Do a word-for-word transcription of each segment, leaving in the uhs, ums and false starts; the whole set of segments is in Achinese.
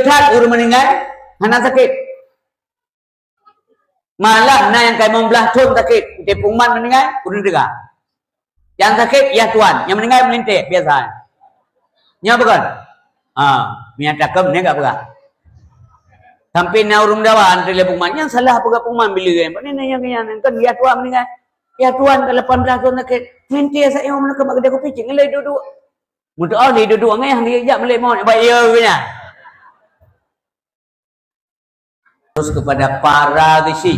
Sehat ureuëng meuninggai, hana sakét. Malah na nyang ka limong blaih thon sakét, watée pengumuman meuninggai, ureuëng teuga. Nyang sakét, ya tuan, nyang meuninggai meulintèe, biasa. Nyoe bukan? Ha, meunyo takheun ni ka peugah. Sampai na ureuëng dawa antre lé pengumuman, nyang salah peugah pengumuman bila kan? Pane na nyang nyan kan ya tuan meuninggai. Ya tuan, ka lapan blaih thon sakét. Meulintèe sa nyoe meuninggai bak keudè kupi cit ngon lé duek-duek. Meutuah lé duek-duek ngon nyang dijak meulé mon, bak ya nyan. Terus kepada para geuchik,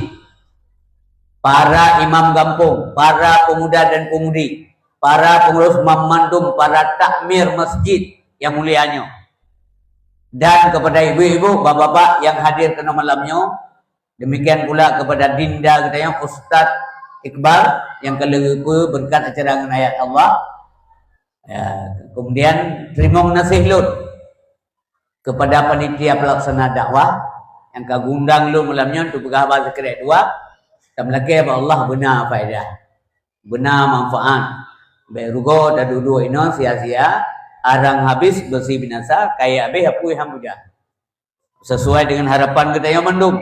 para imam gampông, para pemuda dan pemudi, para pengurus mamandum, para takmir masjid yang mulia nyoe, dan kepada ibu-ibu, bapak-bapak yang hadir keunoe malam nyoe, demikian pula kepada dinda geutanyoe Ustaz Iqbal yang ka lheueh geupeue beureukat acara ngon ayat Allah. Ya, kemudian teurimong gaséh lôn kepada panitia pelaksana dakwah nyang ka geuundang lôn malam nyoe untuk peugah haba sikrek dua, tameulakée bak Allah beuna faedah, beuna manfaat. Bék rugoe taduek-duek inoe sia-sia, arang habéh beusi binasa, kayée habéh apui han puja. Sesuai dengan harapan geutanyoe mandum,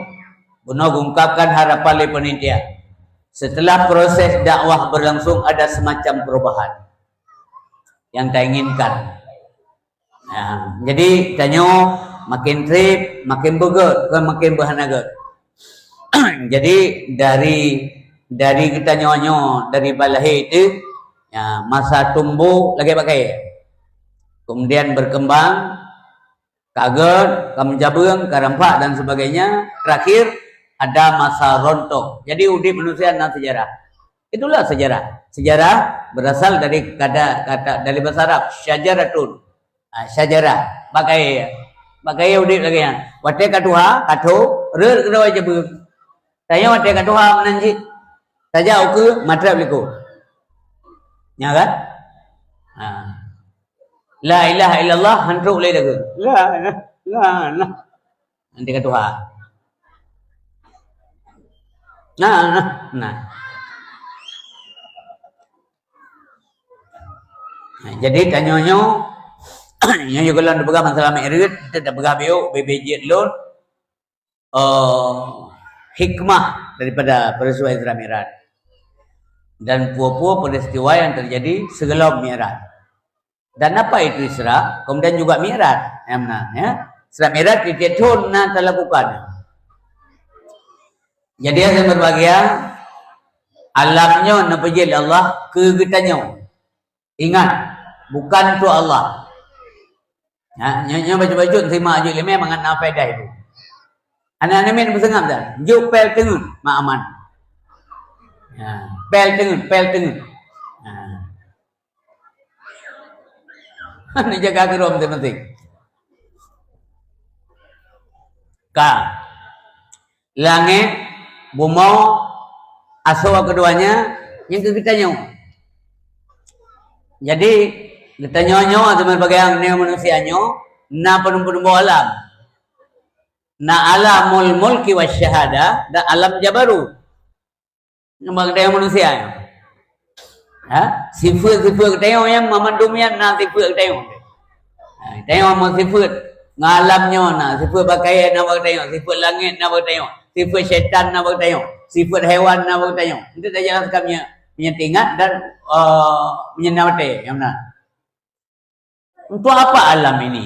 bunoe geungkapkan harapan lé panitia. Setelah proses dakwah berlangsung, ada semacam perubahan yang tainginkan. Nah, jadi tanyoe makin trép, makin beugét, bukan makin beuhana gét. Jadi dari, dari geutanyoe nyoe, dari balahé teuh, ya, masa tumbuh lagée bak kayée. Kemudian berkembang, ka gét, ka meujabeueng, ka rampak dan sebagainya. Terakhir ada masa rontok. Jadi udép manusia na sejarah. Itulah sejarah. Sejarah berasal dari kata, kata dari bahasa Arab, syajaratun. Ha, syajarah. Bak kayée. Bak kayée udép lagée nyan. Watée ka tuha, ka tho, rhot keudroe jabeueng. Tanyoe watée ka tuha meunan cit. Tajak ukeue, matreb likot. Nya kan? Ha. La ilaha illallah, han trok lé lagu. La, la, la, la. Nanti ka tuha. Nah, nah, nah. Nah, jadi tanyoe nyoe, nyoe juga lôn peugah masalah Mi'raj, kita dah peugah biuk, bibit jeuet lôn, eh, hikmah daripada peristiwa Isra Mi'raj. Dan peue-peue peristiwa yang terjadi sebelum Mi'raj. Dan apa itu Isra? Kemudian juga Mi'raj. Yang mana, ya? Isra Mi'raj tiap-tiap tahun na talakukan. Jadi, yang berbahagia, alam nyoe neupeujeuet lé Allah keu geutanyoe. Ingat, bukan untuk Allah. Ya, nyoe, nyoe bacut-bacut simak jeuet lé mé mangat na faedah itu. Aneuk-aneuk miet neupeuseungab dah. Jok pel teungeut, mak aman. Ya, pel teungeut, pel teungeut. Ya. Neujaga keudroe maséng-maséng. Ka. Langét, bumoe, asoe keudua nyan, nyan keuh geutanyoe. Jadi, geutanyoe nyoe, teuma bagaimana manusia nyoe, na peunumbok-numbok alam. Na alamul mulki wasyahadah, dan alam jabarut. Ngon bak geutanyoe manusia nyoe. Ha? Sifeuet-sifeuet geutanyoe nyan, mamandum nyan na sifeuet geutanyoe. Ha, geutanyoe meusifeuet ngon alam nyoe na, sifeuet bak kayée na bak geutanyoe, sifeuet langét na bak geutanyoe, sifeuet syaitan na bak geutanyoe, sifeuet haiwan na bak geutanyoe. Untuk tajak rasa meunyoe, meunyoe teuingat dan, eh, meunyoe na watée, nyang meunan. Untuk apa alam ini?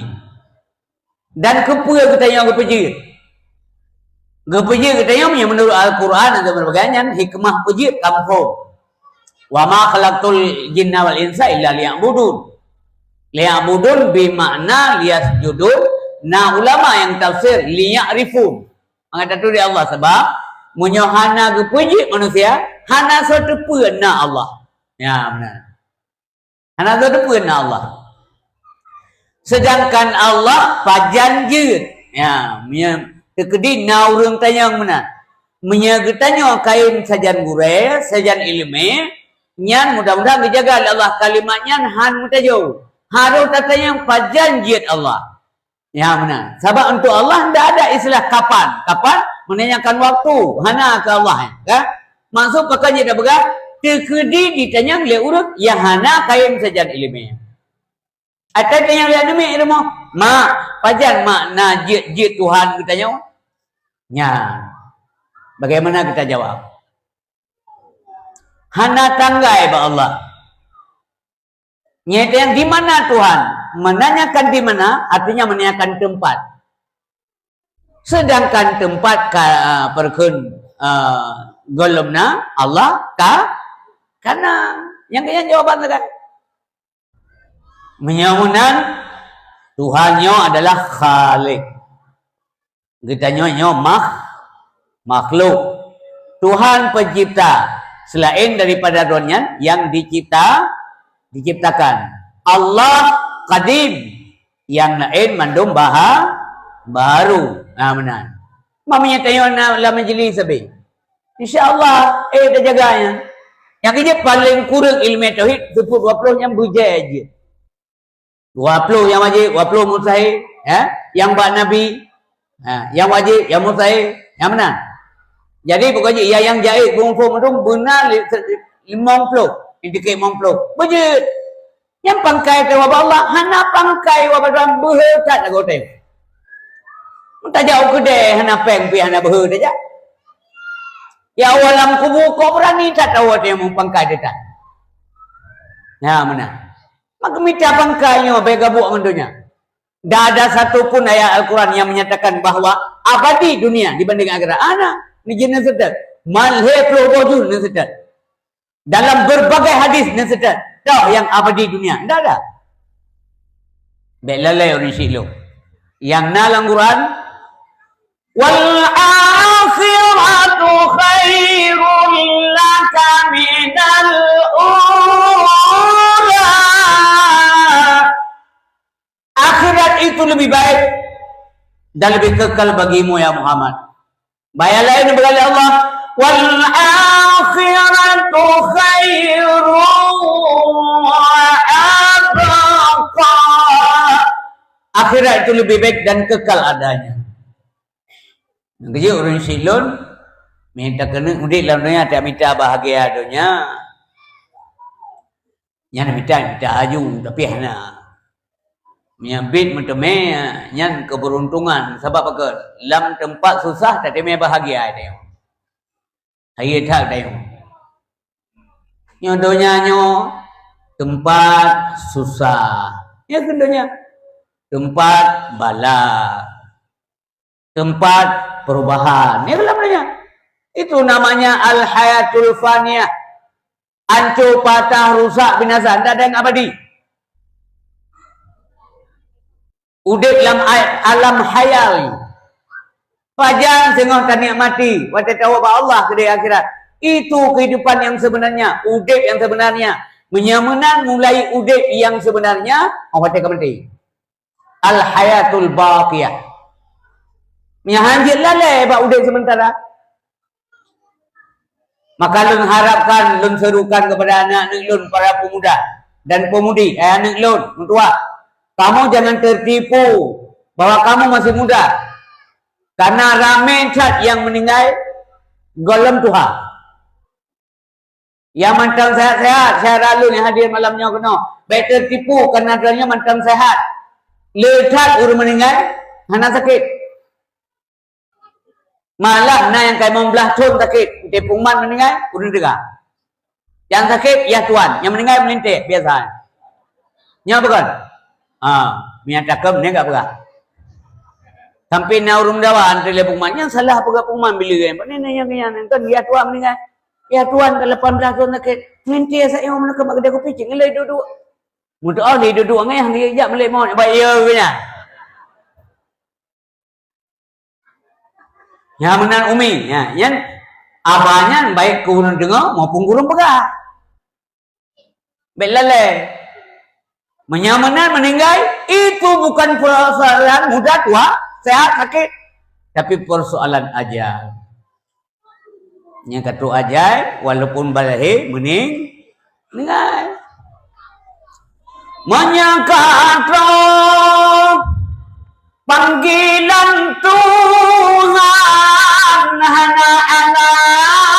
Dan keupeue geutanyoe geupeujeuet? Geupeujeuet geutanyoe meunyoe meunurot Al-Quran atau berbagai nyan hikmah peujeuet ka muphom. "Wa ma khalaqtul jinna wal insa illa liya'budun." Liya'budun bi makna liyasjudun. Na ulama nyang tafsir liya'rifun. Mangat tatuléh Allah, sebab meunyoe hana geupeujeuet manusia, hana soe teupeu na Allah. Ya, meunan. Hana soe teupeu na Allah. Sedangkan Allah pajan jeuet. Ya, meunyoe teukeudi na ureuëng tanyong meunan. Meunyoe geutanyoe kayém sajan gurée, sajan iéleumé, nyan mudah-mudahan geujaga lé Allah kalimat nyan han meutajôh. Harôh tatanyong pajan jeuet Allah. Ya, meunan. Sabab untuk Allah ndak ada istilah kapan. Kapan menanyakan waktu. Hana keu Allah, kan? Maksud pakon jeuet tapeugah, teukeudi jitanyong lé ureuëng nyang hana kayém sajan iéleumé. Até tanyoe lé aneuk miet rumoh, "Mak, pajan makna jeuet-jeuet Tuhan geutanyoe?" Nyan. Bagaimana kita jawab? Hana tanggai bak Allah. Nyan di mana Tuhan? Menanyakan di mana, artinya menanyakan tempat. Sedangkan tempat ka, ah, peureukeuen, ah, gohlom na, Allah ka, kana. Nyang keu nyan jawaban sagai. Meunyoe meunan, Tuhan nyoe adalah Khaliq. Geutanyoe nyoe makh-, makhluk. Tuhan pencipta. Selain daripada Droe nyan, yang dicipta, diciptakan. Allah Qadim. Nyang laén mandum baha-, baru. Ha, meunan. Meunyoe tanyoe na lam majlis sabe. Insya Allah, eh, tajaga nyan. Nyang keu jeuet paleng kureueng ileumèe tauhid, seupôt dua ploh nyan beujeuet jeuet. Dua ploh nyang wajéb, dua ploh mustahil, ya. Nyang bak Nabi, ha, nyang wajéb, nyang mustahil, nyang meunan. Jadi, pokok jih, ya, nyang jaiz, bungkôh meudong beuna li-, se-, limong ploh, itikét limong ploh. Beujeuet. Nyang pangkai teuh ubak Allah, hana pangkai ubak Tuhan, beuhe that lagoe teuh. Tajak u keudè hana péng pih hana beuhe tajak. Ya, u alam kubu kok beurani that tawoe teuh meupangkai teuh that. Nyan meunan. Maka mita pangkai nyoe bèk gabuek ngon donya. Tidak ada satu pun ayat Al-Quran yang menyatakan bahwa abadi dunia dibanding akhirat. Hana, ni jeuet neuseutôt. Man lhèe ploh boh jeuet neuseutôt. Dalam berbagai hadis neuseutôt. Toh nyang abadi dunia. Tidak ada. Bèk lalai ureueng syiek lôn. Nyang na lam Quran, "Wal akhiratu khairul laka minal ula." Akhirat itu lebih baik dan lebih kekal bagimu, ya Muhammad. Bak ayat laén geupeugah lé Allah, "Wal akhiratu khairu wa abqa." Akhirat itu lebih baik dan kekal adanya. Nyang keu jeuet ureueng syiek lôn, mita keuneuk udép lam donya, tak mita bahagia donya. Nyan mita, mita aju, tapi hana. Meunyo bit meuteumé, nyan keberuntungan. Sabab pakon? Lam teumpat susah, tateumé bahagia tanyoe. Hai that tanyoe. Nyoe donya nyoe teumpat susah. Ya kan donya? Teumpat bala. Teumpat perubahan. Ya kan donya? Itu namanya al-hayatul faniyah. Ancô, patah, rusak, binasa, ndak ada yang abadi. Udép lam a-, alam khayal. Pajan singoh tanikmati watèe tawoe bak Allah keudéh akhirat. Itu kehidupan yang sebenarnya, udép yang sebenarnya. Meunyo meunan mulai udép yang sebenarnya, oh, watèe ka maté. Al-hayatul baqiyah. Meunyo han jeuet lalè bak udép sementara. Maka lôn harapkan, lôn serukan kepada aneuk-aneuk lôn, para pemuda dan pemudi, eh, aneuk lôn, meutuah, kamoe jangan tertipu bahwa kamoe masih muda. Karena ramé that nyang meuninggai gohlom tuha. Nyang mantong sehat-sehat, syedara lôn nyang hadir malam nyoe keunoe, bèk tertipu karena droeneuh mantong sehat. Le that ureueng meuninggai hana sakét. Malah na nyang ka limong blaih thon sakét, watèe pengumuman meuninggai, ureueng teuga. Nyang sakét, yah tuan, nyang meuninggai meulintèe, biasa. Nyoe bukon? Ha, meunyo takheun, nyan ka peugah. Sampai na ureueng meudawa, antre lé pengumuman, nyang salah peugah pengumuman bila nyan. Bak nyan, nyan, nyan, nyan, kan yah tuan meuninggai. Yah tuan ka lapan blaih thon sakét, meulintèe sa nyoe meunakeuh bak keudè kupi, cit ngon lé duek-duek. Meutuah lé duek-duek ngon yah, jak meulét mawöt, bak iya keu nyan. Nyan meunan umi, nyan, nyan, aba nyan baik keu ureueng deungoe maupun keu ureueng peugah. Bèk lalè. Meunyo meunan meuninggai, itu bukan persoalan muda, tua, sehat, sakit, tapi persoalan ajal. Nyang ka trok ajai, walaupun balhé meuning-, ninggai. Meunyo ka trok panggilan Tuhan hana alasan,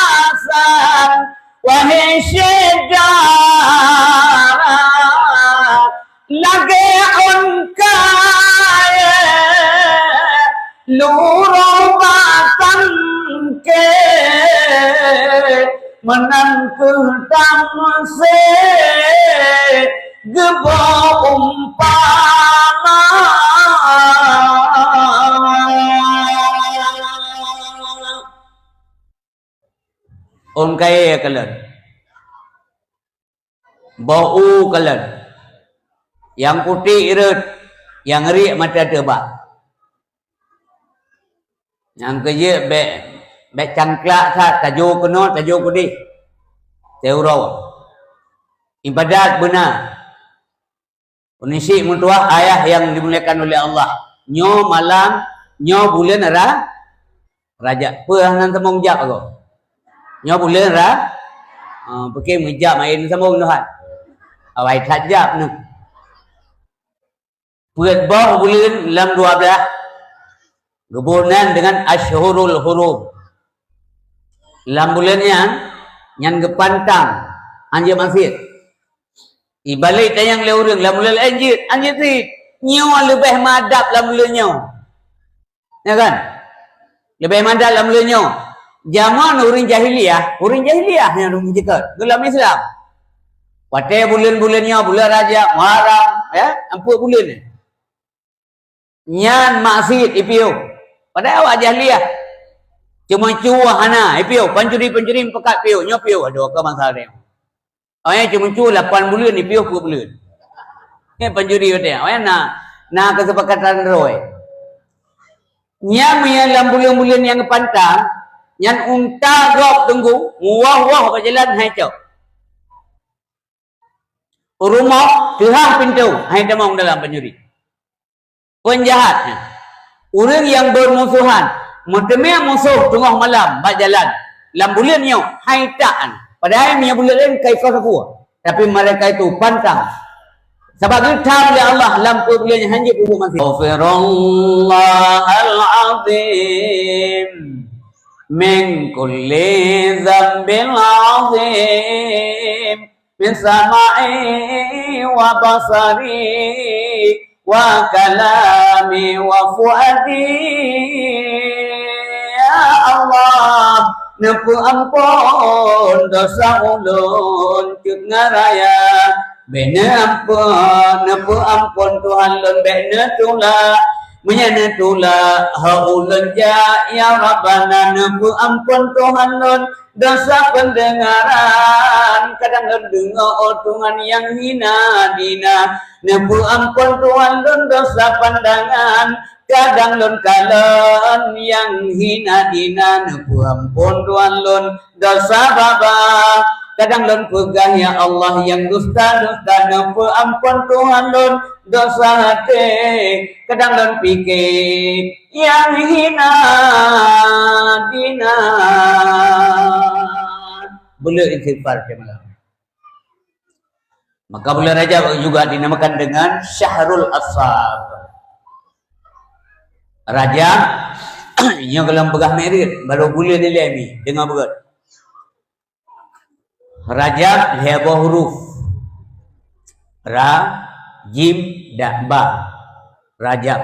wahé syedara, lagèe Lurong batang ke meunan kheueh tamse geuboh umpama. Ôn kayée kalon. Boh u kalon. Nyang putéh rhot, nyang riek mata teuba. Nyang keujeuet bék, bék cangklak that, tajô keunoe, tajô keudeh. Teuroe. Ibadat beuna. Peunisik meutuwah ayah nyang dimuliakan oleh Allah. Nyoe malam, nyoe buleuen Ra-, Rajab. Peue hana sambong jaweueb agoe? Nyoe buleuen Ra-, ah, pike meujaweueb maén sambong Tuhan. Awai that jaweueb neuh. Peuet boh buleuen lam dua blaih. Geuboh nan deungon Asyhurul Hurum. Lam buleuen nyan, nyan geupantang, hanjeuet maksiet. Ibalek tanyong lé ureuëng, lam buleuen laén jeuet, hanjeuet sit. Nyoe leubeh madab lam buleuen nyoe. Ya kan? Leubeh madab lam buleuen nyoe. Jameun ureuëng jahiliyah, ureuëng jahiliyah nyang ureuëng jikheun. Geulam Islam. Watée buleuen-buleuen nyoe, buleuen Rajab, Muharram, ya, ampôt buleuen. Nyan maksiet ipiôh. Padahai awak jahiliyah. Ceumeucue hana ipiôh, pancuri-pancuri meupakat piôh, nyoe piôh, adoe ka masa nyoe. Awaknyan ceumeucue lapan buleuen ipiôh peuet buleuen. Nyan pancuri watée. Awaknyan na, na keusepakatan droe. Nyan meunyo lam buleuen-buleuen nyang geupantang, nyan unta gob teunggu, meuwoh-woh bak jalan hai cok. Rumoh teuhah pintoe, hai tamong dalam pancuri. Peunjahat nyan. Ureuëng nyang beurmusohan, meuteumé musoh teungoh malam bak jalan, lam buleuen nyoe, hai tak nyan. Padahai meunyoe buleuen laén ka ikoh sapeue. Tapi mereka itu pantang. Sabab geutham lé Allah lam peuet buleuen nyan hanjeuet peubuet maksiet. Astaghfirullahal azim min kulli dzambil azim. Min sam'i wa basari wa kalami wa fuadi. Ya Allah, neupeuamphon desya ulôn cut ngon raya. Bék neupeu-, neupeuamphon Tuhan lôn, bék neutulak. Meunyo neutulak, ho ulôn jak, ya Rabbana, neupeuamphon Tuhan lôn. Desya peundengaran, kadang lôn deungoe, oh Tuhan, nyang hina dina. Neupeuamphon Tuhan lôn desya pandangan, kadang lôn kalon nyang hina dina. Neupeuamphon Tuhan lôn desya babah, kadang lôn peugah, ya Allah, nyang dusta-dusta. Neupeuamphon Tuhan lôn desya até, kadang lôn pike nyang hina dina. Buleuen istighfar tiep malam. Maka bulan Rajab juga dinamakan dengan Syahrul Asab. Rajab, nyoe golom peugah Mi'raj, baru buleuen ilée mi, deungoe beugét. Rajab lhée boh huruf. Ra, jim, da, ba. Rajab.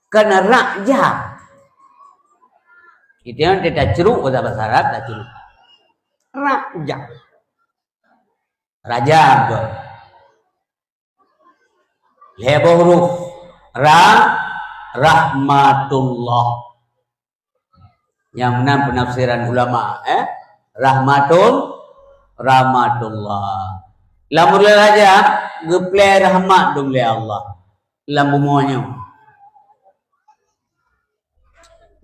Kan rajab. Itu yang kita ceruk bahasa, bahasa Arab, kita ceruk. Rajab. Rajab. Lhée boh huruf. Ra, rahmatullah. Nyang meunan peunafsiran ulama, eh? Rahmatul, rahmatullah. Lam buleuen Rajab, geuplée rahmat dum lé Allah lam bumoe nyoe.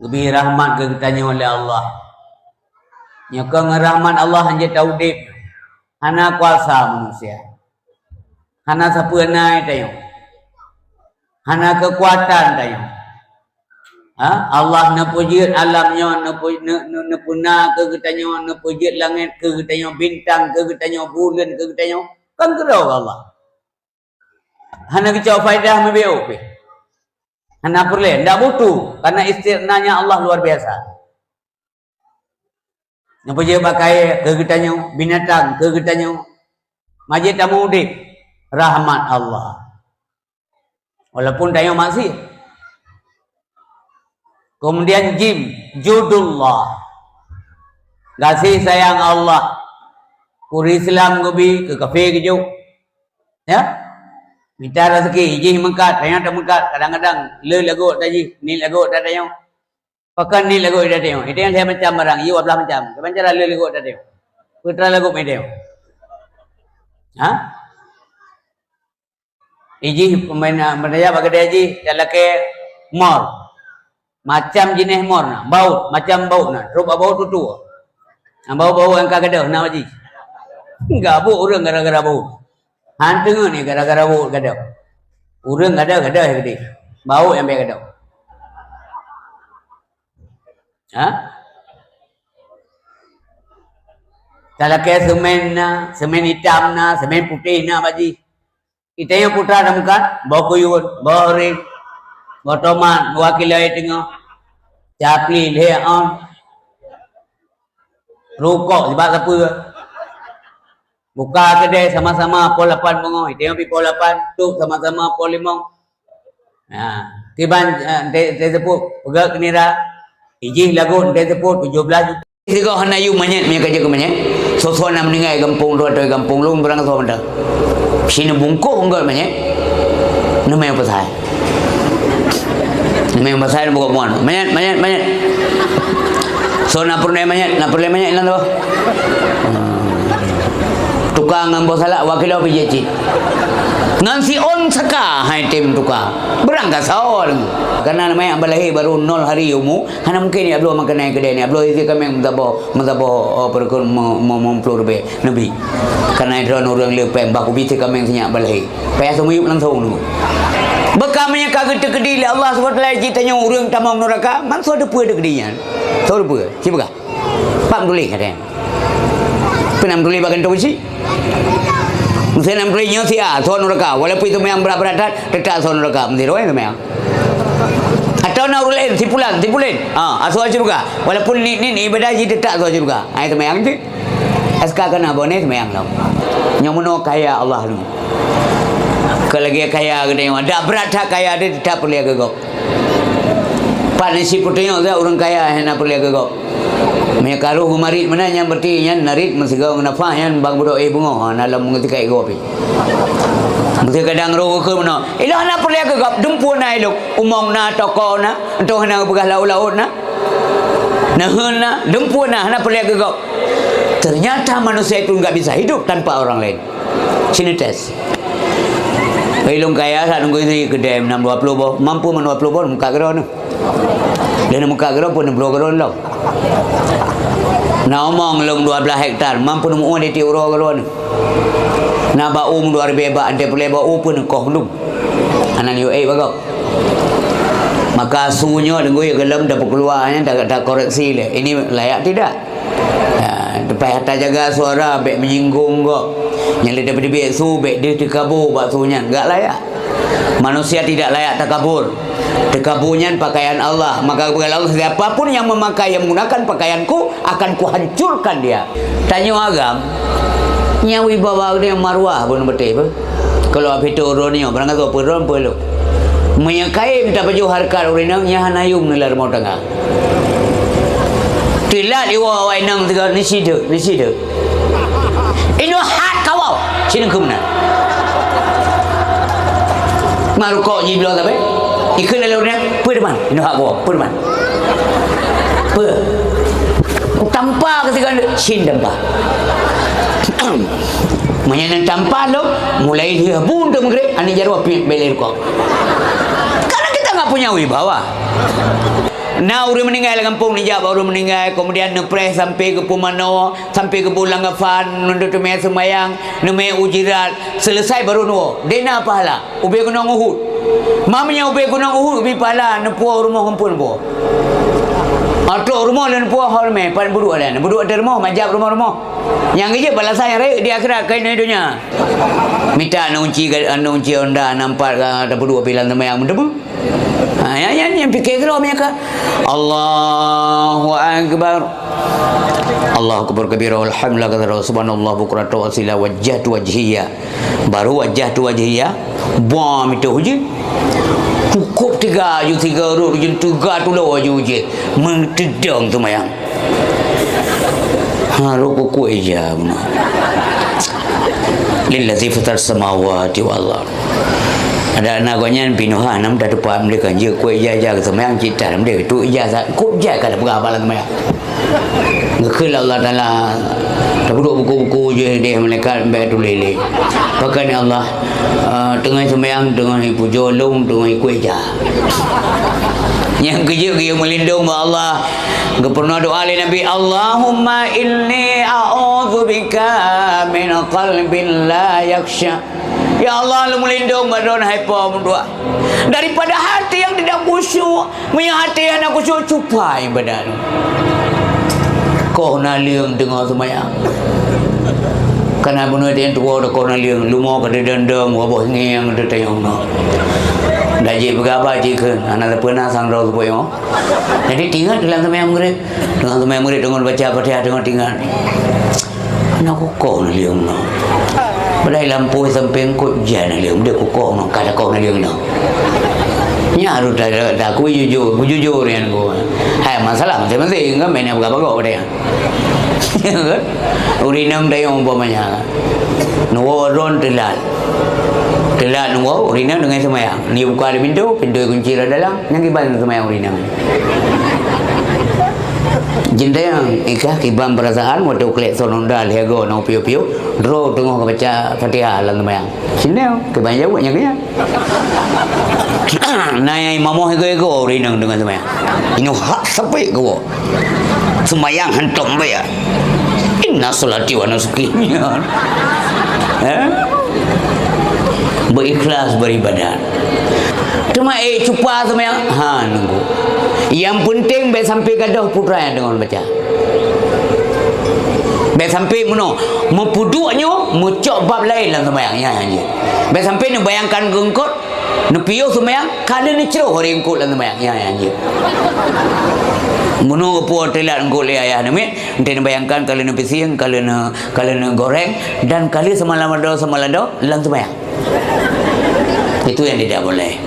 Geubri rahmat keu geutanyoe lé Allah. Nyoe keuh ngon rahmat Allah hanjeuet taudeb. Hana kuasa manusia. Hana sapeue na tanyoe. Hana keukuatan tanyoe. Ha? Allah neupeujeuet alam nyoe, neupeu-, ne-, ne-, neupeuna keu geutanyoe, neupeujeuet langét keu geutanyoe, bintang keu geutanyoe, buleuen keu geutanyoe. Kan keudroe Allah. Hana geucok faedah meubiôh pih. Hana peureulée, ndak butuh, karena istirnanya Allah luar biasa. Neupeujeuet bak kayée keu geutanyoe, binatang keu geutanyoe. Majiet tameudeb, rahmat Allah. Walaupun tanyoe maksiet. Kemudian jim, judullah. Gaséh sayang Allah. Keu ureuëng Islam geubi, keu kafé geujok. Ya? Mita raseuki, jih meukat, tanyoe tameukat, kadang-kadang le lagot tajih, ni lagot tatanyoe. Pakon ni lagot tatanyoe. Itu yang saya macam barang, you ablah macam. Kiban cara le lagot tatanyoe. Putra lagot mai tanyoe. Ha? Ijih pemain, ah, bak keudè jih, talakée mor. Macam jinéh mor na, baut, macam baut na, trok bak baut tutu. Nah, baut-baut nyang ka gadôh na jih. Gabuk ureuëng gara-gara baut. Han teungeut ni gara-gara baut gadôh. Ureuëng gadôh, gadôh nyang keudeh. Baut nyang bèk gadôh. Ha? Talakée seumén na, seumén itam na, seumén putéh na bak jih. Geutanyoe putra tameukat, boh kuyun, boh oréng, boh tomat, dua kilo teungoh, capli lhèe ôn, rukok sibak sapeue. Buka keudè sama-sama poh lapan beungoh, geutanyoe pih poh lapan, tôb sama-sama poh limong. Nah, kiban, eh, teu-, teuseupôt peugah keu nira, ijih lagot teuseupôt tujoh blaih juta. Sigoe hana yum manyét, meunyoe ka jeuet keu manyét, soe-soe na meuninggai gampông droe atau gampông lôn barang soe mantong. Sineubungkôh eunggot manyét, neumè pasai. Neumè pasai neubungkôh muan. Manyét, manyét, manyét. Soe na peureulèe manyét, na peureulèe manyét inan tu. Hmm. Tukang ngon boh salak, dua kilo pih jeuet cit. Ngon siôn saka hai tem tukang. Beurangkasoe deungoe. Karena namanya abah lahé baru nol hari umu, hana mungkin ya bloe makanan keudè ni. Bloe isi kaméng meusaboh, meusaboh, oh, peureukeuen me-, me-, meuplôh ribèe. Neubi. Karena droeneuh ureuëng le péng, bah kubi isi kaméng sinyak abah lahé. Payah seumiyup langsung deungoe. Beuka meunyoe ka geuteukeudi lé Allah subhanahu wa taala jih tanyoe ureuëng tamong nuraka, man soe teupeue teukeudi nyan? Soe teupeue? Sipeugah. Pak meutuléh katanya. Peue na meutuléh bak kantô beusi? Meusé na meutuléh nyoe si A, soe nuraka. Walaupun seumayang brat-brat that, teutap soe nuraka. Meusé roh seumayang. Atau na ureuëng laén, si pulan, si pulen. Ha, asoe syeuruga. Walaupun nit-nit ibadah jih teutap asoe syeuruga. Hai seumayang cit. Aska kana boné seumayang lom. Nyang meunoe kaya Allah lom. Keu lagèe kaya geutanyoe. Dak brat that kaya teuh teutap peureulèe keu gob. Pat nasi putih nyoe ureuëng kaya hana peureulèe keu gob. Meunyoe ka roh geumarit meunan nyan berarti nyan narit meusigoe ngon nafah nyan bang budok éh beungoh, ha, na lom meungeutikai gob pih. Meusé kadang roh geukheun meunoe, ilôn hana peureulèe keu gob, dumpeue na ilôn, umong na, toko na, entong hana geupeugah laôt-laôt na. Neuheun na, dumpeue na, hana peureulèe keu gob. Ternyata manusia itu enggak bisa hidup tanpa orang lain. Sini tes. Ilôn kaya sa nunggu isi keudè enam dua puluh boh, mampu man dua puluh boh, muka keudroe. Dan muka keudroe pun bloe keudroe lom. Na umong lôn dua belas hektar, mampu nemu di tiep uroe keudroe. Na bak um dua ribèe bak, ante pulai bak um pun koh lom. Anan yue bagok. Maka su nyoe deunggui gelom dah peukeuluwa nyan dah, dah koreksi lé. Ini layak tidak? Ha, teupayah tajaga suara, bèk menyinggung gob. Nyang lé dapeudibiet su, bèk deuh teukabô bak su nyan, gak layak. Manusia tidak layak takabur. Teukabô nyan pakaian Allah. Maka kata Allah, siapa pun yang memakai, yang menggunakan pakaianku, akan kuhancurkan dia. Tanyoe agam, nyang wibawa geutanyoe marwah pun beuteh beuh. Kalau abis tu uroe nyoe, barang gasoe peuron peulok. Meunyoe kayém tapajoh hareukat ureuëng inong, nyan hana yum neulah rumoh tangga. Tilat iwoe awak inong sigoe, "Ni sideuk, ni sideuk." Inoe hat kawau, sineuk keu meunan. Marukok jibloe sabe. Ikheun lalu nyan, "Peue teuma? Inoe hat kawau, peue teuma?" "Peue?" "Tampa keu sigoe, sin tampa." Meunyoe tampa lom, mulai lheueh bu untuk maghrib, aneuk jaroe piep beleng rukok. Karena kita nggak punya wibawa. Na ureuëng meuninggai lam gampông, neujak bak ureuëng meuninggai, kemudian neupreh sampai keu peumanoe, sampai keu bulan kafan, neuteumeue seumayang, neumè ujirat, selesai baru neuwoe. Dena pahala, ubé gunong Uhud. Ma meunyoe ubé gunong Uhud, ubé pahala, neupuwoe rumoh amphon neupuwoe. Trok rumoh lé neupuwoe, horeume, pat buduek dan. Buduek di rumoh, majak rumoh-rumoh. Nyang geujeuet balasan nyang rayeuk di akhirat, keu di donya. Mita aneuk unci, aneuk unci Honda, nampak, ah, tapeuduek pilan seumayang meuteumé. Ha, ya, ya, yang fikir keudroe meunyoe ka. Allahu Akbar. Allahu Akbar kabira, walhamdulillah katsira, subhanallah bukratan wa asila, wajjahtu wajhiya. Baru wajjahtu wajhiya, bom itu je. Cukôp teuga aju tiga rot, ujong teuga tulo aju jih. Meuteudong seumayang. Ha, rot kukuek ija bunoe. Lillazi fatar samawati wal ard. Ada aneuk gobnyan pinuh ha, nam dah teupah meulikan jeuet kuek ija-ija keu seumayang cit that meulikan tu ija sa-, kuek ija ka da peugah bak lam seumayang. Geukheun lé Allah Taala, tapeuduek buku-buku jih deh malaikat bèk tuléh lé. Pakon ya Allah, eh, teungoh seumayang, teungoh ipujoe lôn, teungoh ikueh ija. Nyang keujeuet geuyue meulindong bak Allah, geupeurunoe doa lé Nabi, "Allahumma inni a'udzubika min qalbin la yakhsya." Ya Allah, lôn meulindong bak droeneuh hai Po meutuah daripada hati nyang tidak khusyuk. Meunyoe até hana khusyuk, cupa ibadat. Koh naleueng teungoh seumayang. Kana bunoe teuh tuwoe koh naleueng, lumoe ka teudong-dong, waboh ngieng teutanyong noh. Dak jeuet peugah haba jih kheun, hana sapeue na sang droe seupôt nyoe. Jadi teuingat dalam seumayang Maghrib. Teungoh seumayang Maghrib, teungoh baca Fatihah, teungoh teuingat. Hana kukoh naleueng nyoe. Padahai lampôh sampéng kot jai naleueng, deuh kukoh nyoe, ka takoh naleueng nyoe. Nyan harôh ta-, ta-, takui jujur, bujujur nyan ku. Hai, masalah maséng-maséng kan, main bagok-bagok pada nyan. Ureueng inong tayong umpamanya. Neuwoe droen teulat. Teulat neuwoe, ureueng inong deungon seumayang. Neubuka lé pintoe, pintoe kunci rot dalam, nyan kiban seumayang ureueng inong. Jeuet tayang, ikah kiban peurasaan, watèe klakson Honda lhèe go na piôh-piôh, droe teungoh baca Fatihah lam seumayang. Sinoe, kiban jaweueb nyan keu nyan. Na nyang imamoh igoe-igoe ureueng inong deungon seumayang. Inoe hak sapé geuwoe. Seumayang hantom baya. Inna sholati wa nusuki. Eh? Berikhlas beribadat. Teuma, eh, cupa seumayang, ha, nunggu. Nyang peunteng bèk sampé gadôh putra nyang deungon baca. Bèk sampé meunoe, meupeuduek nyoe, meucok bab laén lam seumayang, nyan, nyan jeuet. Bèk sampé neubayangkan keu eungkôt, neupiôh seumayang, ka lheueh neucroh ureueng eungkôt lam seumayang, nyan, nyan jeuet. Meunoe geupuwoe teulat eungkôt lé ayah neumiet, ente neubayangkan ka lheueh neupisieng, ka lheueh neu-, ka lheueh neugoreng, dan ka lheueh seumalam adoe, seumalam adoe lam seumayang. Itu yang tidak boleh.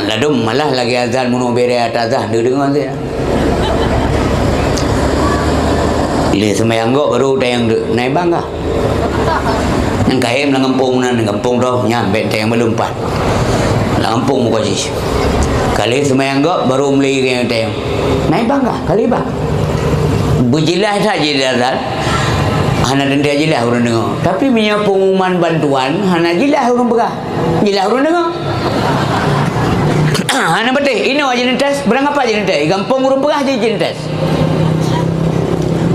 Ladôm malah lagèe azan, meunoe bèrèh ata azan, deuh deungon saja. Lé seumayang gob baru tayang deuh, na i bang kah? Nyang kahém lam gampông nan, gampông droe, nyan bèk tayang balum pat. Lam gampông muka jih. Ka lé seumayang gob baru meuli nyang tayang. Na i bang kah? Ka lé bang. Beujeulaih that jih di azan, hana teuntèe jeulaih ureueng deungoe. Tapi meunyoe peungumuman bantuan, hana jeulaih ureueng peugah. Jeulaih ureueng deungoe. Hana patéh, inoe jeuet neutes, beurangkapat jeuet neutes. Di gampông ureueng peugah jih jeuet neutes.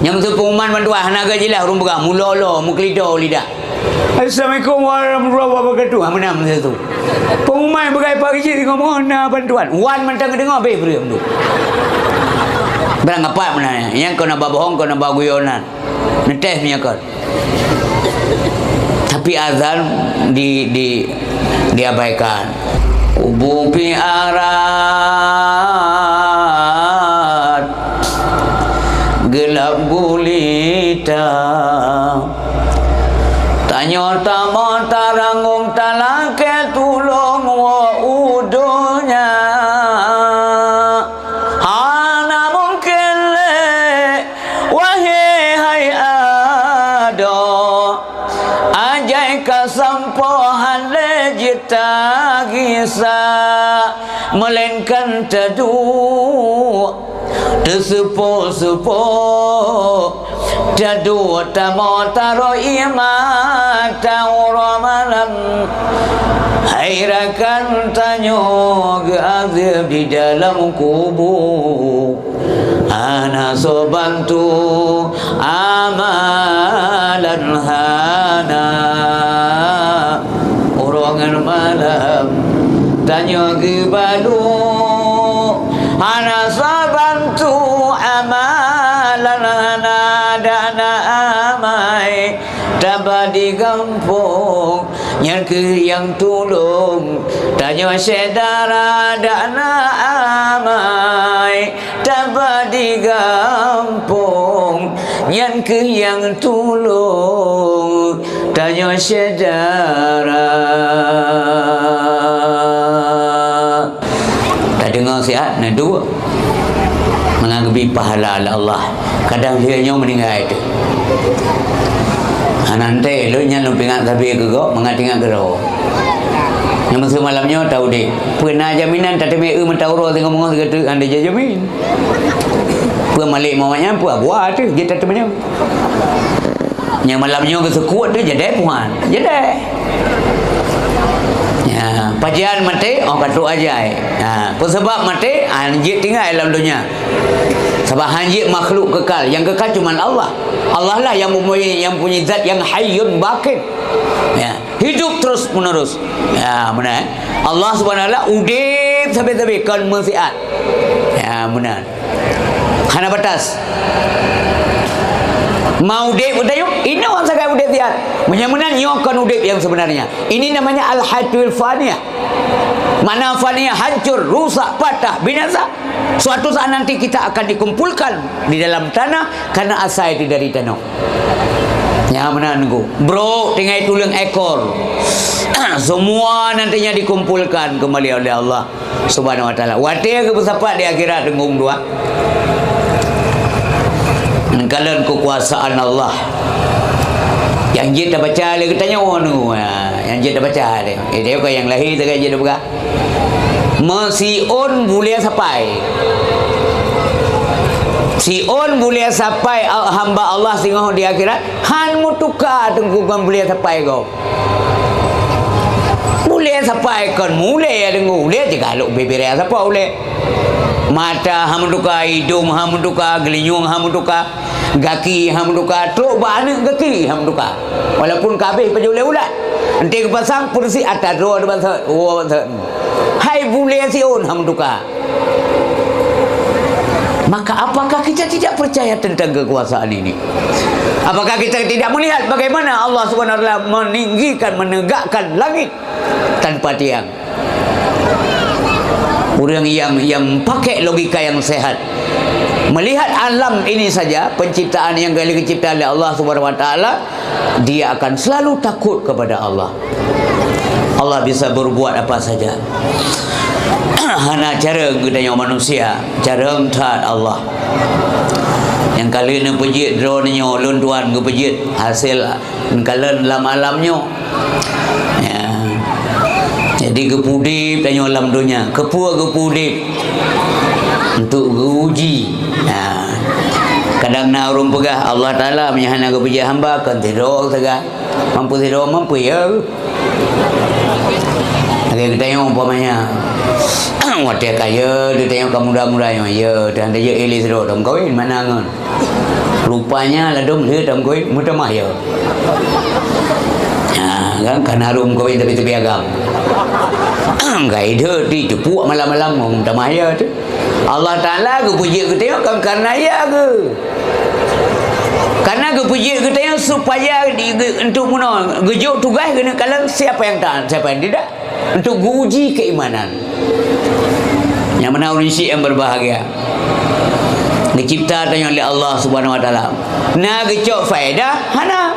Nyang seupeungumuman bantuan hana geujeulaih ureueng peugah, mulolo, meukeulidô lidah. "Assalamualaikum warahmatullahi wabarakatuh." Ha, meunan meunan tu. Peungumuman peugah ipah keuchik deungoe na bantuan. Wan mantong deungoe beh breuem tu. Beurangkapat meunan. Nyang kon na ba bohong, kon na ba guyonan. Neutes meunyoe kon. Tapi azan di, di, diabaikan. Kubu pih arat, geulab gulita. Tanyoe tamong taranggung talakèe tulông woe u donya. Hana mungken lé, wahé hai adoe, ajai ka sampoe han lé jeuet tagisa, meulainkan taduek teuseupôt-seupôt. Taduek tamoe taroh ie mata uroe malam. Hai rakan tanyoe geuazeueb di dalam kubu. Hana soe bantu amalan hana. Uroe ngon malam tanyoe geubalue, hana soe bantu amalan hana, dak na amai taba di gampông, nyan kheueh nyang tulông tanyoe syedara, dak na amai taba di gampông, nyan kheueh nyang tulông tanyoe syedara. Siat na dua. Mangat geubri pahala lé Allah. Kadang lheueh nyoe meuninggai teuh. Hana teuntèe lôn nyan lôn peuingat sabe keu gob, mangat teuingat keudroe. Nyang meuseu malam nyoe ta udép. Peue na jaminan tateumé eu mata uroe singoh beungoh sigoe teuk hana jamin. Peue malék mawat nyan peue buah teuh jeuet tateumé nyoe. Nyang malam nyoe geuseukut teuh jadèe puhan. Jadèe. Ya, pajan maté, oh, ka trok ajai. Ha, peue sabab maté? Ah, jeuet tinggai lam donya. Sabab hana jeuet makhluk kekal. Yang kekal cuma Allah. Allah lah yang mempunyai, yang mempunyai zat yang hayyun baqin. Ya, hidup terus menerus. Ya, beuna, eh? Allah Subhanahu wa Taala udép sabe-sabe kon meusiat. Ya, beuna. Hana batas. Ma udép geutanyoe, inoe sagai udép siat. Meunyoe meunan, nyoe kon udép nyang sebenarnya. Ini namanya al-hayatul faniyah. Makna faniyah, hancur, rusak, patah, binasa. Suatu saat nanti kita akan dikumpulkan di dalam tanah karena asai itu dari tanah. Nyang meunan nunggu. Brok tinggai tuleueng ekor. Semua nantinya dikumpulkan kembali oleh Allah Subhanahu wa Taala. Watèe geupeusapat di akhirat deungon dua. Neukalon kekuasaan Allah. Nyang jeuet tabaca lé geutanyoe nyoe. Ha, nyang jeuet tabaca lé. Eh, dia bukan nyang lahé sagai jeuet tabaca. Meusiôn buleue sapai. Siôn buleue sapai, a, hamba Allah singoh di akhirat, han meutuka teungku ngon buleue sapai gob. Buleue sapai kon mulée deungoe, ulée jigalok bibiré sapai ulée. Mata han meutuka, idong han meutuka, geulinyueng han meutuka, gaki han meutuka, trok bak aneuk gaki han meutuka. Walaupun ka habéh pajoh lé ulat. Enté geupasang peureusih ata droe teuh bansa, woe bansa. Hai buleue siôn han meutuka. Maka apakah kita tidak percaya tentang kekuasaan ini? Apakah kita tidak melihat bagaimana Allah Subhanahu wa Taala meninggikan, menegakkan langit tanpa tiang? Ureuëng yang, yang pakai logika yang sehat, melihat alam ini saja, penciptaan yang kali dicipta oleh Allah Subhanahu wa Taala, dia akan selalu takut kepada Allah. Allah bisa berbuat apa saja. Hana carông geutanyoe manusia, carông that Allah. Nyang ka lheueh neupeujeuet droeneuh nyoe, ulôn tuan geupeujeuet hasil neukalon lam alam nyoe. Ya. Jadi geupeu udép tanyoe lam donya. Keupeue geupeu udép? Untuk geuuji. Ya. Kadang na ureuëng peugah, Allah Taala meunyo hana geupeujeuet hamba, kon sidroe sagai. Mampu sidroe, mampu ya. Lagèe geutanyoe umpamanya, watèe kaya, geutanyoe ka muda-muda nyoe, ya, dan dia ilée sidroe dong kawin, mana ngon. Rupanya ladom lheueh dong kawin, meutamah ya. Ha, kan, kan harum kawin tapi-tapi agam. Gai deuh di tepuk malam-malam, meutamah ya tu. Allah Taala geupeujeuet geutanyoe kan karena ya geu. Karena geupeujeuet geutanyoe supaya di, geu, untuk meunoe geujok tugaih geuneuk kalon siapa yang taat, siapa yang tidak. Untuk geuuji keimanan. Nyang mana ureuëng syik yang berbahagia. Geucipta tanyoe lé Allah Subhanahu wa Taala. Na geucok faedah? Hana.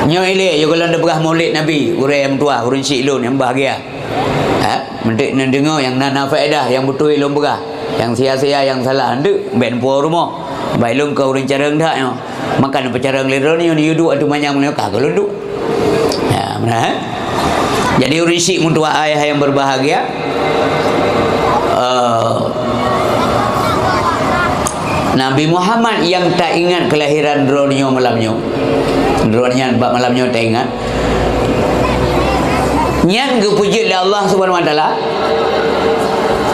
Nyoe ilée, yo golom teupeugah maulid Nabi, ureuëng yang tua, ureuëng syik lôn yang bahagia. Ha? Meunteuk neudeungoe nyang na, na faedah, nyang beutôi lôn peugah. Nyang sia-sia, nyang salah, eunteuk, bèk neupuwoe rumoh. Bai lôn keu ureuëng carông that nyoe. Maka neupeucarông lé droeneuh nyoe, neuyue duek ateueh manyang nyoe ka keu lôn duek. Ya, beuna, eh? Jadi, ureuëng syik meutuah ayah yang berbahagia, eh, Nabi Muhammad nyang taingat kelahiran droeneuh nyoe malam nyoe. Droeneuh nyan bak malam nyoe taingat. Nyan geupeujeuet lé Allah Subhanahu wa Taala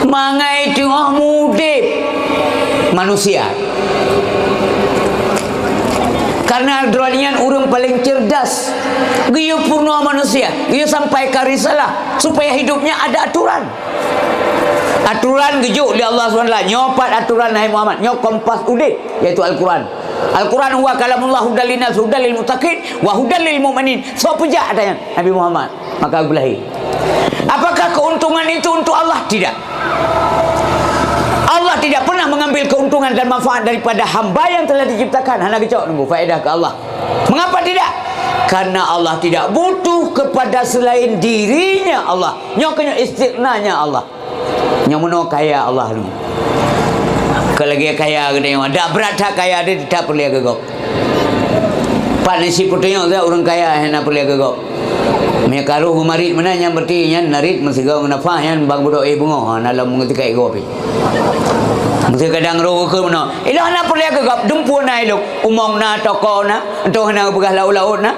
mangat teungoh mudeb manusia. Karena droeneuh nyan ureuëng paling cerdas, geuyue peurunoe manusia, geuyue sampaikan risalah supaya hidupnya ada aturan. Aturan geujok lé Allah Subhanahu wa Taala. Nyoe pat aturan, hai Muhammad. Nyoe kompas udeb, yaitu Al-Quran. Al-Quran huwa kalamullah hudal linnas, hudal lil muttaqin, wa hudal lil mu'minin. Soe peujak ata nyan? Nabi Muhammad. Maka geulahé. Apakah keuntungan itu untuk Allah? Tidak. Allah tidak pernah mengambil keuntungan dan manfaat daripada hamba yang telah diciptakan. Hana geucok nunggu faedah keu Allah. Mengapa tidak? Karena Allah tidak butuh kepada selain dirinya Allah. Nyoe keuh nyoe istighnanya Allah. Nyang meunoe kaya Allah nyoe. Keu lagèe kaya geutanyoe, dak brat that kaya, dia teutap peureulèe keu gob. Pat nasi peutunyok that ureueng kaya hana peureulèe keu gob. Meunyo ka roh geumarit meunan, nyan berarti nyan narit meusigoe ngon nafah, nyan bang budok éh beungoh, hana lom meungeutikai gob pih. Meuseu kadang roh geukheun meunoe, ilôn hana peureulèe keu gob, dumpeue na ilôn, umong na, toko na, entong hana geupeugah laôt-laôt na.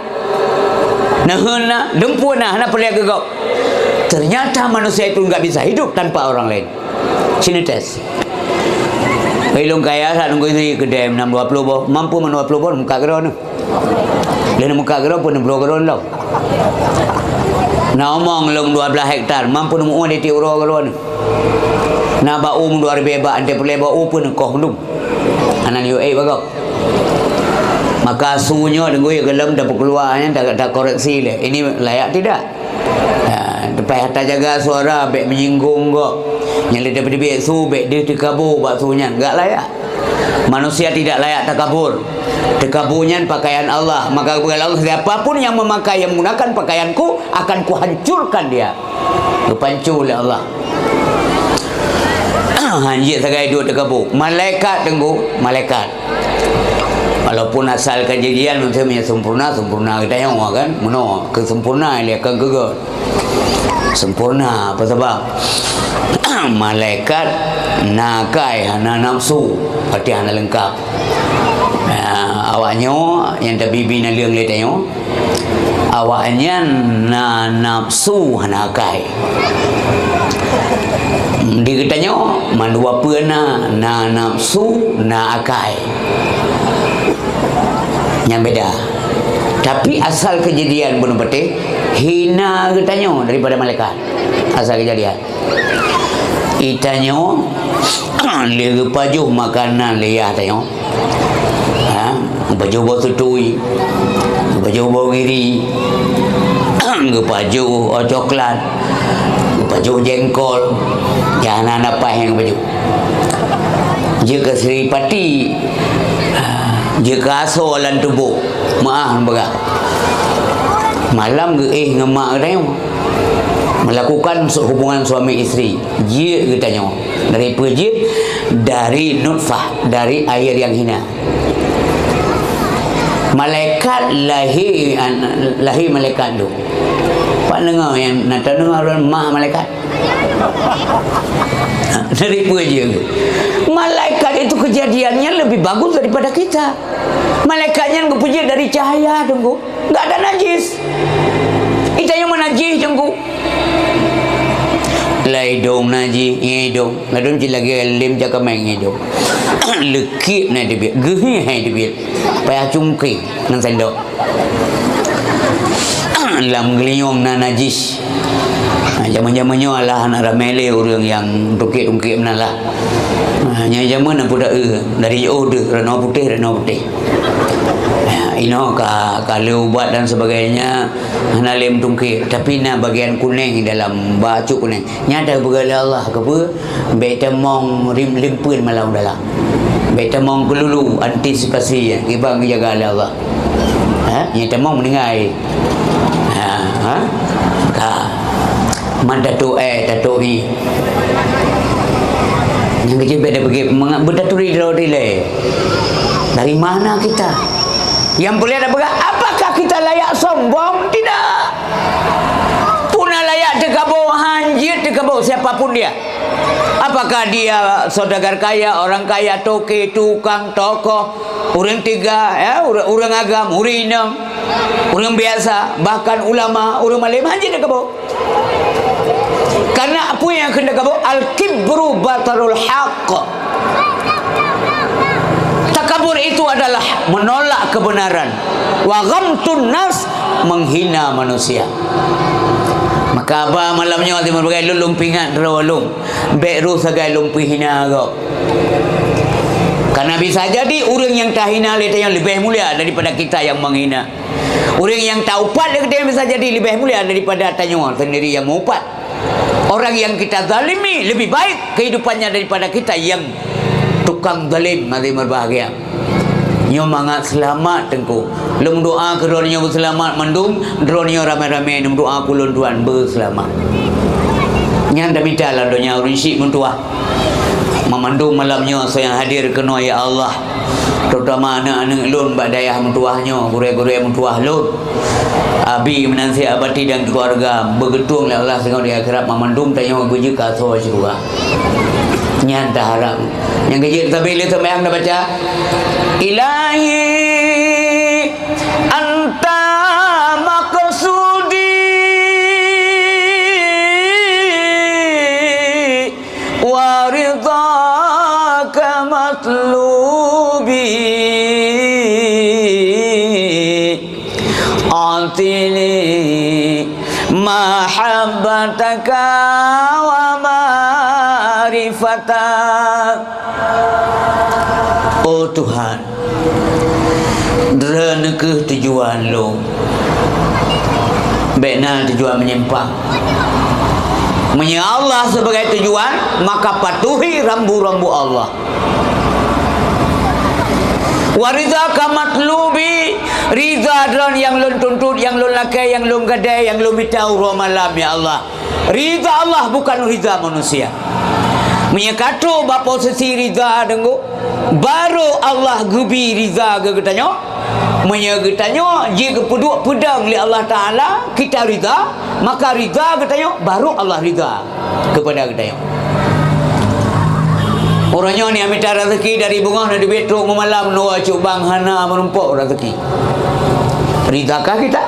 Neuheun na, dumpeue na, hana peureulèe keu gob. Ternyata manusia itu enggak bisa hidup tanpa orang lain. Sini tes. Ilôn kaya that nunggu istri keudè nam dua puluh boh, mampu man dua puluh boh, muka keudroe neuh. Lheuh muka keudroe pun dua puluh keudroe lom. Na umong lom dua belas hektar, mampu nemu di tiep uroe keudroe neuh. Na bak u dua ribu bak, ante peureulèe bak u pun koh dum. Anan yue bagok. Maka su nyoe deungoe geulom tapeukeuluwa nyan ta, takoreksi lé. Ini layak tidak? Ha, teupayah tajaga suara, bèk menyinggung gob. Nyang lé tapeubiet su, bèk deuh teukabô bak su nyan, gak layak. Manusia tidak layak takabur. Teukabô nyan pakaian Allah. Maka geupeugah Allah, siapa pun yang memakai, yang menggunakan pakaianku, akan kuhancurkan dia. Geupancu lé Allah. Hanjeuet sagai duek teukabô. Malaikat teunggu, malaikat. Walaupun asal kejadian manusia punya sempurna, sempurna geutanyoe kan. Meunoe, keusempurna lé kan keugeut. Sempurna, apa sebab? Malaikat na akai, hana nafsu, berarti hana lengkap. Ah, awak nyoe nyang tabi-bi naleueng lé tanyoe, awaknyan na nafsu, hana akai. Di geutanyoe, mandua peue na, na nafsu, na akai. Nyan beda. Tapi asal kejadian bunoe patéh, hina geutanyoe daripada malaikat. Asal kejadian. Itanyoe lé geupajoh makanan lé yah tanyoe. Ha, geupajoh boh tutui, geupajoh boh giri, geupajoh, oh, coklat, geupajoh jengkol, nyang hana-hana paih nyang geupajoh. Jeuet keu siripati, jeuet keu asoe lam tuboh, meu'ah lôn peugah. Malam geuéh ngon mak geutanyoe. Melakukan su-, hubungan suami isteri. Jeuet geutanyoe. Dari peue jeuet? Dari nutfah, dari air yang hina. Malaikat lahé, an-, lahé malaikat tu. Pat deungoe nyang na tadeungoe mak malaikat? Dari peue jeuet? Malaikat itu kejadiannya lebih bagus daripada kita. Malaikat nyan geupeujeuet dari cahaya, Teungku. Enggak ada najis. Itanyoe mah najis, Teungku. Lam idong najis, ngon idong. Ladom cit lagèe lem jakameng idong. Leukik na teubiet, geuh hai teubiet. Payah cungkeng ngon sendok. Lam geulinyueng na najis. Ha, jameun-jameun nyoe alah hana ramé lé ureueng nyang tungkét-tungkét meunan lah. Ha, nyan jameun na peue, dari jiôh deuh, ranoe putéh, ranoe putéh. Ha, inoe ka, ka lé ubat dan sebagainya, hana lé meutungkét, tapi na bagian kunéng dalam, bak acut kunéng. Nyan tapeugah lé Allah keupeue? Bèk tamong lim-, limpeuen malam dalam. Bèk tamong keululu, antisipasi, kiban geujaga lé Allah. Ha? Nyang tamong meuninggai. Ha, ha? Ka. Man tato, eh, tato ni. Nyang keucil bèk tapeugah, menga-, beutaturi droe dilèe. Dari mana kita? Nyang peureulèe tapeugah, apakah kita layak sombong? Tidak. Peue na layak teukabô, hanjeuet teukabô siapa pun dia. Apakah dia saudagar kaya, orang kaya, toke, tukang, tokoh, ureueng teuga, ya, ureueng, ureueng agam, ureueng inong, ureueng biasa, bahkan ulama, ureueng malém, hanjeuet teukabô. Karena peue nyang keuneuk takabô? Al-kibru batarul haq. Takabur itu adalah menolak kebenaran. Wa ghamtun nas, menghina manusia. Maka haba malam nyoe, lôn peuingat droe lôn, bèk rôh sagai lôn peuhina gob. Karena bisa jadi ureueng nyang tahina lé tanyoe leubeh mulia daripada kita nyang menghina. Ureueng nyang taupat lé geutanyoe bisa jadi leubeh mulia daripada tanyoe sendiri nyang meuupat. Orang yang kita zalimi lebih baik kehidupannya daripada kita yang tukang zalim, hadirin berbahagia. Nyoe mangat seulamat, Teungku. Lôn doa keu droeneuh nyoe beuseulamat mandum, droeneuh nyoe ramé-ramé neumeudoa keu lôn, Tuhan, beuseulamat. Nyan tamita lam donya ureuëng syik meutuwah. Meumandum malam nyoe soe nyang hadir keunoe, ya Allah, terutama aneuëk-aneuëk lôn bak dayah meutuwah nyoe, gurée-gurée meutuwah lôn, abi meunan si abati dan keuluwarga, beugeutueng lé Allah singoh di akhirat, meumandum tanyoe geujeuet keu asoe syeuruga. Nyan taharab. Nyang geujeuet sabe lé seumayang tabaca, Ilahi, anta maqsudi wa ridhaka matlubi. Atini mahabbataka wa ma'rifata. Oh Tuhan, Droeneuh kheueh tujuan lôn. Bék na tujuan meunyimpang. Meunyoe Allah sibagai tujuan, maka patuhi rambu-rambu Allah. Wa ridhaka matlubi, ridha Droe nyang lôn tuntut, nyang lôn lakée, nyang lôn gadée, nyang lôn mita uroe malam, ya Allah. Ridha Allah, bukan ridha manusia. Meunyoe ka trok bak posisi ridha, deungoe, baru Allah geubi ridha keu geutanyoe. Meunyoe geutanyoe jeuet geupeuduek peudong lé Allah Taala, kita ridha, maka ridha geutanyoe, baru Allah ridha keupada geutanyoe. Uroe nyoe neumita raseuki dari beungoh, neuteubiet trok meumalam, neuwoe cubang hana meurumpok raseuki. Ridhakah kita?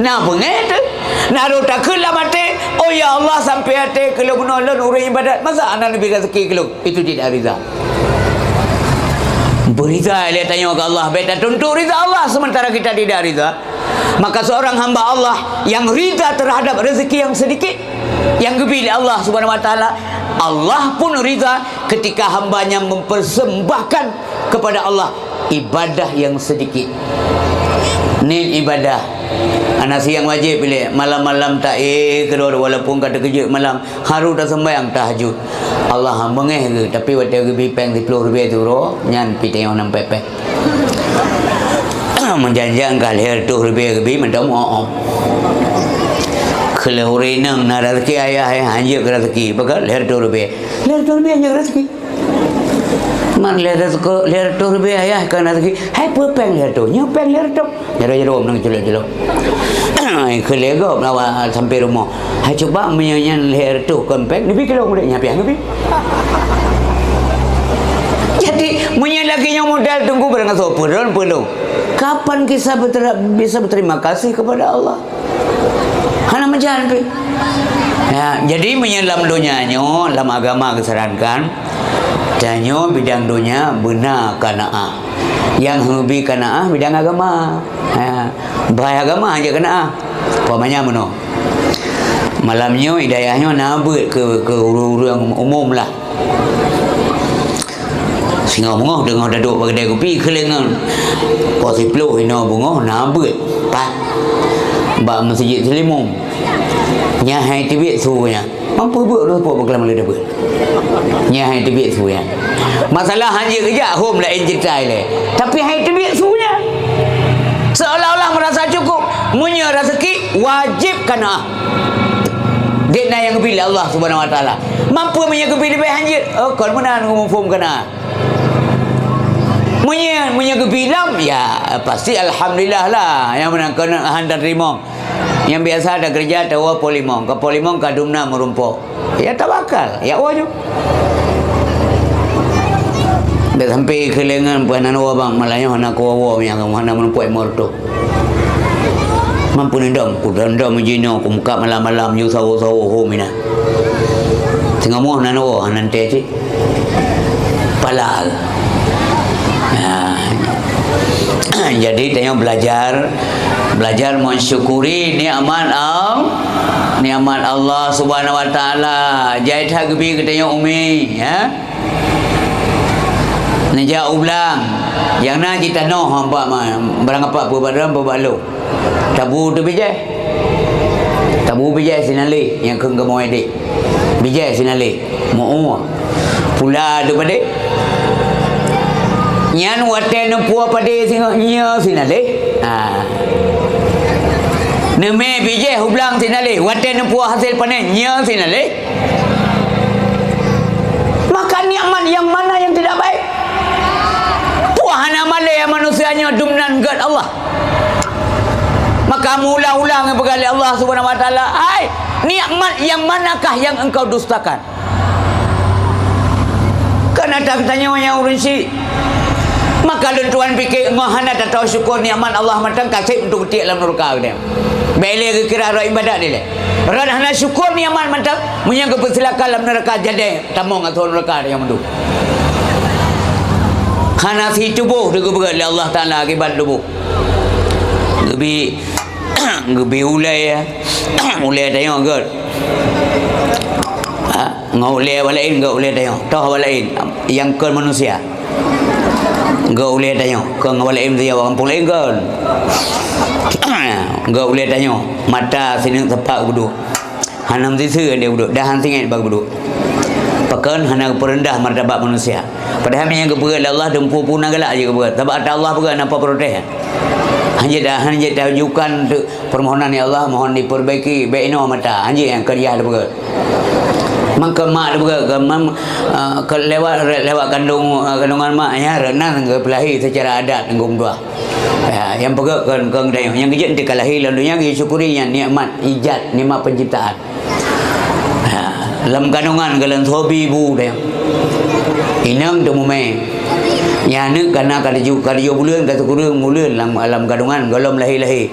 Na beungéh teuh. Na rhot takheun lam até, "Oh ya Allah, sampai até keu lôn bunoe lôn ureuëng ibadat, masa hana neubi raseuki keu lôn?" Itu tidak ridha. Beuridha lé tanyoe keu Allah, bék tatuntut ridha Allah sementara kita tidak ridha. Maka seorang hamba Allah yang ridha terhadap rezeki yang sedikit yang geubi lé Allah Subhanahu wa Taala, Allah pun ridha ketika hambanya mempersembahkan kepada Allah ibadah yang sedikit. Niet ibadah. Hana siang wajéb ilée, malam-malam taé keudroe walaupun ka teukeujot malam, harôh taseumbahyang tahajud. Allah beungéh geuh, tapi watée geubi péng siploh ribée teuroe, nyan pih tanyoe nam pék-pék. Meujan-jan ka lhée reutôh ribée geubi mantong, oh, oh. Keu lheueh ureuëng inong na raseuki ayah, eh, hanjeuet keu raseuki, pakon lhée reutôh ribée. Lhée reutôh ribée hanjeuet raseuki. Man lhée reutôh, lhée reutôh ribée ayah kon raseuki. Hai peue péng lhée reutôh? Nyoe péng lhée reutôh. Jaroe-jaroe meunang culok-culok. Keu lhée gob lawa sampai rumoh. Hai cuba meunyoe nyan lhée reutôh kon péng, neubi keu lôn udeb nyan piah neubi. Jadi, meunyoe lagée nyoe model teungku barang asoe peudon peulông. Kapan kita betera-, bisa berterima kasih kepada Allah? Hana meujan pih. Ya, jadi meunyoe lam donya nyoe, lam agama geusarankan, tanyoe bidang donya beuna kanaah. Nyang heubi kanaah bidang agama. Ya, bahai agama hanjeuet kanaah. Umpamanya meunoe. Malam nyoe, hidayah nyoe na beuet keu, keu ureuëng-ureuëng umum lah. Singoh beungoh teungoh taduek bak keudée kupi keulengan. Poh siploh inoe beungoh na beuet pat bak Meuseujid Seulimum. Nyan hai teubiet su nyan. Mampu beuet ureuëng pok beukeulaman lé beuet. Nyan hai teubiet su nyan. Masalah hanjeuet geujak hom laén ceurita ilée. Tapi hai teubiet su nyan. Seolah-olah merasa cukup. Meunyoe raseuki wajéb kanaah. Dék na nyang geubi lé Allah Subhanahu wa Taala. Mampu meunyoe geubi leubeh hanjeuet, oh, kon meunan muphom keunan. Meunyoe, meunyoe geubi lom, ya, pasti alhamdulillah lah. Nyang meunan keuneuk han tateurimong. Nyang biasa takeureuja tawoe poh limong. Ka poh limong ka dum na meurumpok. Ya, tawakal. Ya, woe ju. Dak sampai keulengan peuhana woe bang, malah nyoe hana kuwoe-woe nyang hana meurumpok imor tu. Mampu nindom, ku dondom jinoe, ku muka malam-malam, nyu sawo-sawo ho mina. Singoh moh nan woe, nan teh cit. Pala. Nah. Jadi, tanyoe belajar, belajar mensyukuri nikmat Al-, nikmat Allah Subhanahu wa Taala. Jai that geubi keu tanyoe umi, ya. Neujak u blang. Nyang na jitanoh, hampa ma, barang apa, peubak dalam, peubak lom. Tabu teuh bijéh. Tabu bijéh sinaleh, nyang kheun kamoe deh. Bijéh sinaleh, meu-ue. Pula teuh padé. Nyan watée neupue padé singoh nyoe sinaleh. Ha. Neumè bijéh u blang sinaleh, watèe neupuwoe hasé panèn, nyoe sinaleh. Maka nikmat yang mana yang tidak baik? Peue hana malèe manusia nyoe dum nan gèt Allah. Maka meuulang-ulang geupeugah lé Allah Subhanahu wa Taala, "Hai, nikmat yang manakah yang engkau dustakan?" Kan ata geutanyoe nyang ureueng syiek. Maka lôn tuan pike, ngon hana tatao syukur nikmat Allah mantong ka sép untuk geutiek lam nuraka geutanyoe. Bèk lé geukira rot ibadat dilèe. Rot hana syukur nikmat mantong, meunyoe geupeusilakan lam nuraka, jadèh tamong ateueh nuraka nyang mandum. Hana situbôh geubeureuet lé Allah Taala akibat tuboh. Geubi Geubi ulèe, ulèe tanyoe gèt. Ha, ngon ulèe awak laén gèt ulèe tanyoe. Toh awak laén, nyang kon manusia. Gèt ulèe tanyoe, kon awak laén meusé awak gampông laén kon. Gèt ulèe tanyoe, mata sineuk teumpat geuduek. Hana meusiseue lé udeb, dan han singét bak geuduek. Pakon hana geupeureundah martabat manusia. Padahai meunyo geupeugah lé Allah, dum peue-peue na galak jih geupeugah. Sabab ata Allah peugah, na peue protes. Hanjeuet dah, hanjeuet dah ajukan untuk permohonan, "Ya Allah, mohon diperbaiki, bèk inoe mata." Hanjeuet nyang keu yah geupeugah. Mangkeu mak geupeugah, keu mam, eh, keu lewat, lewat kandung, eh, kandungan mak, ya, reunan geupeulahé secara adat, geupeugah. Ya, nyang peugah kon, kon geutanyoe. Nyang keujeuet teuka lahé lam donya, geusyukuri nyan nikmat ijad, nikmat penciptaan. Ha, lam kandungan gohlom soe bi bu deh. Inong teumumè. Nyan aneuk kana ka tujoh, ka tujoh buleuen, ka sikureueng buleuen lam, lam kandungan, gohlom lahé-lahé.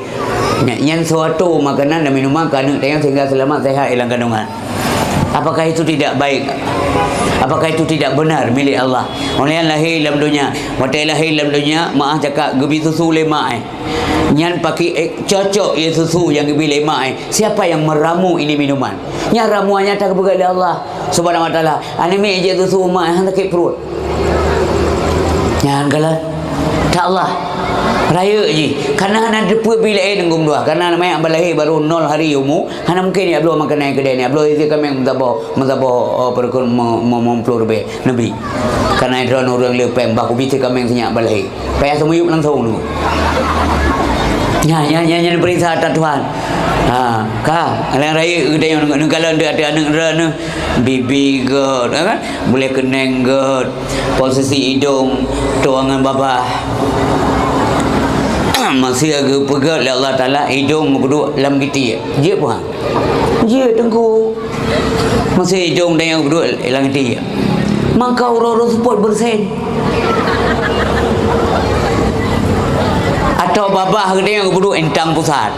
Nyan, nyan soe atô makanan dan minuman keu aneuk tanyoe sehingga seulamat sehat lam kandungan. Apakah itu tidak baik? Apakah itu tidak benar milik Allah? Oleh lahé lam donya, watèe lahé lam donya, meu'ah cakap geubi susu lé mak, eh. Nyan pakri, eh, cocok ya susu nyang geubi lé mak, eh. Siapa yang meramu ini minuman? Nyan ramuan nyang ka geupeugah lé Allah Subhanahu wa Taala. Aneuk miet jép susu mak, han sakét pruet. Nyan galak. Tak Allah. Rayeuk jih. Karena hana teupeu bi laén geumeudua. Karena aneuk miet ban lahé baru nol hari umu, hana mungkin jak bloe makanan keudè nyan. Bloe isi kaméng meusaboh, meusaboh, oh, peureukeun me-, me-, meuplôh ribèe. Neubi. Karena droeneuh ureueng le péng, bah kubi teuka meng sinyak balhé. Payah seumiyup langsung tu. Nyan, nyan, nyan, nyan peuriksa ata Tuhan. Ha, ka, alang rayeuk geutanyoe neukalon deuk ateueh aneuk droeneuh, bibi gèt, ha kan? Bulèe keuneng gèt, posisi idong, tueng ngon babah. Maksud geupeugèt lé Allah Taala, idong geupeuduek lam giti. Jeuet peue? Jeuet, Teungku. Maksud idong dan nyang geuduek lam giti. Mangka uroe-uroe seupôt beureusen. Atau babah geutanyoe geuduek intang pusat.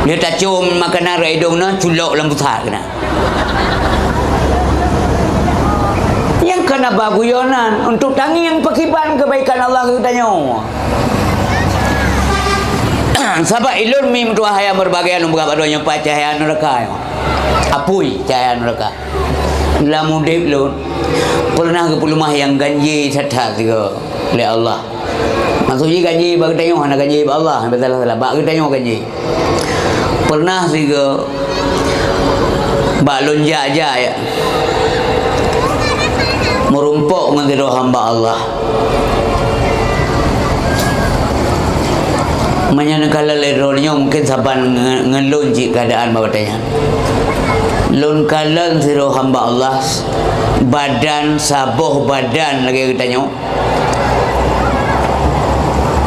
Dia tacôm makanan rot idong na culok lam pusat keunan. Nyang kana ba guyonan untuk tangieng pakriban keubaikan Allah keu geutanyoe. Sabab ilôn mi meutuah hayam meureubagai lôn peugah bak droeneuh pat cahya neuraka nyoe. Apui cahya neuraka. Lam udép lôn, peureunah geupeuleumah nyang ganjé that-that sigoe lé Allah. Maksud jih ganjé bak geutanyoe, hana ganjé bak Allah, hana salah-salah. Bak geutanyoe ganjé. Peureunah sigoe bak lôn jak-jak, ya, meurumpok ngon sidroe hamba Allah. Meunyoe neukalon lé droeneuh nyoe mungken saban nge-, ngon lôn cit keuadaan bak watèe nyan. Lôn kalon sidroe hamba Allah, badan saboh badan lagèe geutanyoe.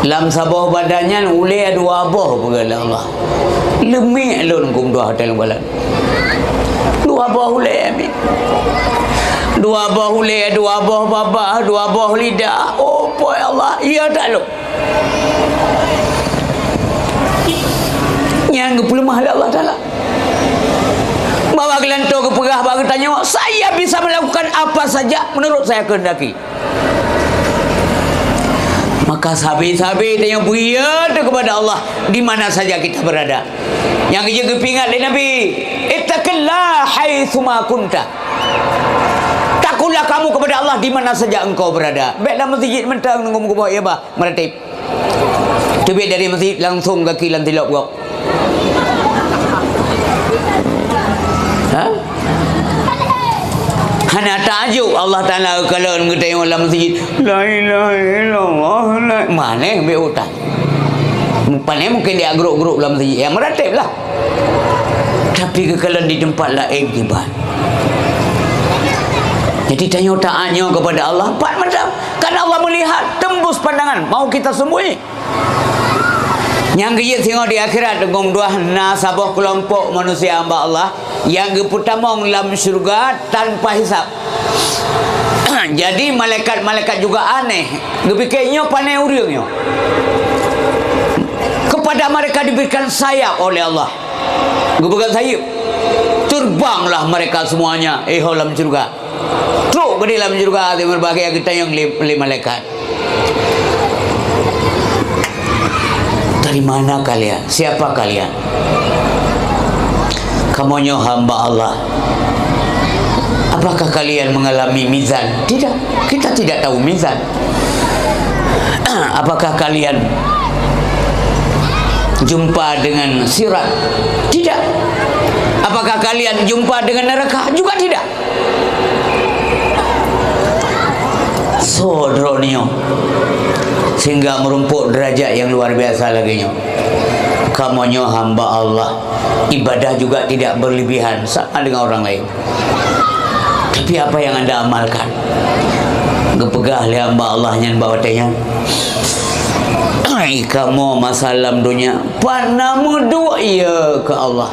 Lam saboh badan nyan ulèe dua boh peugah lé Allah. Leumiek lôn keu dua hotel gula. Dua boh ulèe, mi. Dua boh ulèe, dua boh babah, dua boh lidah. Oh, po ya Allah, iya that lôn. Nyang geupeuleumah lé Allah Taala. Bahwa geulantoe geupeugah bak geutanyoe, "Saya bisa melakukan apa saja menurut saya kehendaki." Maka sabe-sabe tanyoe beuié teuh kepada Allah di mana saja kita berada. Nyang geujeuet geupeuingat lé Nabi, "Ittaqillah haitsuma kunta." Takutlah kamu kepada Allah di mana saja engkau berada. Bèk lam meuseujid mantong nunggu meukeubah, ya bah, meuratéb. Teubiet dari meuseujid langsung gaki lam tilok gob. Ha? Hana taajub Allah Taala kalon geutanyoe lam meuseujid, "La ilaha illallah, la," manèh bèk utai. Pane mungkin di grup-grup lam masjid nyang meuratéb lah. Tapi geukalon di teumpat laén kiban. Jadi tanyoe taat nyoe kepada Allah, pat mantong. Kan Allah melihat, tembus pandangan, mau kita sembunyi. Nyang keujeuet singoh di akhirat, teungku meutuah, na saboh keulompok manusia hamba Allah nyang geupeutamong lam syeuruga tanpa hisab. Jadi malaikat-malaikat juga aneh, geupike nyoe pane ureuëng nyoe. Kepada mereka diberikan sayap oleh Allah. Geupeugah sayeup. Terbanglah mereka semuanya, eh, lam syeuruga. Trok keudeh lam syeuruga, hati meubahgia geutanyong lé, lé malaikat. "Dari mana kalian? Siapa kalian?" "Kamoe nyoe hamba Allah." "Apakah kalian mengalami mizan?" "Tidak, kita tidak tahu mizan." "Apakah kalian jumpa dengan sirat?" "Tidak." "Apakah kalian jumpa dengan neraka?" "Juga tidak." Soe droeneuh nyoe sehingga meurumpok derajat nyang luar biasa lagée nyoe? Kamoe nyoe hamba Allah, ibadah juga tidak berlebihan sama dengan orang lain. Tapi apa yang anda amalkan? Geupeugah lé hamba Allah nyan bak watée nyan, "Ai, kamoe masa lam donya pat na meuduek ie keu Allah.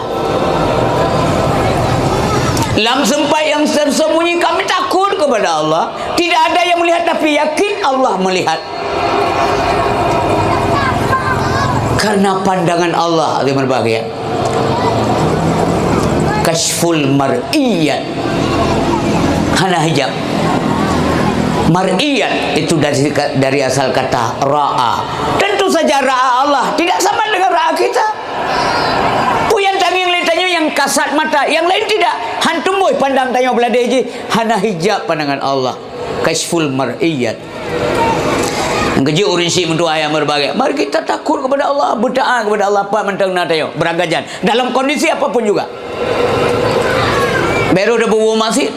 Lam sempat yang tersembunyi kami takut kepada Allah. Tidak ada yang melihat, tapi yakin Allah melihat." Karena pandangan Allah, hadirin berbahagia. Kasyful mar'iyat. Hana hijab. Mar'iyat itu dari, dari asal kata ra'a. Tentu saja ra'a Allah tidak sama dengan ra'a kita. Peue nyang tangieng lé tanyoe nyang kasat mata, nyang laén tidak. Han tumboh pandang tanyoe beuladeh jih, hana hijab pandangan Allah. Kasyful mar'iyat. Nyang keujeuet ureuëng syiek meutuah nyang meubahgia, mari kita takut kepada Allah, beutaat kepada Allah, pat mantong na tanyoe, beurangkajan, dalam kondisi apapun juga. Bék rôh tapubuet maksiat.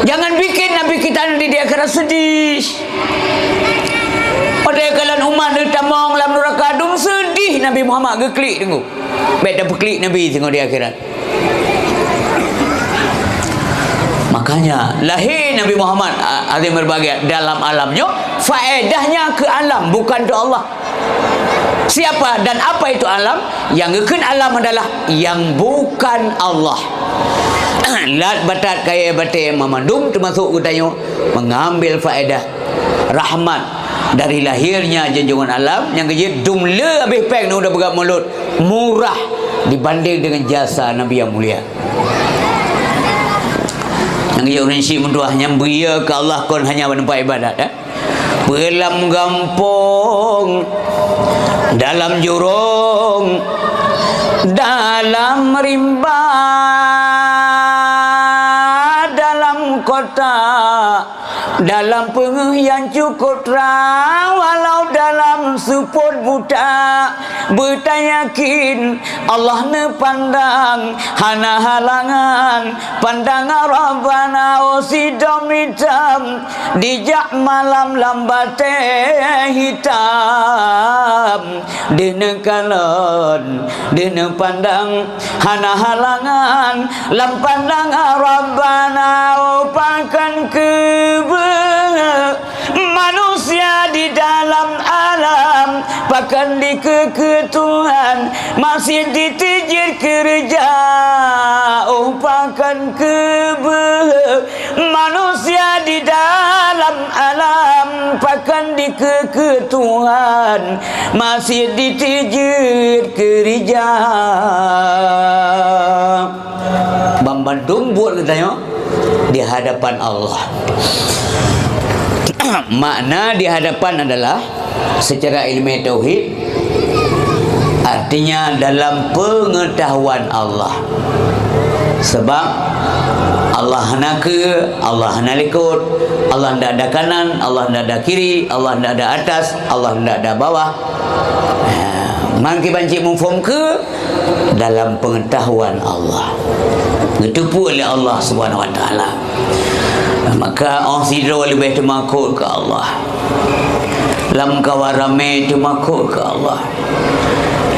Jangan bikin Nabi kita nanti di akhirat sedih. Watée kalon umat neutamong lam nuraka dum sedih Nabi Muhammad geuklik teungku. Bék tapeuklik Nabi singoh di akhirat. Makanya, lahé Nabi Muhammad, a-, hadirin berbahagia, dalam alam nyoe, faedahnya keu alam, bukan keu Allah. Siapa dan apa itu alam? Nyang geukheun alam adalah nyang bukan Allah. Lat batat kayée batée mamandum teumasok geutanyoe mengambil faedah rahmat dari lahirnya junjungan alam nyang keujeuet dum le habéh péng nu udah peugah mulut murah dibanding dengan jasa Nabi yang mulia. Nyang keujeuet ureuëng syiek meutuah nyang beuié keu Allah kon hanya bak teumpat ibadat, eh? Peue lam gampông, dalam jurông, dalam rimba, dalam kota, dalam peungeuh nyang cukôp trang, walau dalam seupôt buta, beutayakin Allah neupandang, hana halangan, pandangan Rabbana, oh sidom itam, dijak malam lam batée hitam, deuh neukalon, deuh neupandang, hana halangan, lam pandangan Rabbana, oh pakon keubeue manusia di dalam alam, pakon dikeue keu Tuhan, masih jiteubiet keureuja, oh pakon keubeue manusia di dalam alam, pakon dikeue keu Tuhan, masih jiteubiet keureuja. Banmandum buet geutanyoe di hadapan Allah. Makna di hadapan adalah secara ilmiah tauhid, artinya dalam pengetahuan Allah. Sebab Allah hana keue, Allah hana likot, Allah ndak ada kanan, Allah ndak ada kiri, Allah ndak ada atas, Allah ndak ada bawah. Ha, mangke banci muphom keue dalam pengetahuan Allah. Geuteupeue lé Allah Subhanahu wa Taala. Maka 'oh sidroe leubeh teumakot keu Allah. Lam kawan ramé teumakot keu Allah.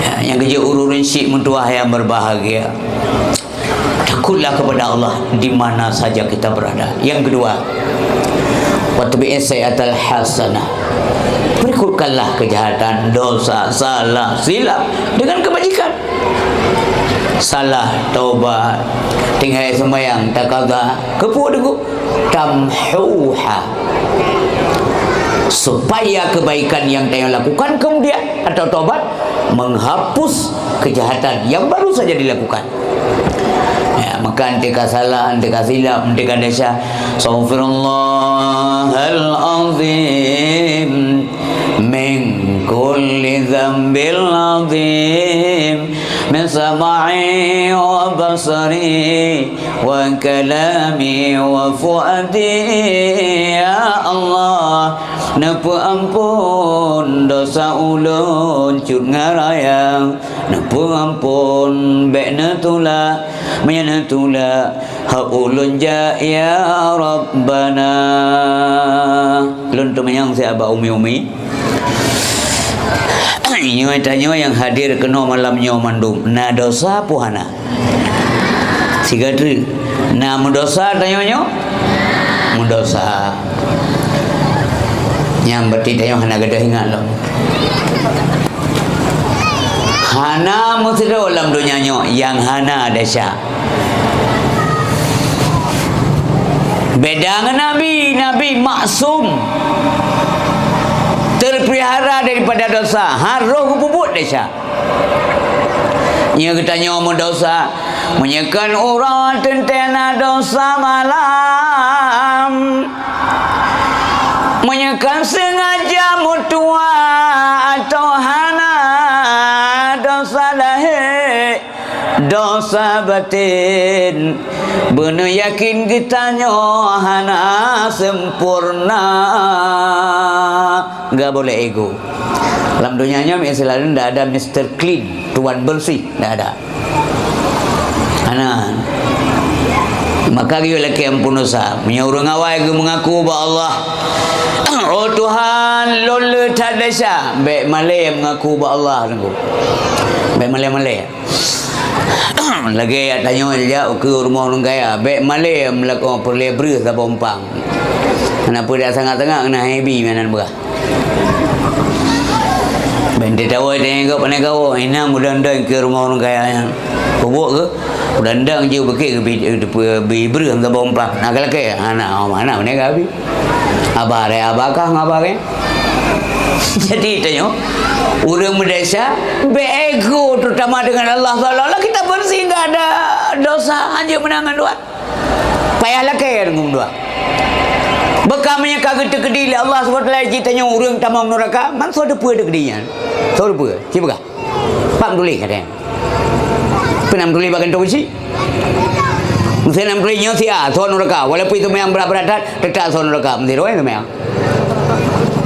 Ya, nyang keujeuet ureueng syiek meutuah yang berbahagia. Takutlah kepada Allah di mana saja kita berada. Yang kedua, "Wa atbi'is sayyi'atal hasanah." Berikutkanlah kejahatan, dosa, salah, silap dengan kebajikan. Salah, taubat, tinggai sembahyang, takabur, keupeue teungku? Tamhuha. Supaya kebaikan yang tanyoe lakukan kemudian, atau taubat, menghapus kejahatan yang baru saja dilakukan. Ya, maka 'oh ka salah, 'oh ka silap, 'oh ka desya, "Astaghfirullahal azim min kulli dzambil azim, min sam'i wa basari wa kalami wa fuadi." Ya Allah, neupeuampon dosa ulôn cut ngon raya. Neupeuampon, bék neutulak, meunyoe neutulak, hak ulôn jak, ya Rabbana. Lôn teumanyong siat bak umi-umi. Nyoe tanyoe nyang hadir keunoe malam nyoe mandum, na dosa peue hana? Siga treuk. Na meudosa tanyoe nyoe? Meudosa. Nyan berarti tanyoe hana gadôh ingat lom. Hana meusidroe lam donya nyoe nyang hana desya. Beda ngon Nabi, Nabi maksum, terpelihara daripada dosa, harôh geupeubuet desya. Nyoe geutanyoe meudosa, meunyoe kon uroe teuntée na dosa malam. Meunyoe kon sengaja meutuah atau hana, dosa lahé, dosa batin, beuneuyakin geutanyoe hana sempurna. Gak boleh ego. Lam donya nyoe, istilah laén, ndak ada Mister Clean, tuan bersih, ndak ada. Hana. Maka geuyue lakée ampun dosa. Meunyoe ureuëng awai geumeungaku bak Allah, "Oh Tuhan, lôn le that desya," bék malée meungaku bak Allah, teungku. Bék malée-malée. Lagée tanyoe jak ukeue rumoh ureuëng kaya, bék malée meulakoe peureulée breuh saboh umpang. Hana peue dak sangat-sangat keunan hai bi meunan beurah. Ban teutabah teuingat pandai kawoe, inong udang-udang keu rumoh ureuëng kaya nyan. Peubuet keu udang-udang jih bukét keu bi, bi breuh saboh umpang. Na keu lakée? Hana, hana, hana, hana keu abi. Haba raya, haba kah, haba raya. Jadi tanyoe, ureuëng meudesya, beuego terutama dengan Allah, seolah-olah kita bersih, enggak ada dosa, hanjeuet meunan ngon dua. Payah lakée deungon dua. Beukam nyang ka geuteukeudi lé Allah subhanahu wa taala, jih tanyoe ureuëng tamong nuraka, mansoe teupeue teukeudi nyan. Soe teupeue? Ci peugah. Pak meutuléh katanya. Peue na meutuléh bak kantô beusi? Meusé na meutuléh nyoe si A, soe nuraka. Walaupun itu yang berat-berat that, tetap soe nuraka. Meusé roe itu yang.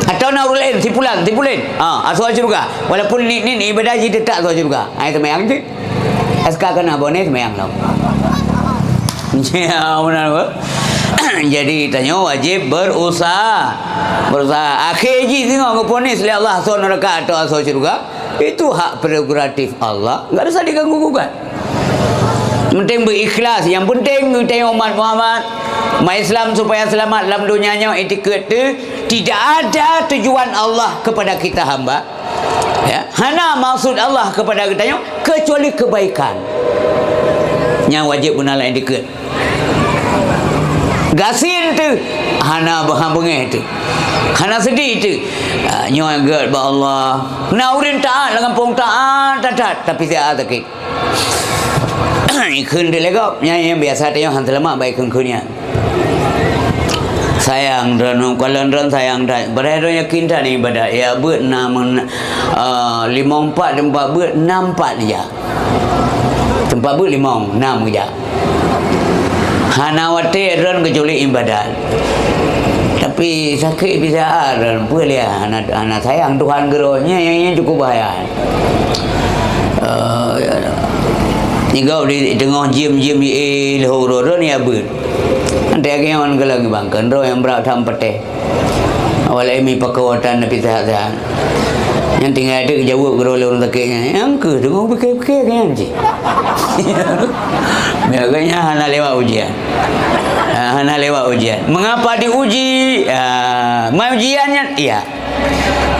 Atau na ureuëng laén, si pulan, si pulen. Ha, asoe syurga. Walaupun ni, ni, ni ibadah jih tetap asoe syurga. Ha, itu yang cit. Aska keunan boh ni seumayang lom. Ya, beuna, Bu. Jadi, tanyoe wajéb berusaha. Berusaha. Akhé jih singoh geuponis lé Allah asoe nuraka atau asoe syurga, itu hak prerogatif Allah. Enggak bisa diganggu gugat. Penting berikhlas. Yang penting tanyoe umat Muhammad, umat Islam supaya selamat lam donya nyoe, itikeuet tu tidak ada tujuan Allah kepada kita hamba. Ya, hana maksud Allah kepada geutanyoe kecuali kebaikan. Nyang wajéb beuna lam itikeuet. Gasien teuh, hana beungéh teuh. Hana seudeh teuh. Ah, nyoe gét bak Allah. Na ureuëng taát lam gampông, taát that-that, tapi siat sakét. Ikheun teuh lé gob, nyan nyang biasa tanyoe han seulamat bak ikheun-kheun nyan. Sayang droeneuh, kalon droeneuh sayang that. Padahai droeneuh yakin that ibadat. Ya, beuet na men-, eh, limong pat teumpat beuet, nam pat ija. Teumpat beuet limong, nam ija. Hana watée droeneuh kecuali ibadat. Tapi sakét bisa droeneuh, peue lé hana, hana sayang Tuhan keudroe. Nyan, nyan, nyan cukup bahaya. Eh, nyoe gob di teungoh jiem-jiem, eh, lheueh uroe droeneuh ya beuet. Teuh lagèe nyan keuh lagèe bang, keu droe nyang brat that peutéh. Awai lé mi pakon tan tapi sehat-sehat. Nyang tinggai teuk jaweueb keu droe lôn sakét nyan. Nyang keuh teungoh pikir-pikir keu nyan cit. Biasanya hana lewat ujian. Ha, hana lewat ujian. Mengapa diuji? Ha, mai ujian nyan? Iya.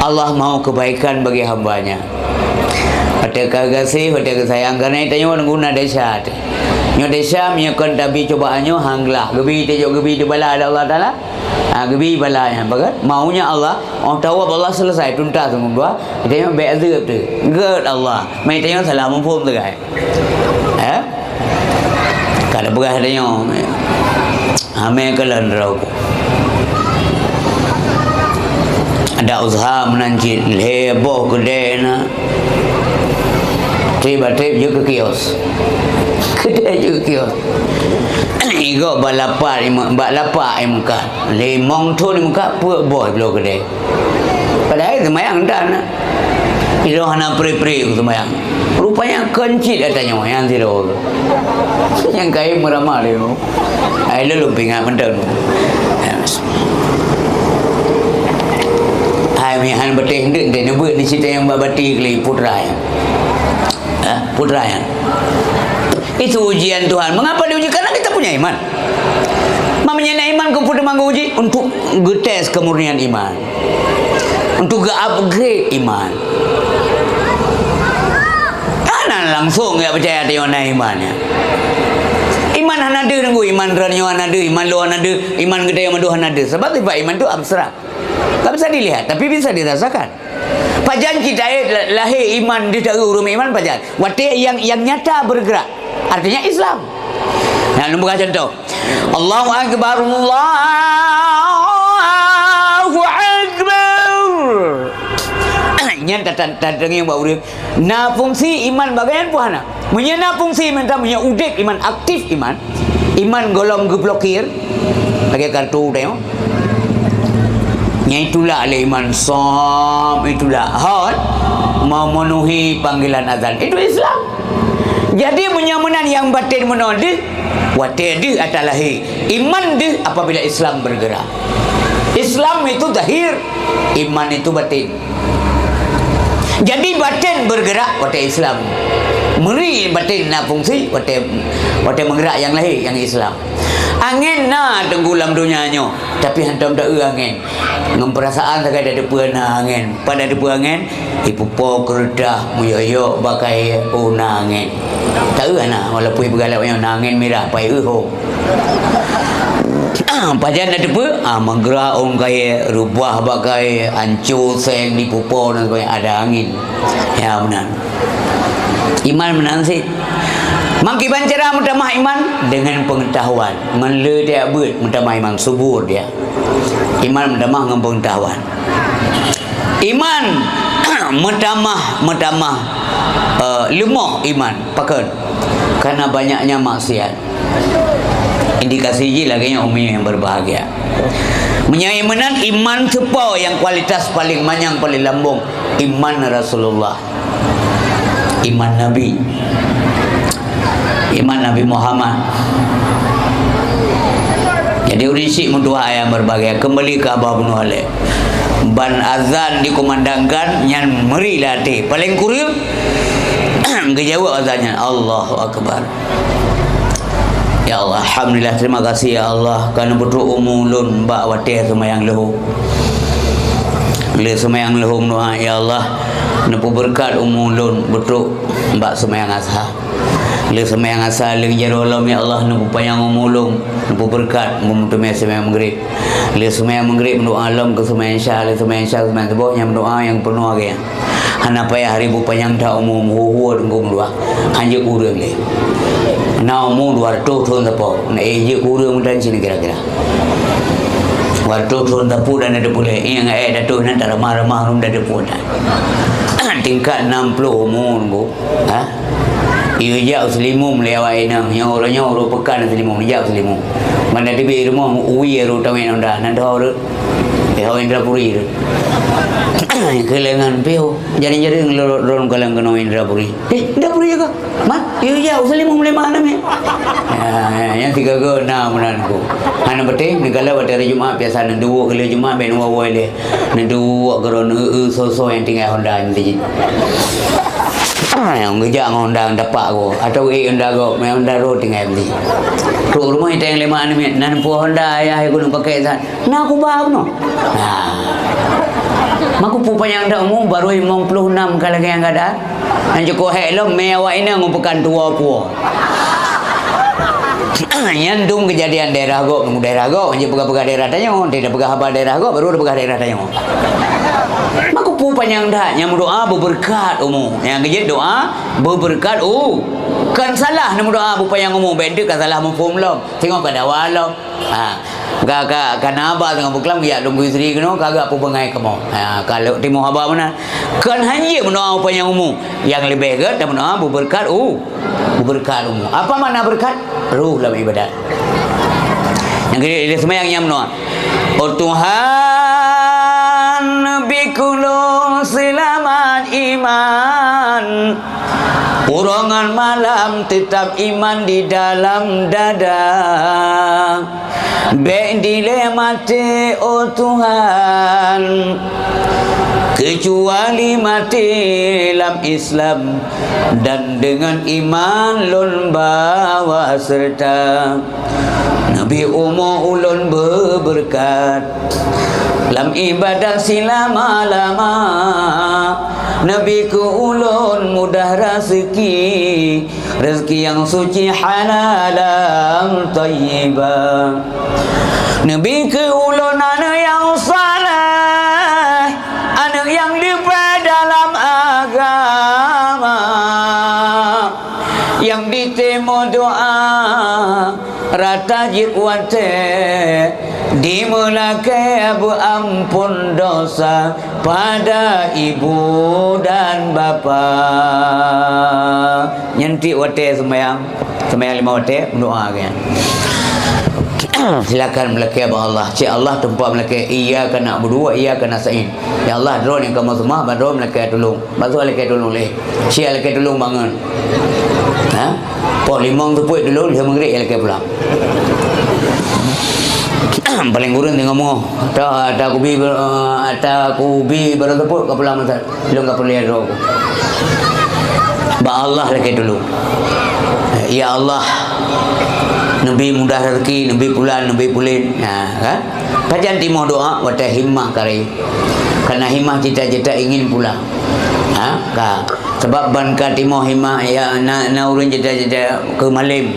Allah mau kebaikan bagi hamba-Nya. Watèe ka gaséh, watèe ka sayang, karena tanyoe guna desya teuh. Nyoe desya, meunyoe kon tabi cubaan nyoe, han glah. Geubi teuh jok geubi teuh bala lé Allah Taala. Ha, geubi bala nyan, pakat? Maunya Allah, oh tawab Allah selesai, tuntas seumua dua. Tanyoe bèk azeueb teuh. Gèt Allah. Mai tanyoe salah muphom teuh, kan? Eh? Ka lheueh peugah tanyoe. Amé kalon droe. Ada usaha meunan cit, lhèe boh keudè na. Trép-trép jeuet keu kios. Keudè jeuet keu kios. Igoe bak lapak, bak lapak i meukat. Limong thon i meukat, peuet boh bloe keudè. Padahai seumayang tan na. Iroh hana pre-pre seumayang. Rupanya kon cit ata nyoe nyang sidroe. Nyang kayém meuramal lé nyoe. Ai lôn pingat mantong. Ai mi han beuteh ndeuk deh neubeuet di situ nyang bak bati keu putra nyan. Ha? Putra nyan. Itu ujian Tuhan. Mengapa diuji? Karena kita punya iman. Meunyoe na iman keu peue teuma geuuji? Untuk geutes kemurnian iman. Untuk geu-upgrade iman. Hana langsung geupercaya tanyoe na iman nyan. Iman hana deuh nunggu, iman droeneuh hana deuh, iman lôn hana deuh, iman geutanyoe mandum hana deuh. Sebab sifat iman tu abstrak. Tak bisa dilihat, tapi bisa dirasakan. Pajan cit lahé iman di dalam ureueng iman pajan. Watèe nyang, nyang nyata bergerak. Artinya Islam. Nah, lôn peugah contoh. Allahu Akbar, Allahu Akbar. Nyan tatan-, tateueng bak ureueng. Na fungsi iman bagian pun hana. Meunyoe na fungsi iman, meunyoe udép iman, aktif iman, iman gohlom geublokir, lagèe kartu teuh. Nyan itulak lé iman, som itulak. Hot, memenuhi panggilan azan. Itu Islam. Jadi, meunyoe meunan nyang batin meunoe deuh, watèe deuh ata lahé, iman deuh apabila Islam bergerak. Islam itu zahir, iman itu batin. Jadi, batin bergerak watèe Islam. Meuri batin na fungsi watèe, watèe meugerak nyang lahé, nyang Islam. Angén na teungku lam donya nyoe, tapi hantom ta-eu angén. Ngon peurasaan sagai tateupeue na angén. Pat tateupeue angén, ipupo keureutah meuyok-yok bak kayèe, oh, na angén. Ta-eu hana, walaupun ipeugah lagèe nyoe na angén mirah, pai eu ho. Pajan tateupeue? Ah, meugerak ôn kayèe, reubah bak kayèe, anco seng, ipupo dan sebagainya, ada angin. Ya, meunan. Iman meunan cit. Mangkiban cara meutamah iman? Dengan pengetahuan. Ngon le tajak beuet meutamah iman, subur dia. Iman meutamah ngon pengetahuan. Iman meutamah, meutamah, eh, leumoh iman. Pakon? Karena banyaknya maksiat. Indikasi jih lagèe nyan, ummi yang berbahagia. Meunyoe meunan iman seupôt nyang kualitas paling manyang, paling lambông, iman Rasulullah. Iman Nabi. Iman Nabi Muhammad. Jadi, ureueng syiek meutuah ayah berbagai, kembali ke Abah Bunoe Alek. Ban azan dikumandangkan, nyan meuri lam até. Paléng kureueng, geujaweueb azan nyan, Allahu Akbar. Ya Allah, alhamdulillah, terima kasih ya Allah, ka neupeutrok umu lôn bak watèe seumayang leuhô. Lé seumayang leuhô meudoa, ya Allah, neupeubeureukat umu lôn beutrok bak seumayang asha. Lé seumayang asha lé jaroe lom, ya Allah, neupeupanyang umu lôn, neupeubeureukat, neupeuteumé seumayang maghrib. Lé seumayang maghrib meudoa lom keu seumayang isya, lé seumayang isya keu seumayang suboh, nyang meudoa nyang peunoh agé. Hana payah ribot panyang that umu, meuhue-hue teungku meudoa. Hanjeuet kureueng lé. Na umu dua ratus thon sapo. Na, eh, jeuet kureueng meudan cit kira-kira. Dua ratus thon sapo dan ada pulé. Ingat, eh, datoh nan tak ramah-ramah rum ada pun. Tingkat enam puluh umu teungku. Ha? Yue jak u Seulimum lé awak inong, nyoe uroe nyoe uroe peukan Seulimum, jak u Seulimum. Ban na teubiet rumoh, ui ru tawén Honda, na dho rot. Eh, Indra Puri tu. Keulengan piôh, jadi-jadi ngelorot droen kalon keunoe Indra Puri. Eh, Indra Puri ya kah? Man, yue jak u Seulimum lé ma namiet. Ya, ya, nyang sigoe-goe na meunan ku. Hana beutôi, neukalon watèe hari Jumat biasa neuduek keu lheueh Jumat bèk neuwoe-woe lé. Neuduek keudroe eu-eu soe-soe nyang tinggai Honda nyan cit. Ah, nyang geujak ngon Honda tapak goe, atawa ék Honda gob, mé Honda rot tinggai beli. Trok rumoh iteng lé ma namiet, nan peue Honda ayah ku neupakè that. Na kuba bunoe. Nah. Maku peue panyang that umu, baru limong ploh nam ka lagèe nyang gadang. Nyang cukôp hék lom, mé awak inong u peukan tuwoe puwoe. Nyan dum keujadian daerah gob, daerah gob, jeuet peugah-peugah daerah tanyoe, tidak peugah haba daerah gob, baru peugah daerah tanyoe. Maku peue panyang that, nyang meudoa beubeureukat umu. Nyang keujeuet doa beubeureukat u. Kan salah neumeudoa beupanyang umu, bèk deuh ka salah muphom lom. Singoh ka dawa lom. Ha. Ka, ka, ka na haba singoh beuklam, geujak lôn keu istri keunoe, ka geupeue bangai kamoe. Ha, ka lheueh timoh haba meunan. Kon hanjeuet meudoa u panyang umu. Nyang leubeh gèt tameudoa beubeureukat u, beubeureukat umu. Apa makna beureukat? Roh lam ibadat. Nyang keudua, di seumayang nyang meunoe. Oh Tuhan, bri keu lôn seulamat iman. Uroe ngon malam teutap iman di dalam dada. Bèk dilèe maté, oh Tuhan, keucuali maté lam Islam dan deungon iman lôn bawa seureuta. Neubi umu ulôn beubeureukat lam ibadat silama-lama. Neubi keu ulôn mudah raseuki, raseuki nyang suci halalan thayyibah. Neubi keu ulôn aneuk nyang saleh, aneuk nyang leubeh dalam agama, nyang jiteurimong doa rata jeuet watèe jimeulakèe beuamphon dosa pada ibu dan bapa. Nyan tiep watèe seumayang, seumayang limong watèe, meudoa geuh nyan. Silakan meulakèe bak Allah. Cit Allah teumpat meulakèe, iyyaka na'budu wa iyyaka nasta'in. Ya Allah, Droe nyang kamoe seumah, bak Droe meulakèe tulông. Bak soe lakèe tulông lé? Sia lakèe tulông bangon. Ha? Poh limong teupôt tulông, lheueh Maghrib lakèe pulang. Paléng kureueng teungoh meungoh. Ata, ata kubi, ata kubi barô teupôt ka pulang masa. Lôn ka peureulèe droe. Bak Allah lakèe tulông. Ya Allah, neubi mudah raseuki, neubi pulan, neubi pulen. Ha, kan? Pajan timoh doa, watèe himmah ka rayeuk. Karena himmah cita-cita ingin pulang. Ha, ka. Sabab ban ka timoh himmah, ya, na, na ureueng cita-cita keu malém.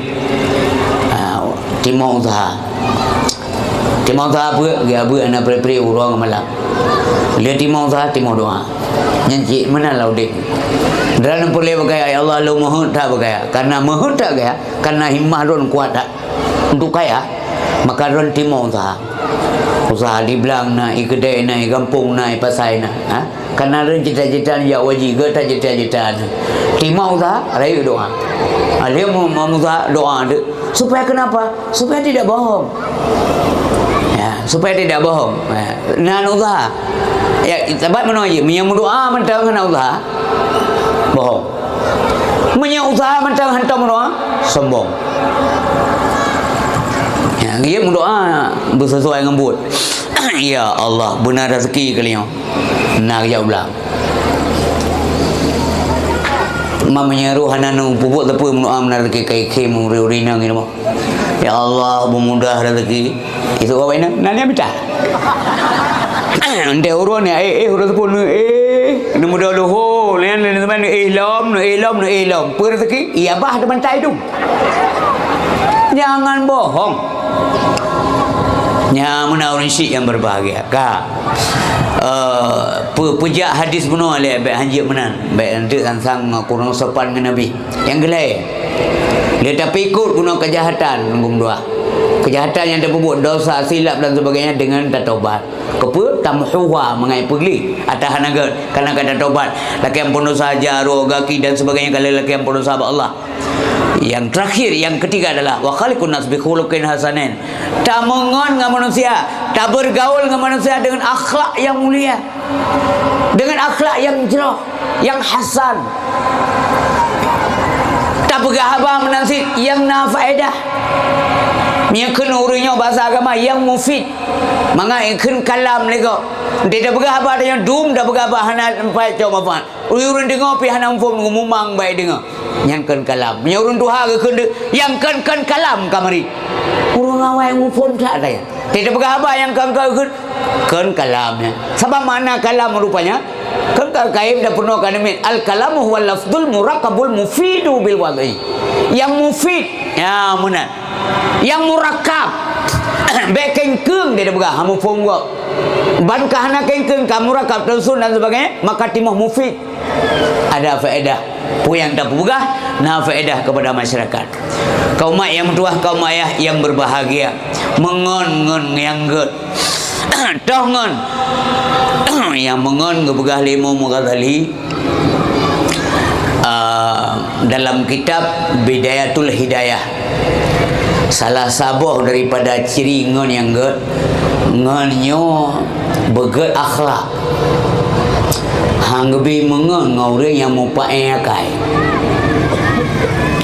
Ha, timoh useuha. Timoh useuha peue? Geubeuet hana pri-pri uroe ngon malam. Lheueh timoh useuha, timoh doa. Nyan cit meunan lam udép. Droeneuh peureulèe beukaya, ya Allah, lôn meuheuet that beukaya. Karena meuheuet that kaya, karena himmah droeneuh kuat that. Untuk kaya, maka droeneuh timoh useuha. Useuha di blang na, i keudè na, i gampông na, i pasai na. Ha? Karena droeneuh cita-cita jak haji, geuh that cita-cita na. Timoh useuha, rayeuk doa. Ha, lheueh meu-, meu-, useuha, doa deuk. Supaya kenapa? Supaya tidak bohong. Ya, supaya tidak bohong. Ya, nan useuha. Ya, sabab meunoe jih, meunyoe meudoa mantong hana useuha, bohong. Meunyoe useuha mantong hantom meudoa, sombong. Ya, dia meudoa beusesuai ngon buet. Ya Allah, beuna raseuki kali nyoe. Na geujak u blang. Ma meunyoe roh hana neupeubuet sapeue meudoa meunan keu kai khem ureueng-ureueng inong nyoe. Ya Allah, beumudah raseuki. Isuk awak inong, na nyang mita. Ndai uroe ni, eh, eh, uroe seupôt ni, eh, neumudah luho, laén, laén, laén, eh, lom, eh, lom, eh, lom. Peue raseuki? Iya bah teubantai dum. Jangan bohong. Nya meunan ureueng syik nyang berbahagia. Ka. Eh, peu-, peujak hadis bunoe lé, bèk hanjeuet meunan. Bèk nanti sang-sang kurang sopan ngon Nabi. Nyang keulhèe, lé tapeuikot bunoe keujahatan ngon dua. Keujahatan nyang tapeubuet, dosa, silap dan sebagainya dengan tatobat. Keupeue? Tamhuha, mangat peugleh. Ata hana gèt, karena ka tatobat. Lakèe amphon dosa, jaroe, gaki dan sebagainya, ka lheueh lakèe amphon dosa bak Allah. Yang terakhir, yang ketiga adalah, "Wa khaliqun nas bi khuluqin hasanin." Tameungon ngon manusia, tabeurgaul ngon manusia dengan akhlak yang mulia, dengan akhlak yang jroh, yang hasan. Tapeugah haba meunan cit yang na faedah. Meunyoe kheun ureuëng nyoe bahasa agama, yang mufid. Mangat kheun kalam lé gob. Di tapeugah haba tanyoe dum, tapeugah haba hana sampai cok manfaat. Ureuëng-ureuëng deungoe pih hana muphom, mumang bak deungoe. Nyan kheun kalam. Meunyoe ureuëng tuha geukheun deuk, nyang kheun-kheun kalam ka marit. Ureuëng awai muphom that saja. Teupeugah haba nyang kheun-kheun, kheun kalam nyan. Sabab makna kalam rupanya, kheun ka kayém dan peunoh ka namiet. Al-kalamu huwal lafzul murakkabul mufidu bil wad'i. Yang mufid, ya meunan. Yang murakkab, bék kengkeung dia peugah, ha, muphom gob. Ban ka hana kengkeung, ka murakkab, teusun dan sebagainya, maka timoh mufid. Ada faedah. Peue nyang tapeugah na faedah kepada masyarakat. Kaum mak nyang meutuwah, kaum ayah nyang berbahagia. Meungon ngon nyang gét. Toh ngon. Nyang meungon geupeugah lé Imam Ghazali, ah, dalam kitab Bidayatul Hidayah. Salah saboh daripada ciri ngon nyang gét, ngon nyoe beugét akhlak. Hang geubi meungon ngon ureuëng nyang mupaéh akai.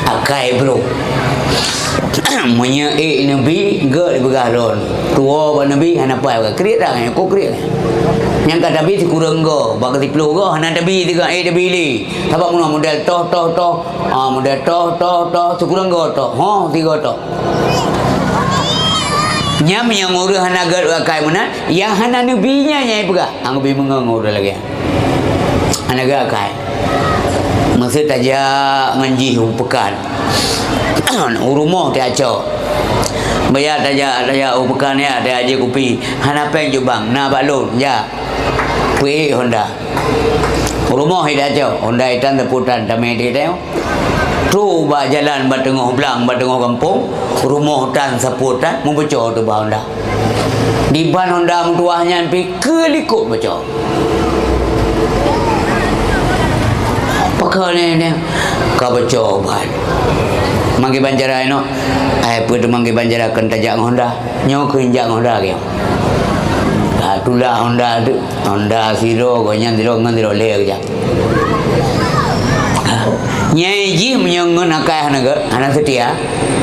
Akai brok. Meunyoe ék neubi, gét dipeugah lôn. Tuwoe bak neubi, hana pai bak kriet dah, ko kriet. Nyang ka tabi sikureueng goe, bak siploh goe, hana tabi sigoe, ék tabi lé. Sabab meunoe model toh, toh, toh. Ah, model toh, toh, toh, sikureueng goe toh. Ho, sigoe toh. Nyan nyang ureuëng hana gét akai meunan, nyang hana neubi nyan nyang peugah. Hang geubi meungon ngon ureuëng lagée nyan. Hana gét akai. Meusé tajak ngon jih u peukan. U rumoh tajak cok. Baya tajak, tajak u peukan ya, tajak jép kupi. Hana péng jubang, na bak lôn, jak. Peuék Honda. U rumoh ida cok, Honda itan sapeue tan tamé di teu. Trok bak jalan bak teungoh blang, bak teungoh gampông, rumoh tan sapeue tan, meubuco teuh bak Honda. Diban Honda meutuwah nyan pih keu likot buco. Pakon nyan, nyan ka buco ban. Manggé bancara inoe, ai peue teuh manggé bancara keu tajak ngon Honda. Nyoe keu jak ngon Honda keu. Ka tulak Honda tu, Honda sidroe, gobnyan sidroe, ngon sidroe lé keu jak. Nyai jih meunyoe ngon akai hana gét, hana seutia.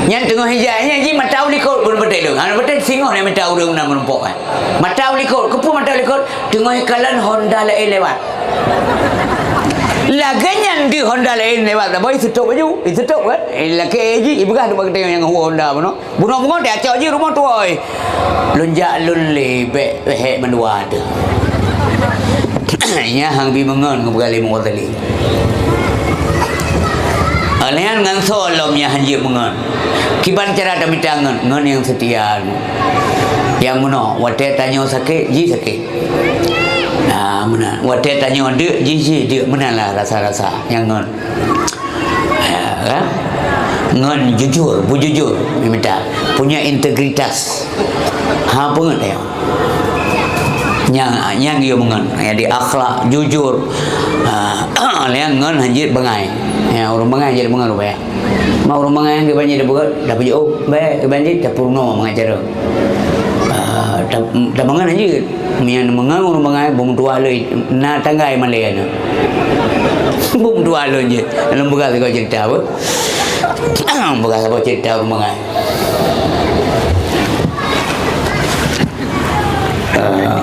Nyan teungoh ijak, nyai jih mata u likot pun beutôi lôn. Hana beutôi singoh nyan mata ureuëng na meurumpok, eh. Mata u likot, keupeue mata u likot? Teungoh ikalon Honda laén lewat. Lagée nyan di Honda laén lewat, saboh itutôp laju, itutôp kan? Eh, lakée jih, ipeugah tu bak geutanyoe nyang hu Honda bunoe. Bunoe-bunoe tacok jih rumoh tuwoe. Lôn jak lôn lé bék hék mandua teuh. Nyan hang bi meungon ngon peugah lé Mughazali. Lheueh nyan ngon soe lom nyang hanjeuet meungon. Kiban cara tamita ngon, ngon nyang seutia. Nyang meunoe, watée tanyoe sakét, jih sakét. Ah, meunan. Watée tanyoe deuk, jih, jih deuk. Meunan lah rasa-rasa nyang ngon. Ya, kan? Ngon jujur, bujujur, mita. Punya integritas. Ha, peungeut ya. Nyang, nyang geuyue meungon. Jadi akhlak, jujur. Ha, nyang ngon hanjeuet bangai. Ya, ureuëng bangai hanjeuet meungon rupaya. Ma ureuëng bangai kiban jih tapeugah, tapeujeuet, oh, bék, kiban jih tapeurunoe mangat cara. Ah, ta-, tamangat hanjeuet. Meunyan mangat ureuëng bangai, beumeutuwah lé, na tanggai malée na. Beumeutuwah lé jih. Lôn peugah sigoe cerita apa? Peugah sigoe cerita ureuëng bangai. Ah,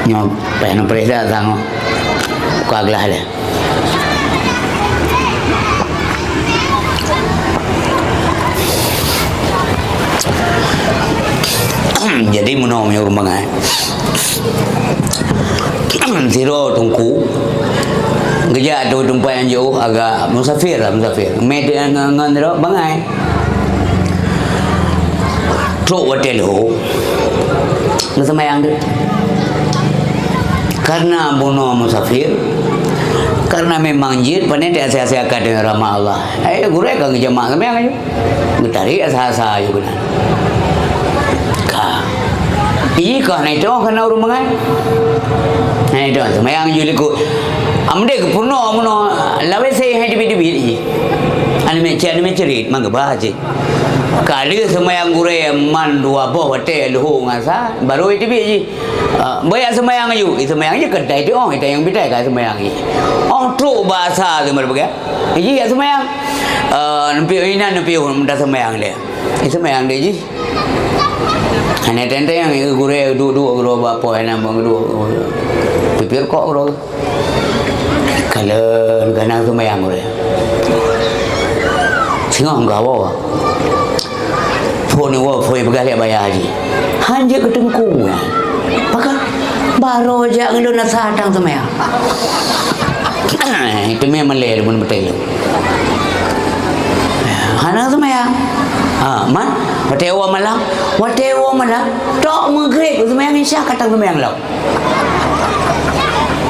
nyoe payah neupeuriksa sang buka gelah lé. Jadi meunoe meunyoe ureuëng bangai. Sidroe teungku geujak ateueh teumpat nyang jiôh agak musafir lah, musafir. Mé ngon, ngon sidroe bangai. Trok watée lheueh, geuseumayang deuek. Karena bunoe musafir, karena memang jeuet pané di asai-asai ka deungon rahmat Allah. Eh, gurée ka geujak seumayang aju. Geutarék asa-asa aju keunan. Ka. Iji kah na itu keunan ureuëng bangai. Na itu seumayang aju likot. Amdé geupeurunoe bunoe lawét sé hai teubiet-teubiet iji. Aneuk cit, aneuk cit, mang geuba cit. Ka lheueh seumayang gurée man dua boh watée leuhô ngon sa, barô iteubiet jih. Ah, beuyak seumayang aju, iseumayang jih keutai teuh, oh, itanyong bitai ka seumayang jih. Oh, trok bak asa tu baru peugah. Jih yak seumayang. Ah, neupiôh inan, neupiôh muda seumayang lé. Iseumayang deh jih. Hana teuntang nyang gurée duek-duek keudroe bak po, hana meuduek. Pipir kok keudroe. Kalon, ka na seumayang ureueng. Singoh gawoe. Phon woe, phon peugah lé Abah Haji. Han jeuet keu teungku nyan. Pakon? Barô jak ngon lôn asa tang seumayang. Teumé malée lôn beutôi lôn. Hana seumayang. Ha, man, watée woe malam, watée woe malam, tok meugreb seumayang Isya ka tang seumayang lom.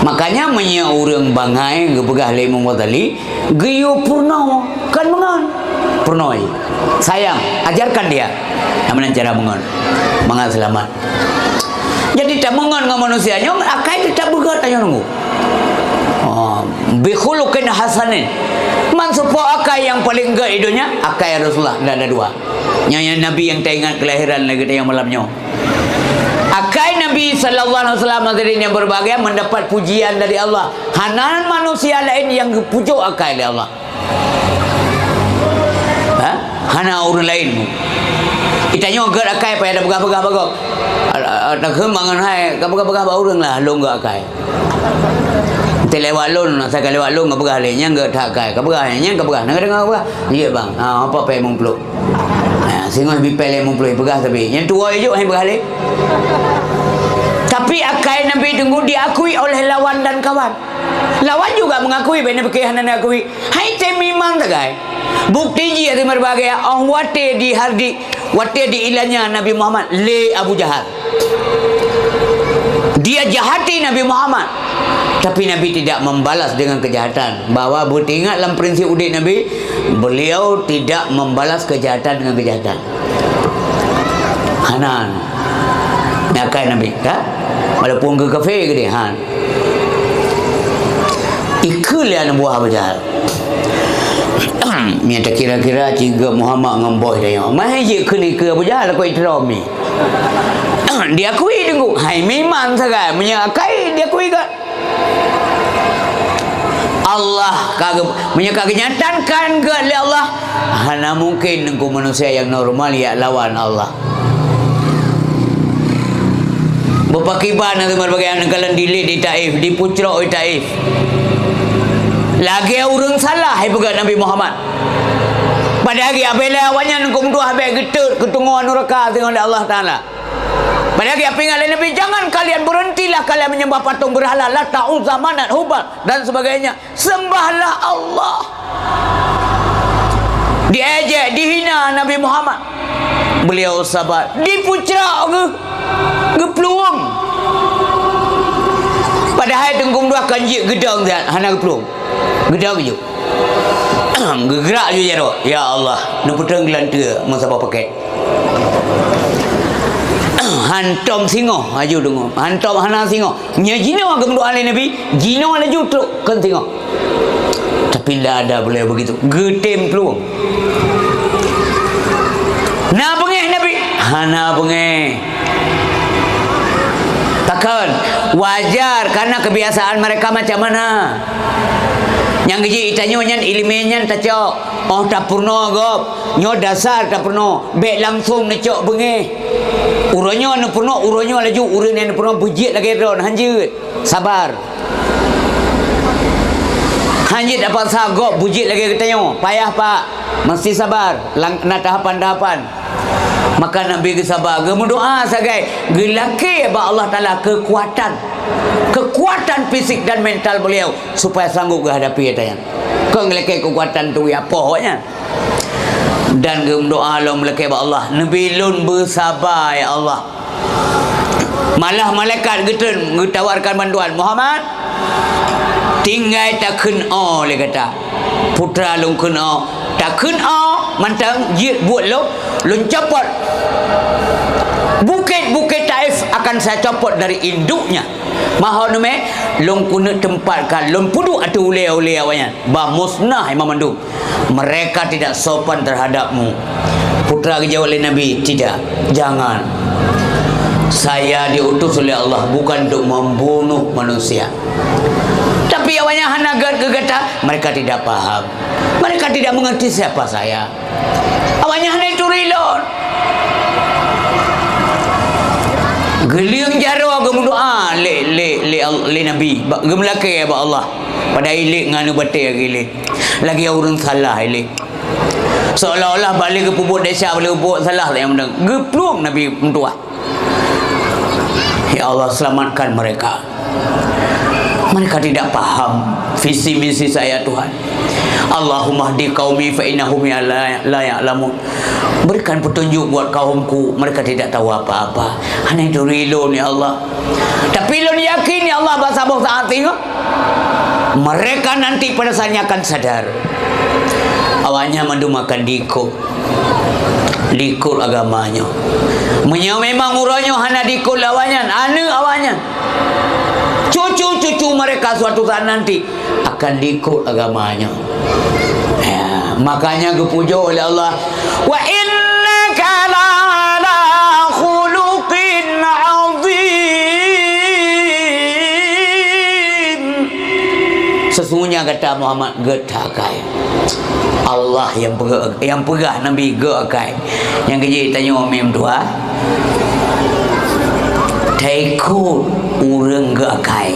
Makanya, meunyoe ureueng bangai geupeugah lé Imam Ghazali, geuyue peurunoe, kon meungon. Peurunoe. Sayang, ajarkan dia. Nyang meunan cara meungon. Mangat seulamat. Jadi, tameungon ngon manusia nyoe, akai teutab beugét tanyoe nunggu. Oh, bi khuluqin hasanin. Man seupôt akai nyang paleng gét di donya, akai Rasulullah, ndak ada dua. Nyan, nyan Nabi nyang taingat keulahiran lagée tanyoe malam nyoe. Akai Nabi sallallahu alaihi wasallam hadirin yang berbahagia mendapat pujian dari Allah. Hana manusia laén nyang geupujoe akai lé Allah. Ha? Hana ureueng laén. Itanyoe gét akai payah tapeugah-peugah bak gob. Takheun mangat hai, ka peugah-peugah bak ureueng lah, lôn gét akai. Teuh lewat lôn, asai ka lewat lôn ka peugah lé, nyan gét that akai. Ka peugah, nyan ka peugah, na ka deungoe peugah. Iya bang. Ha, apa payah limong puluh? Ha, singoh bipée limong puluh peugah tapi. Nyang tuwoe jok hai peugah lé. Tapi akai Nabi Teungku diakui oleh lawan dan kawan. Lawan juga mengakui, bak Nabi hana akui. Hai teuh mimang sagai. Bukti jih teuma bagi, oh, watée dihardik, watée diilanya Nabi Muhammad lé Abu Jahal. Dia jahati Nabi Muhammad, tapi Nabi tidak membalas dengan kejahatan. Bahwa beutingat lam prinsip udeb Nabi, beliau tidak membalas kejahatan dengan kejahatan. Hana. Nyan akai Nabi, ka? Walaupun keu kafé geude, ha. Ikheun lé aneuk buah Abu Jahal. Meunyoe takira-kira cit gét Muhammad ngon boh tanyoe. Meuhai jikheun ikheun Abu Jahal, kok itrom mi. Diakui Teungku. Hai mimang sagai, meunyoe akai diakui gét. Allah ka ge-, meunyoe ka geunyatakan gét lé Allah, hana mungken Teungku manusia nyang normal jak lawan Allah. Beupakiban na teuma bagi aneuk kalon dilet di Taif, dipucrok di Taif. Lagée ureueng salah ipeugah Nabi Muhammad. Padahai geubela awaknyan keu meutuah bék geutot keu teungoh nuraka singoh lé Allah Taala. Padahai geupeuingat lé Nabi, "Jangan kalian, berhentilah kalian menyembah patung berhala, Lata, Uzza, Manat, Hubal, dan sebagainya." Sembahlah Allah. Diejek, dihina Nabi Muhammad. Beliau sabar. Dipucrok geuh, geuplueng. Padahai Teungku meutuah kan jeuet geudong siat, hana geuplueng. Geudong ju. Geugrak ju jaroe. Ya Allah, neupeutrön geulanteue meusaboh pakét. Hantom singoh, aju deungoe. Hantom hana singoh. Nyoe jinoe geumeudoa lé Nabi, jinoe laju trok keu singoh. Tapi tidak ada beliau begitu. Geutem plueng. Na beungéh Nabi? Hana beungéh. Pakon? Wajar, karena kebiasaan mereka macam mana. Nyang geujik tanyoe nyan ileumèe nyan tacok. Oh, tapeurunoe gob. Nyoe dasar tapeurunoe. Bék langsong neucok beungéh. Uroe nyoe neupeurunoe, uroe nyoe laju ureueng nyang neupeurunoe beujeuet lagèe droen, hanjeuet. Sabar. Hanjeuet apaksa gob beujeuet lagèe geutanyoe. Payah, Pak. Meusti sabar. Lang-, na tahapan-tahapan. Maka Nabi geusaba, geumeudoa sagai, geulakèe bak Allah Taala keukuatan, keukuatan fisik dan mental beliau supaya sanggup geuhadapi ata nyan. Kon geulakèe keukuatan turi apoh awaknyan. Dan geumeudoa lom lakèe bak Allah, "Neubi lôn beusaba, ya Allah." Malah malaikat geutreun geutawarkan bantuan, "Muhammad, tinggai takheun 'o' lé gata." Putra lôn kheun 'o', takheun 'o' mantong jeuet buet lôn, lôn copot. Bukét-bukét Taif akan saya copot dari induknya. Mahon mé, lôn keuneuk teumpat ka lôn peuduek ateueh ulée-ulée awaknyan. Bah musnah mandum. Mereka tidak sopan terhadapmu. Putra geujaweueb lé Nabi, "Tidak, jangan. Saya diutus oleh Allah bukan untuk membunuh manusia." Tapi awaknyan hana gét keu gata, mereka tidak paham. Mereka tidak mengerti siapa saya. Awaknyan hana turi lôn. Geulieng jaroe geumeudoa lé, lé, lé, lé Nabi, ba-, geumeulakée bak Allah. Padahai ilée ngon aneuk batée lagée lé. Lagée ureuëng salah ilée. Seolah-olah bak lé geupeubuet desya, bak lé geupeubuet salah, nyang meunan. Geuplueng Nabi meutuah. Ya Allah, selamatkan mereka. Mereka tidak paham visi misi saya, Tuhan. Allahumma hdi qaumi fa innahum ya la, la ya'lamun. Berikan petunjuk buat kaumku, mereka tidak tahu apa-apa. Hana turi lôn, ya Allah. Tapi lôn yakin, ya Allah, bak saboh saat singoh, mereka nanti pada saatnya akan sadar. Awaknyan mandum akan diikot. Likot agama nyoe. Meunyoe memang uroe nyoe hana diikot lé awaknyan, aneuk awaknyan, cucu-cucu mereka suatu saat nanti akan diikot agama nyoe. Ya, makanya geupujoe lé Allah, "Wa innaka la'ala khuluqin azim." Sesungguhnya gata Muhammad gét that akai. Allah nyang peugah, nyang peugah Nabi gét akai. Nyang keujeuet tanyoe mim dua. Taikot ureuëng gét akai.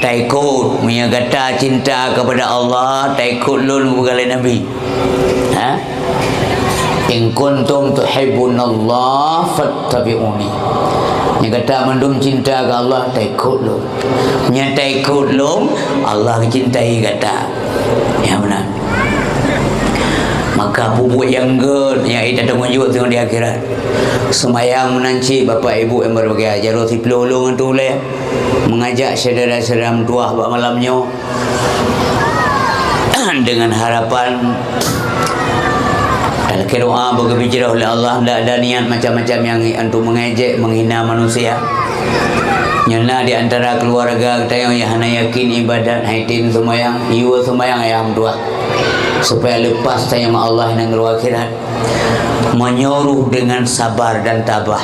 Taikot, meunyoe gata cinta kepada Allah, taikot lôn, peugah lé Nabi. Ha? "In kuntum tuhibbunallah fattabi'uni." Nyang gata mandum cinta keu Allah, taikot lôn. Nyang taikot lôn, Allah geucintai gata. Ya, meunan. Maka peubuet nyang gét, nyang ék tateumujok teungoh di akhirat. Seumayang meunan cit, Bapak Ibu nyang berbahagia, jaroe siplôh lôn ngon tuléh. Mengajak syedara-syedara meutuah bak malam nyoe. Dengan harapan, talakée doa, beugeubri jroh lé Allah, ndak ada niat macam-macam nyang untuk mengejek, menghina manusia. Nyoe na di antara keluarga geutanyoe nyang hana yakin ibadat, hai tem seumayang, yue seumayang ayah meutuah, supaya lepas tanyoe ngon Allah di nanggroe akhirat. Menyuruh dengan sabar dan tabah,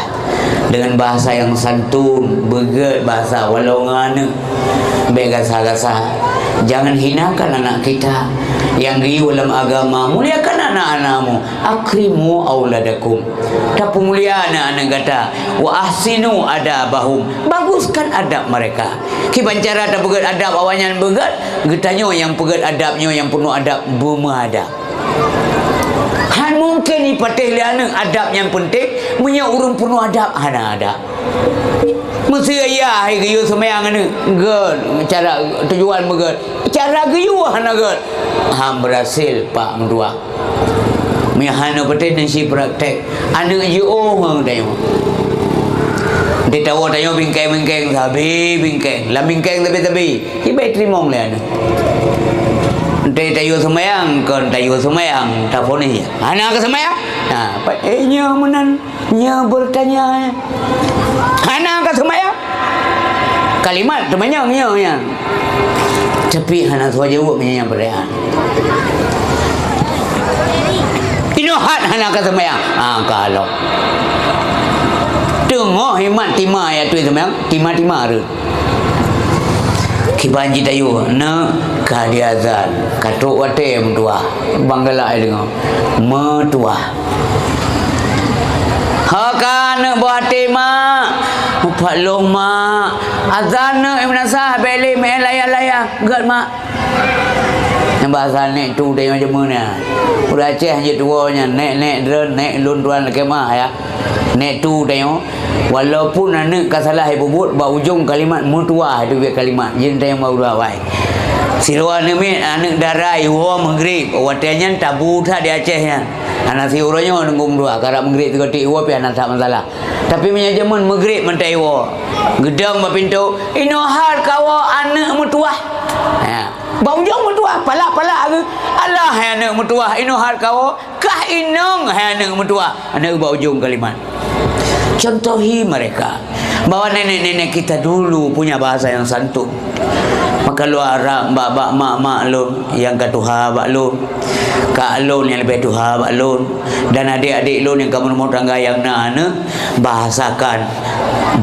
dengan bahasa yang santun, beugét bahasa, walau ngon aneuk, bék gasa-gasa. Jangan hinakan anak kita. Nyang geuyue lam agama, muliakan anak-anakmu. Akrimu auladakum. Tapeumulia aneuk-aneuk gata. Wa ahsinu adabahum. Baguskan adab mereka. Kiban cara tapeugét adab awaknyan beugét, geutanyoe nyang peugét adab nyoe nyang peunoh adab, beumeuadab. Han mungken jipatéh lé aneuk adab nyang peunteng, meunyoe ureuëng peunoh adab hana adab. Meuseuti ayah hai geuyue seumayang aneuk, gét cara tujuan beugét, cara geuyue hana gét, han beurhasil pak meutuah. Meuhana patéh neusi praktek, aneuk jiôh ngon tanyoe. Di tawoe tanyoe bingkeng-bingkeng sabe bingkeng, lam bingkeng sabe-sabe. Ibai teurimong lé aneuk. Enteuk tayue seumayang, kon tayue seumayang, taponis. Hana ka seumayang? Ha, pat, eh, nyoe meunan, nyoe bertanya. Hana ka seumayang? Kalimat teumanyong nyoe nyan. Tapi hana soe jaweueb meunyoe nyan beureuan. Inoe hat hana ka seumayang. Ha, ka lom. Teungoh imat tima ya tu seumayang, tima-tima reuet. Kiban jitayue, neuk ka diazan, ka trok watée meutuah, bang galak ai deungoe, meutuah. Ho ka neuk boh até, mak, mupat lôn, mak, azan neuk, imeunasah, bék lé meu'en layah-layah, gét, mak. Nyang bahasa nek tu tanyoe jameun nyan. Ureuëng Aceh jeuet tuwoe nyan, nek, nek, drön, nek, lôn tuan lakée meu'ah, ya. Nek tu tanyoe, walaupun aneuk ka salah ibubuet, bak ujong kalimat meutuah itu biet kalimat, jeuet tanyoe bak uroe awai. Sidroe aneuk miet, aneuk dara iwoe meugrib, watée nyan tabu that di Aceh nyan. Hana siuroe nyoe nunggu meutuah, karab meugrib sigoe teuk iwoe pih hana that masalah. Tapi meunyoe jameun meugrib mantong iwoe, geudong bak pintoe, "Inoe hat kawoe aneuk meutuah." Ya. Bak ujong meutuah, palak-palak, "Alah hai aneuk meutuah, inoe hat kawoe." Kah inong hai aneuk meutuah, aneuk bak ujong kalimat. Contohi mereka bahwa nenek-nenek kita dulu punya bahasa yang santun. Maka lôn harab bak, bak mak-mak lôn nyang ka tuha bak lôn, kak lôn nyang leubeh tuha bak lôn, dan adik-adik lôn nyang ka meurumah tangga nyang na aneuk, bahasakan,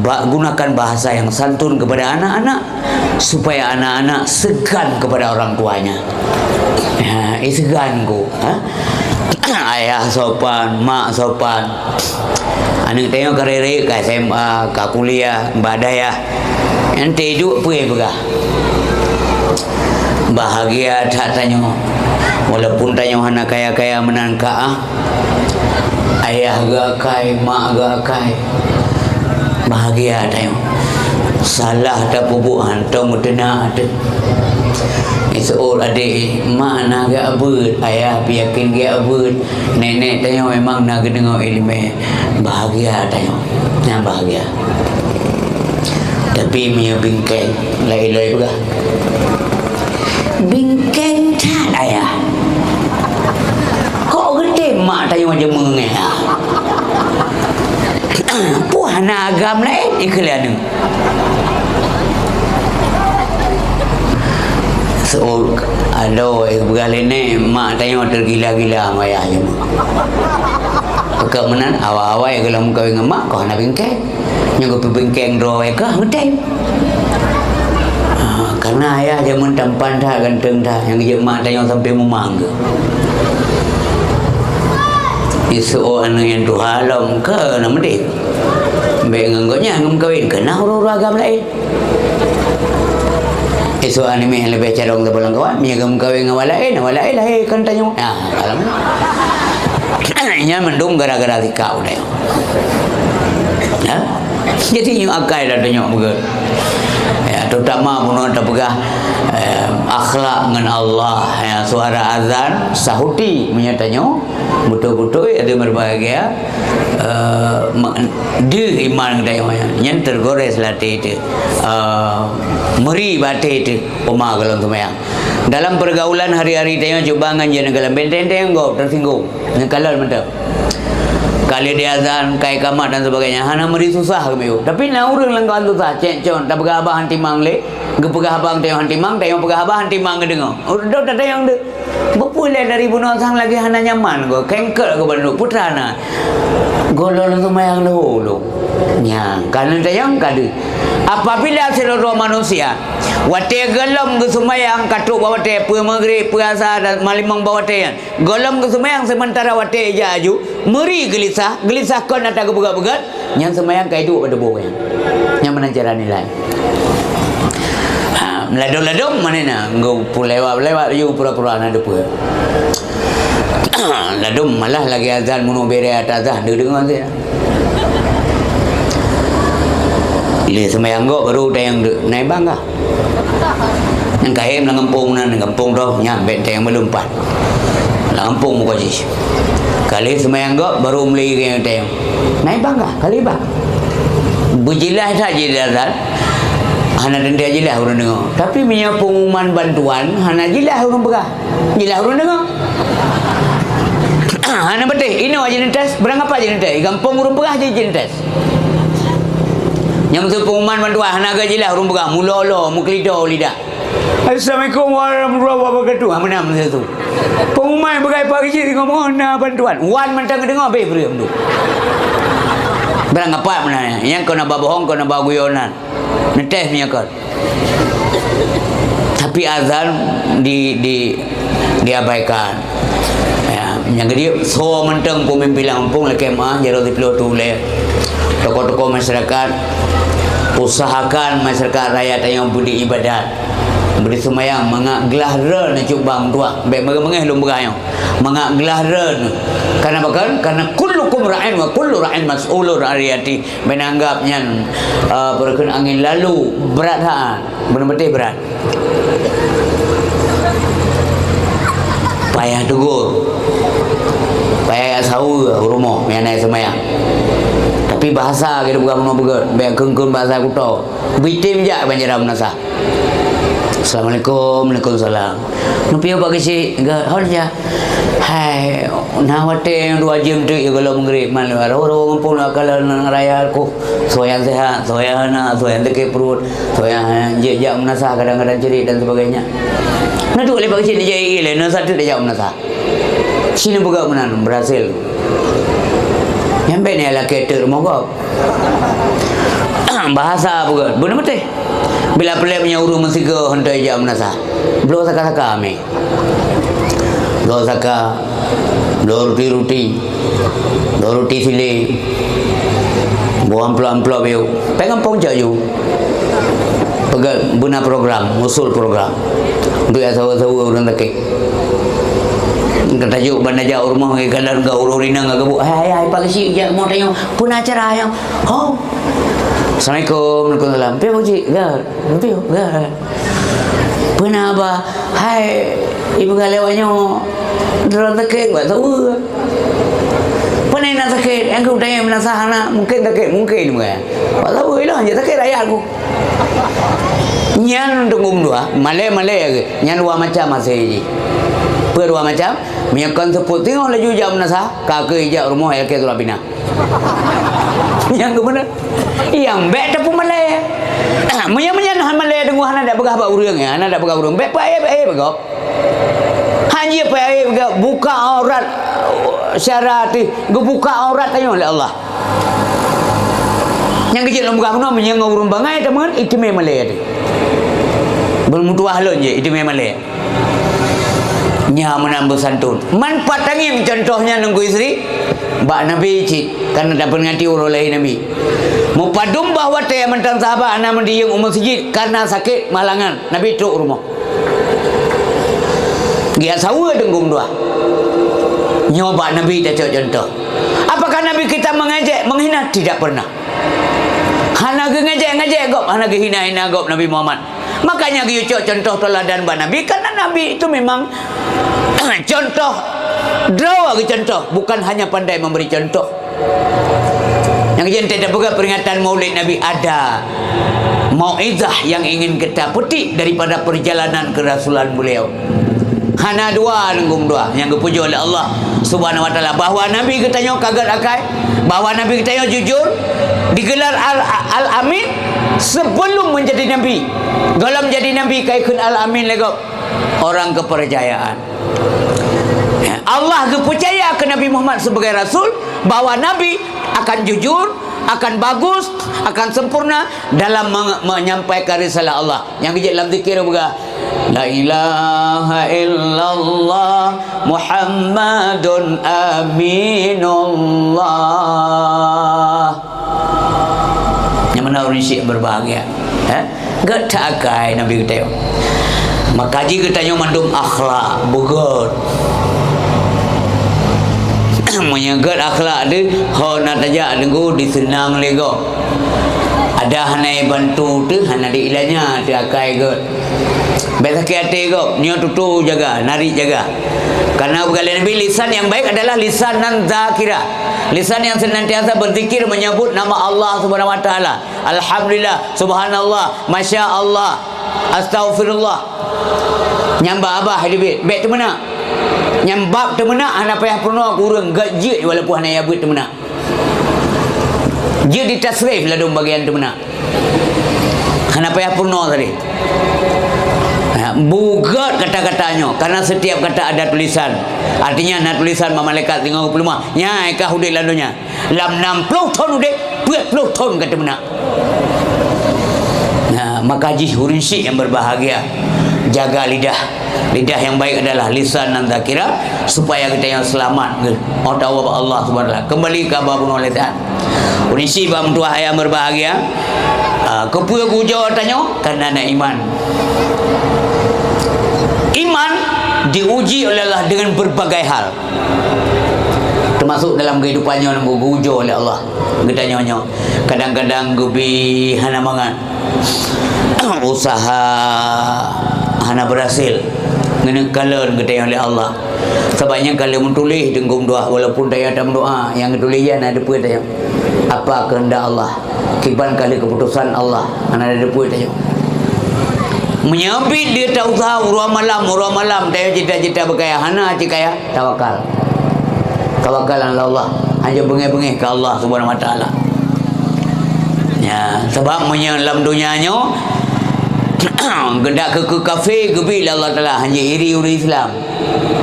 ba-, gunakan bahasa yang santun kepada anak-anak, supaya anak-anak segan kepada orang tuanya. Ha, eh, segan ku, ha? Ayah sopan, mak sopan. Aneuk tanyoe ka rayeuk-rayeuk, ka S M A, ka kuliah, bak dayah. Nyan teuduek peue peugah. Bahagia that tanyoe. Walaupun tanyoe hana kaya-kaya meunan ka, ah. Ayah geuakai, mak geuakai. Bahagia tanyoe. Salah tapeubuet hantom meuteuna ateueh. Iseuôt adék, mak na geubeuet, ayah pih yakin geubeuet. Nenek tanyoe memang na geudeungoe iéleumé. Bahagia tanyoe. Nyan bahagia. Tapi meunyoe bingkeng, laén lom peugah. Bingkeng that ayah. Kok geutem mak tanyoe jameun ngon ayah? Peue hana agam laén ikheun lé aneuk. Seuôt, adoe, eh, peugah lé nèk, mak tanyoe teugila-gila ngon ayah jameun. Pakon meunan, awai-awai gohlom meukawen ngon mak, kon hana bingkeng. Nyang geupeubingkeng droe kah meutem. Ah, karena ayah jameun tampan that, ganteng that, nyang geujak mak tanyoe sampai mumang geuh. Iseuôt aneuk nyang tuha lom keu na meudeh. Bèk ngon gobnyan ngon meukawen, keu na ureueng-ureueng agam laén. Iseuôt aneuk miet leubeh carông saboh lam kawan, meunyo geumeukawen ngon awak laén, awak laén lahé kon tanyoe. Ah, alam. Nyan mandum gara-gara sikap udah. Ya? Jadi nyoe akai dah tanyok beugét. Ya, terutama bunoe tapeugah, eh, akhlak ngon Allah. Ya, suara azan sahuti meunyo tanyoe beutôi-beutôi ada berbahagia, eh, ma-, deuh iman geutanyoe nyan, nyan teugores lam até teuh. Eh, meuri bak até teuh, uma golom seumayang. Dalam pergaulan hari-hari tanyoe cuba ngon jeuet neukalon, benteng-benteng gob tersinggung. Neukalon mantong. Ka lheueh diazan, ka iqamat dan sebagainya. Hana meuri susah keu miyueb. Tapi na ureueng lam kawan susah, cek con, tapeugah haba han timang lé, geupeugah haba han timang, tanyoe peugah haba han timang geudeungoe. Ureueng dot tatanyong deuh. Beupulèe dari bunoe sang lagèe hana nyaman goe, kengkot goe bandum, peue teuma na. Gohlom seumayang lheueh ulôn. Nyan, ka neutanyong ka deuh. Apabila sidroe manusia, watèe gohlom geuseumayang ka trok bak watèe, peue Maghrib, peue Asa dan malimong bak watèe nyan. Gohlom geuseumayang seumeuntara watèe ijak aju, meuri geulisah, geulisah kon ata geupeugöt-peugöt, nyan seumayang ka iduek bak tuboh nyan. Nyan meunan cara nilai. Ha, ladôm-ladôm meunan na, geupeulewat-lewat laju pura-pura na teupeue. Ladôm malah lagèe azan, meunyoe bèrèh ata azan, deuh deungoe saja. Lheueh seumayang gob baru tayang deuh, na i bang kah? Nyang kahém lam gampông nan, gampông droe nyan bèk tayang balum pat. Lam gampông muka jih. Ka lheueh seumayang gob baru meuli nyang tayang. Na i bang kah? Ka lheueh i bang. Beujeulaih that jih di azan. Hana teuntèe jeulaih ureueng deungoe. Tapi meunyoe peungumuman bantuan, hana jeulaih ureueng peugah. Jeulaih ureueng deungoe. Hana beuteh, inoe jeuet neutes, beurangkapat jeuet neutes. Gampông ureueng peugah jih jeuet neutes. Nyang seupeungumuman bantuan hana geujeulaih ureueng peugah, mulo-lo, meukeulido lidah. "Assalamualaikum warahmatullahi wabarakatuh." Ha, meunan meusitu. Peungumuman peugah pagi jih ngomong na bantuan. Wan mantong geudeungoe, beh, beureum tu. Beurangkapat meunan. Nyang kon na ba bohong, kon na ba guyonan. Neutes meunyoe kon. Tapi azan di, di, diabaikan. Ya, nyang keudua, soe mantong peumimpin lam gampông lakèe meu'ah jaroe siplôh tu lé. Tokoh-tokoh masyarakat, usahakan masyarakat rakyat tanyoe beudôh ibadat. Beudôh seumayang mangat glah droeneuh cit bang tuah. Bèk meungeue-meungeue lôn peugah nyoe. Mangat glah droeneuh. Karena apa kan? Karena kullukum ra'in wa kullu ra'in mas'ulun 'an ra'iyatihi. Bèk neuanggap nyan, eh, peue kheun angén lalu, brat that. Beuna beuteh brat. Payah teugor. Payah jak saweue u rumoh, meunyo hana seumayang. Tapi bahasa kita bukan bunoe beugét, bèk kheun-kheun bahasa kuto. Beuitem jak banjaran meunasah. Assalamualaikum, waalaikumsalam. Neupiôh Pak Geuchik, gét hon ja. Hai, na watèe nyang dua jeuem teuk ya gohlom meugrib man lewat. Roh-roh gampông na kala na raya ku. Soe nyang sehat, soe nyang hana, soe nyang sakét pruet, soe nyang jijak meunasah kadang-kadang cerit dan sebagainya. Na duek lé Pak Geuchik dijak ie lé, na satu dijak meunasah. Sini peugah meunan berhasil. Nyang bèk ni lakèe teuk rumoh gob. Bahasa peugah, beuna beuteh. Bila peuleueh meunyoe ureueng meusigoe hon teu ijak meunasah. Bloe saka-saka amé. Bloe saka, bloe ruti-ruti, bloe ruti silé, bloe amplop-amplop yôh. Pèng gampông cok ju. Peugah beuna program, usul program. Untuk ya sawa-sawa ureueng sakét. Tajuk ban tajak u rumoh ngon keuadaan geuh ureueng inong geuh geubuet. Hai, hai, hai, Pak Geuchik, jak rumoh tanyoe. Peue na acara nyoe? Ho. Assalamualaikum, waalaikumsalam. Piôh Pak Geuchik, gét. Piôh, gét. Peue na ba? Hai, ibu galeh wanyoe. Droe sakét, buat tahu. Peue na sakét? Nyang keu tanya meunasah aneuk, mungkin sakét, mungkin bukan. Buat tahu, ilah je sakét rakyat ku. Nyan teunggu dua, malèe-malèe lagèe. Nyan dua macam hase jih. Peue dua macam? Meunyoe kon seupôt teungoh laju jak meunasah, ka keu ijak rumoh ya keu tulak bina. Nyang keubeuna, nyang bèk tapeumalèe. Meunyoe, meunyoe hana malèe deungoe hana dak peugah bak ureueng, ya, hana dak peugah ureueng. Bèk peuaéb-aéb gob. Hana jeuet peuaéb gob, buka aurat syara teuh, geubuka aurat tanyoe lé Allah. Nyang keuh jeuet lôn peugah bunoe, meunyoe ngon ureueng bangai teuma, iteumé malèe teuh. Beumeutuwah lôn jih, iteumé malèe. Nyan meunan beusantun. Man pat tangieng contoh nyan Teungku Yusri? Bak Nabi cit, karena taperingati uroe lahé Nabi. Meupadum bah watèe mantong sahabat hana meudiyeueng u meuseujid karena sakét malangan. Nabi trok u rumoh. Geujak saweue teungku dua. Nyoe bak Nabi tacok contoh. Apakah Nabi kita mengejek, menghina? Tidak pernah. Hana geungejek-ngejek gob, hana geuhina-hina gob Nabi Muhammad. Makanya geuyue cok contoh teuladan bak Nabi, karena Nabi itu memang contoh droe geucontoh, bukan hanya pandai memberi contoh. Nyang jadi tapeugah peringatan Maulid Nabi, ada mauizah yang ingin kita petik daripada perjalanan kerasulan beliau. Hana dua, teungku dua nyang geupujoe lé Allah Subhanahu wa Taala, bahwa Nabi geutanyoe ka gét akai, bahwa Nabi geutanyoe jujur, digelar Al-, Al-Amin sebelum menjadi Nabi. Gohlom jadi Nabi ka ikheun Al-Amin lé gob, orang kepercayaan. Ya, Allah geupeucaya keu Nabi Muhammad sebagai rasul, bahwa Nabi akan jujur, akan bagus, akan sempurna dalam me-, menyampaikan risalah Allah. Nyang geujak lam zikir peugah, "La ilaha illallah Muhammadun Aminullah." Nyang mana ureueng syik berbahagia? Eh? Gét that akai Nabi geutanyoe. Maka jih geutanyoe mandum akhlak beugét. Meunyoe gét akhlak teuh, ho na tajak teungku diseunang lé gob. Ada hana ibantu teuh, hana diilanya teuh akai gét. Bèk sakét até gob, nyoe tutoe jaga, narit jaga. Karena peugah lé Nabi, lisan yang baik adalah lisan nan zakira. Lisan yang senantiasa berzikir menyebut nama Allah Subhanahu wa Taala. Alhamdulillah, subhanallah, masya Allah, astaghfirullah. Nyang bak babah dibit, bèk teumeunak. Nyang bak teumeunak hana payah peurunoe keu ureueng, gét jeuet walaupun hana ijak beuet teumeunak. Jeuet ditasrif ladôm bagian teumeunak. Hana payah peurunoe tadi. Ha, beugét kata-kata nyoe, karena setiap kata ada tulisan. Artinya na tulisan bak malaikat singoh geupeuleumah. Nyan ka udép lam donya. Lam nam ploh thon udép, peuet ploh thon ka teumeunak. Nah, maka jih ureueng syik yang berbahagia, jaga lidah. Lidah yang baik adalah lisan nan zakira, supaya geutanyoe seulamat geuh. Oh, tahu bak Allah Subhanahu wa Taala. Kembali ke bab bunoe lé saat. Ureueng syik bak meutuwah ayah berbahagia, ah, keupeue geuujoe tanyoe? Karena na iman. Iman diuji oleh Allah dengan berbagai hal. Teumasuk dalam kehidupan nyoe nyang geuujoe lé Allah. Geutanyoe nyoe kadang-kadang geubi hana mangat. Usaha hana berhasil. Ngeuneueng kalon geutanyoe lé Allah. Sabab nyan ka lheueh meutuléh teungku dua, walaupun tanyoe tameudoa, nyang geutuléh nyan hana teupeue tanyoe. Apa kehendak Allah? Kiban ka lheueh keuputosan Allah, hana teupeue tanyoe. Meunyoe biet deuh ta useuha uroe malam, uroe malam, tanyoe cita-cita beukaya, hana cit kaya, tawakal. Tawakal ala Allah, hanjeuet beungéh-beungéh keu Allah Subhanahu wa Taala. Ya, sabab meunyoe lam donya nyoe, geudak keu, keu kafé geubi lé Allah Taala, hanjeuet iri ureuëng Islam.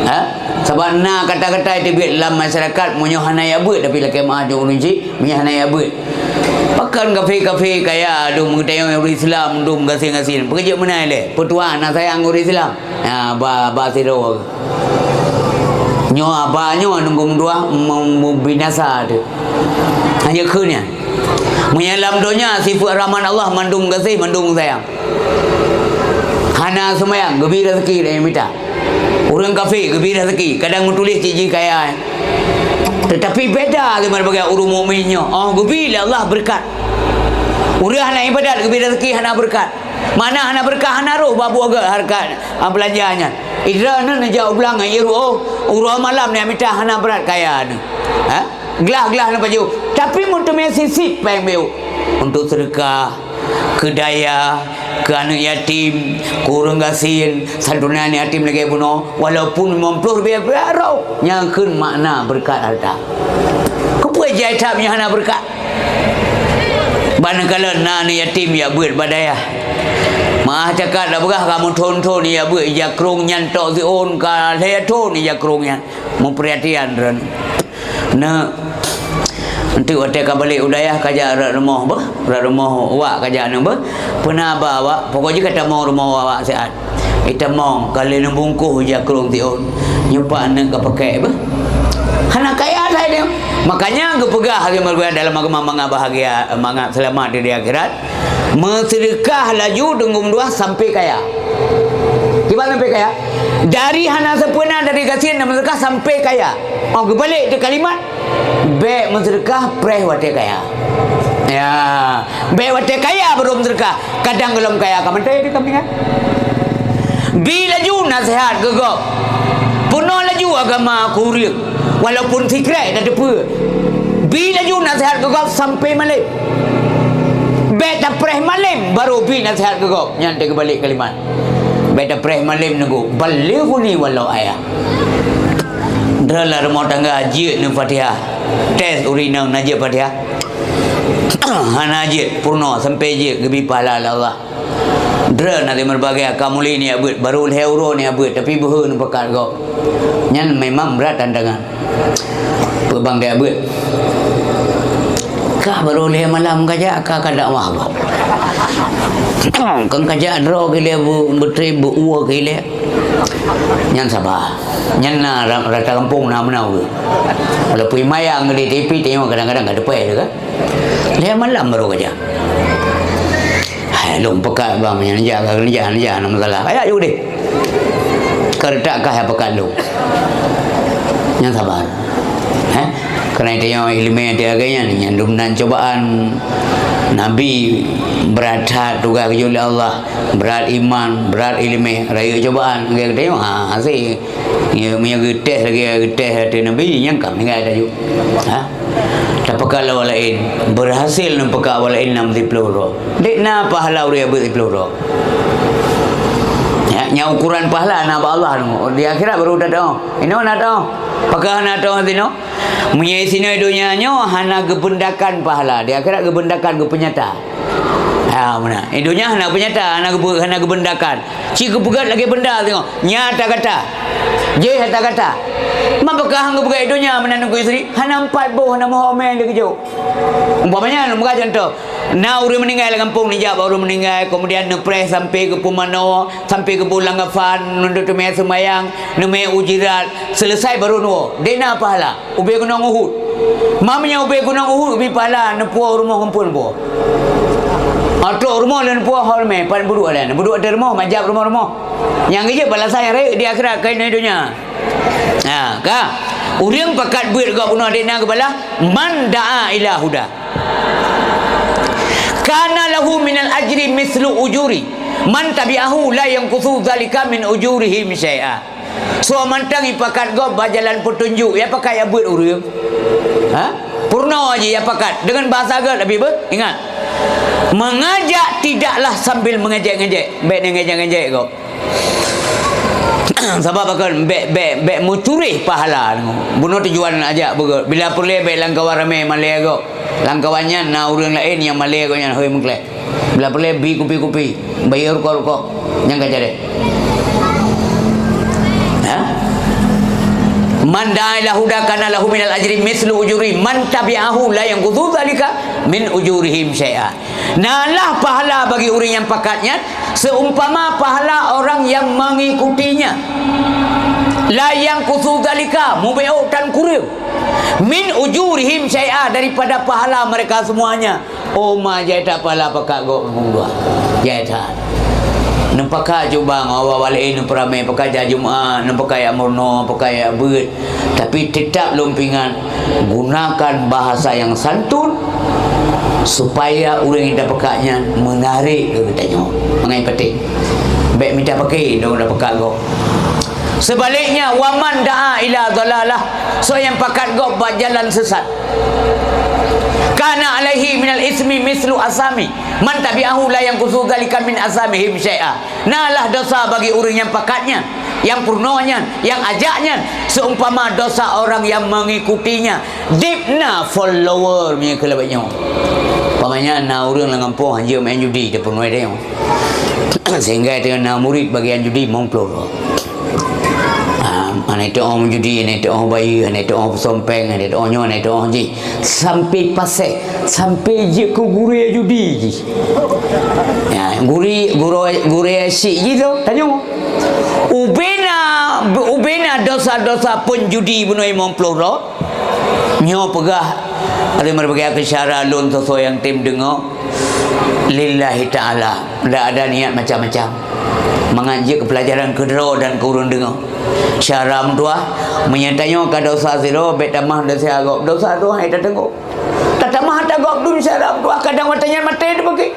Ha? Sabab na kata-kata teubiet lam masyarakat, meunyoe hana jak beuet, tapi lakée meu'ah jok ureuëng chik, meunyoe hana jak beuet. Pakon kafé-kafé kaya, dum meutayong ureuëng Islam, dum gasien-gasien. Peukeujeut meunan lé, peutuha na sayang ureuëng Islam. Ya, ba, ba sidroe. Nyoe aba nyoe nunggu meutuha mem-, membinasa teuh. Hana kheun nyan. Meunyoe lam donya sifeuet rahmat Allah mandum gaséh, mandum sayang. Hana seumayang, geubi raseuki dan mita. Ureuëng kafé geubi raseuki, kadang meutuléh cit jih kaya. Teutapi beda teuma bagi ureuëng mukmin nyoe. Oh, geubi lé Allah beureukat. Ureuëng hana iébadat geubi raseuki hana beureukat. Mana hana beureukat, hana roh bak buet gét hareukat, ah, beulanja nyan. Idroeneuh neujak u blang ngon ié ruoh, uroe malam neujak mita hana brat kaya neuh. Ha? Glah-glah neupajoh. Tapi meuteumé sisip péng biôh. Untuk seudeukah, keu dayah, keu aneuëk yatim, keu ureuëng gasien, santunan yatim lagée bunoe, walaupun limong ploh ribée pirak droe, nyan kheun makna beureukat hareuta. Keupeue jai that meunyoe hana beureukat? Ban neukalon na aneuëk yatim jak beuet bak dayah. Meu'ah cakap dak peugah ka meuthon-thon jak beuet ija krông nyan tok siôn ka lhée thon ija krông nyan. Meupeurhatian droeneuh. Neuk, enteuk watée ka balek u dayah ka jak rot rumoh beuh, rot rumoh wak ka jak neuh beuh. Peuna ba wak, pokok jih ka tamong rumoh wak siat. Itamong ka lheueh neubungkôh ija krông siôn, nyoe pat aneuk ka pakèk beuh. Hana kaya that nyoe. Makanya geupeugah lé meulayeue dalam agama mangat bahagia, mangat seulamat di akhirat. Meuseudeukah laju deungon meutuha sampai kaya. Kiban sampai kaya? Dari hana sampoereuna dari gasien dan meuseudeukah sampai kaya. Oh, geubalek di kalimat, Bék meuseudeukah preh watée kaya. Ya, bék watée kaya baru meuseudeukah. Kadang gohlom kaya ka mantong di kampung, kan? Bi laju naseuhat keu gob. Peurunoe laju agama keu ureuëng, walaupun sikrék tateupeue. Bi laju naseuhat keu gob sampai malem. Bék tapreh malem baru bi naseuhat keu gob. Nyan teugeubalik kalimat. Bék tapreh malem neugok. Ballighuni walau ayah. Droe lam rumoh tangga jeuet neufatihah. Tes ureuëng inong na jeuet fatihah? Hana jeuet, peurunoe sampai jeuet geubi pahala lé Allah. Droe na di meureubagai, ka mulai neujak beuet, baru lhée uroe neujak beuet, tapi beuhe neupakat gob. Nyan memang brat tantangan. Peue ban geujak beuet? Ka baru lhée malam kajak, ka, ka dakwah gob. Kon kajak droe keu ilée beu-, beutrép beu-uwa keu ilée. Nyan saba. Nyan na ra-, rata gampông na meunan ureuëng. Walaupun imayang di T V tengok kadang-kadang ka teupée tu kan. Lhée malam baru kajak. Hai, lôn peugah bang, nyan jak ka keureuja, nyan jak na masalah. Kajak ju deh. Keuretak kah peugah lôn. Nyan saba. Heh? Keureuna tanyoe iéleumé di agée nyan, nyan dum nan cobaan. Nabi brat that tugaih geujok lé Allah, brat iman, brat iéleumé, rayeuk cobaan. Lagée geutanyoe, ha, hase. Ya, meunyoe geutéh lagée geutéh ateueh Nabi, nyan ka meuninggai laju. Ha? Tapeugah lé awak laén, beurhasil neupeugah awak laén nam siplôh droe. Dek na pahala ureuëng beuet siplôh droe. Ya, nyan ukuran pahala na bak Allah nyoe. Di akhirat baru tadoe. Inoe na doe. Pakon hana doe sinoe? Meunyoe sinoe donya nyoe hana geubeundakan pahala, di akhirat geubeundakan geupeunyata. Ha, meunan. Eh, donya hana geupenyata, hana geupe-, hana geubeundakan. Cit geupeugét lagée beunda singoh. Nyata gata. Jih nyata gata. Man peukah han geupeugét donya meunan nunggu istri? Hana empat boh, hana meuhomé lé geujok. Umpamanya, lôn peugah contoh. Na ureuëng meuninggai lam gampông, neujak bak ureuëng meuninggai, keumudian neupreh sampai geupeumanoe, sampai geuboh lam kafan, neuteumeue seumayang, neumé ujirat, seuleusai baru neuwoe. Dek na pahala. Ubé gunong Uhud. Mam nyang ubé gunong Uhud, ubé pahala neupuwoe rumoh ngon phon neupuwoe. Atôk rumoh lé neupuwoe hol mé, pat beuduek lé. Beuduek ateueh rumoh, majak rumoh-rumoh. Nyang geujeuet balasan nyang rayeuk di akhirat, keu inoe donya. Ha, ka. Ureuëng pakat beuet gob bunoe dek na geubalah, "Man da'a ila huda." Kana lahu minal ajri mislu ujuri man tabi'ahu la yanqusu dzalika min ujurihim syai'a. Soe mantong ipakat gob bak jalan peutunjuk, ya pakat ya beuet ureuëng. Ha? Peurunoe jih ya pakat. Deungon bahasa gét, Habib, eh? Ingat. Mengajak tidaklah sambil mengejek-ngejek. Bék neungejek-ngejek gob. Sabab pakon, bék, bék, bék meucuri pahala. Bunoe tujuan ajak beugét. Bila peureulée bék lam kawan ramé malée gob. Lam kawan nyan na ureuëng laén nyang malée gob nyan hôi meukleh. Bila peureulée bi kupi-kupi, bayeue rukok-rukok, nyang ka jadeh. Ha? Man da'a ila huda kana lahu minal ajri mislu ujuri man tabi'ahu la yanqusu dzalika min ujurihim syai'a. Nalah pahala bagi ureuëng nyang pakat nyan seumpama pahala orang yang mengikutinya. La yanqusu dzalika, mubeuôk tan kureueng. Min ujurihim syai'a, daripada pahala mereka semuanya. Oh ma, jai that pahala pakat gob meuduah. Jai that. Neupakat jubang, awak-awak laén neupeuramé, pakat jak Jumat, neupakat jak meurunoe, pakat jak beuet. Tapi tetap lôn peuingat, gunakan bahasa yang santun supaya ureuëng nyang tapakat nyan menarik keu geutanyoe. Mangai patéh. Bék mita paké lôn tapakat gob. Sebaliknya, waman da'a ila dhalalah, soe nyang pakat gob bak jalan sesat, kana alaihi minal ismi mislu asami man tabi'ahu la yanqusu dzalika min asamihim syai'a. Nalah dosa bagi ureuëng nyang pakat nyan, nyang peurunoe nyan, nyang ajak nyan, seumpama dosa orang yang mengikutinya. Dib na follower meunyoe keu lagée nyoe. Umpamanya na ureuëng lam gampông hanjeuet main judi, tapeurunoe tanyoe. Sehingga tanyoe na murit bagian judi limong ploh droe. Ah, aneuk teuh oh meujudi, aneuk teuh oh bayeue, aneuk teuh oh peusompeng, aneuk teuh oh nyoe, aneuk teuh oh jih. Sampai pasé, sampai jeuet keu gurée judi jih. Ya, guri, gurée, gurée syik jih tu, tanyoe. Ubena, ubena dosa-dosa peunjudi bunoe limong ploh droe. Nyoe peugah, lé meureubagai keu syara lôn soe-soe nyang tem deungoe, lillahi ta'ala, ndak ada niat macam-macam. Mangat jeuet keu peulajaran keu droe dan keu ureuëng deungoe. Syara meutuah, meunyoe tanyoe ka dosa sidroe, bék tamah dosa gob, dosa droe hai tateungoh. Tatamah ata gob dum syara meutuah, kadang watée nyan maté teuh bagi.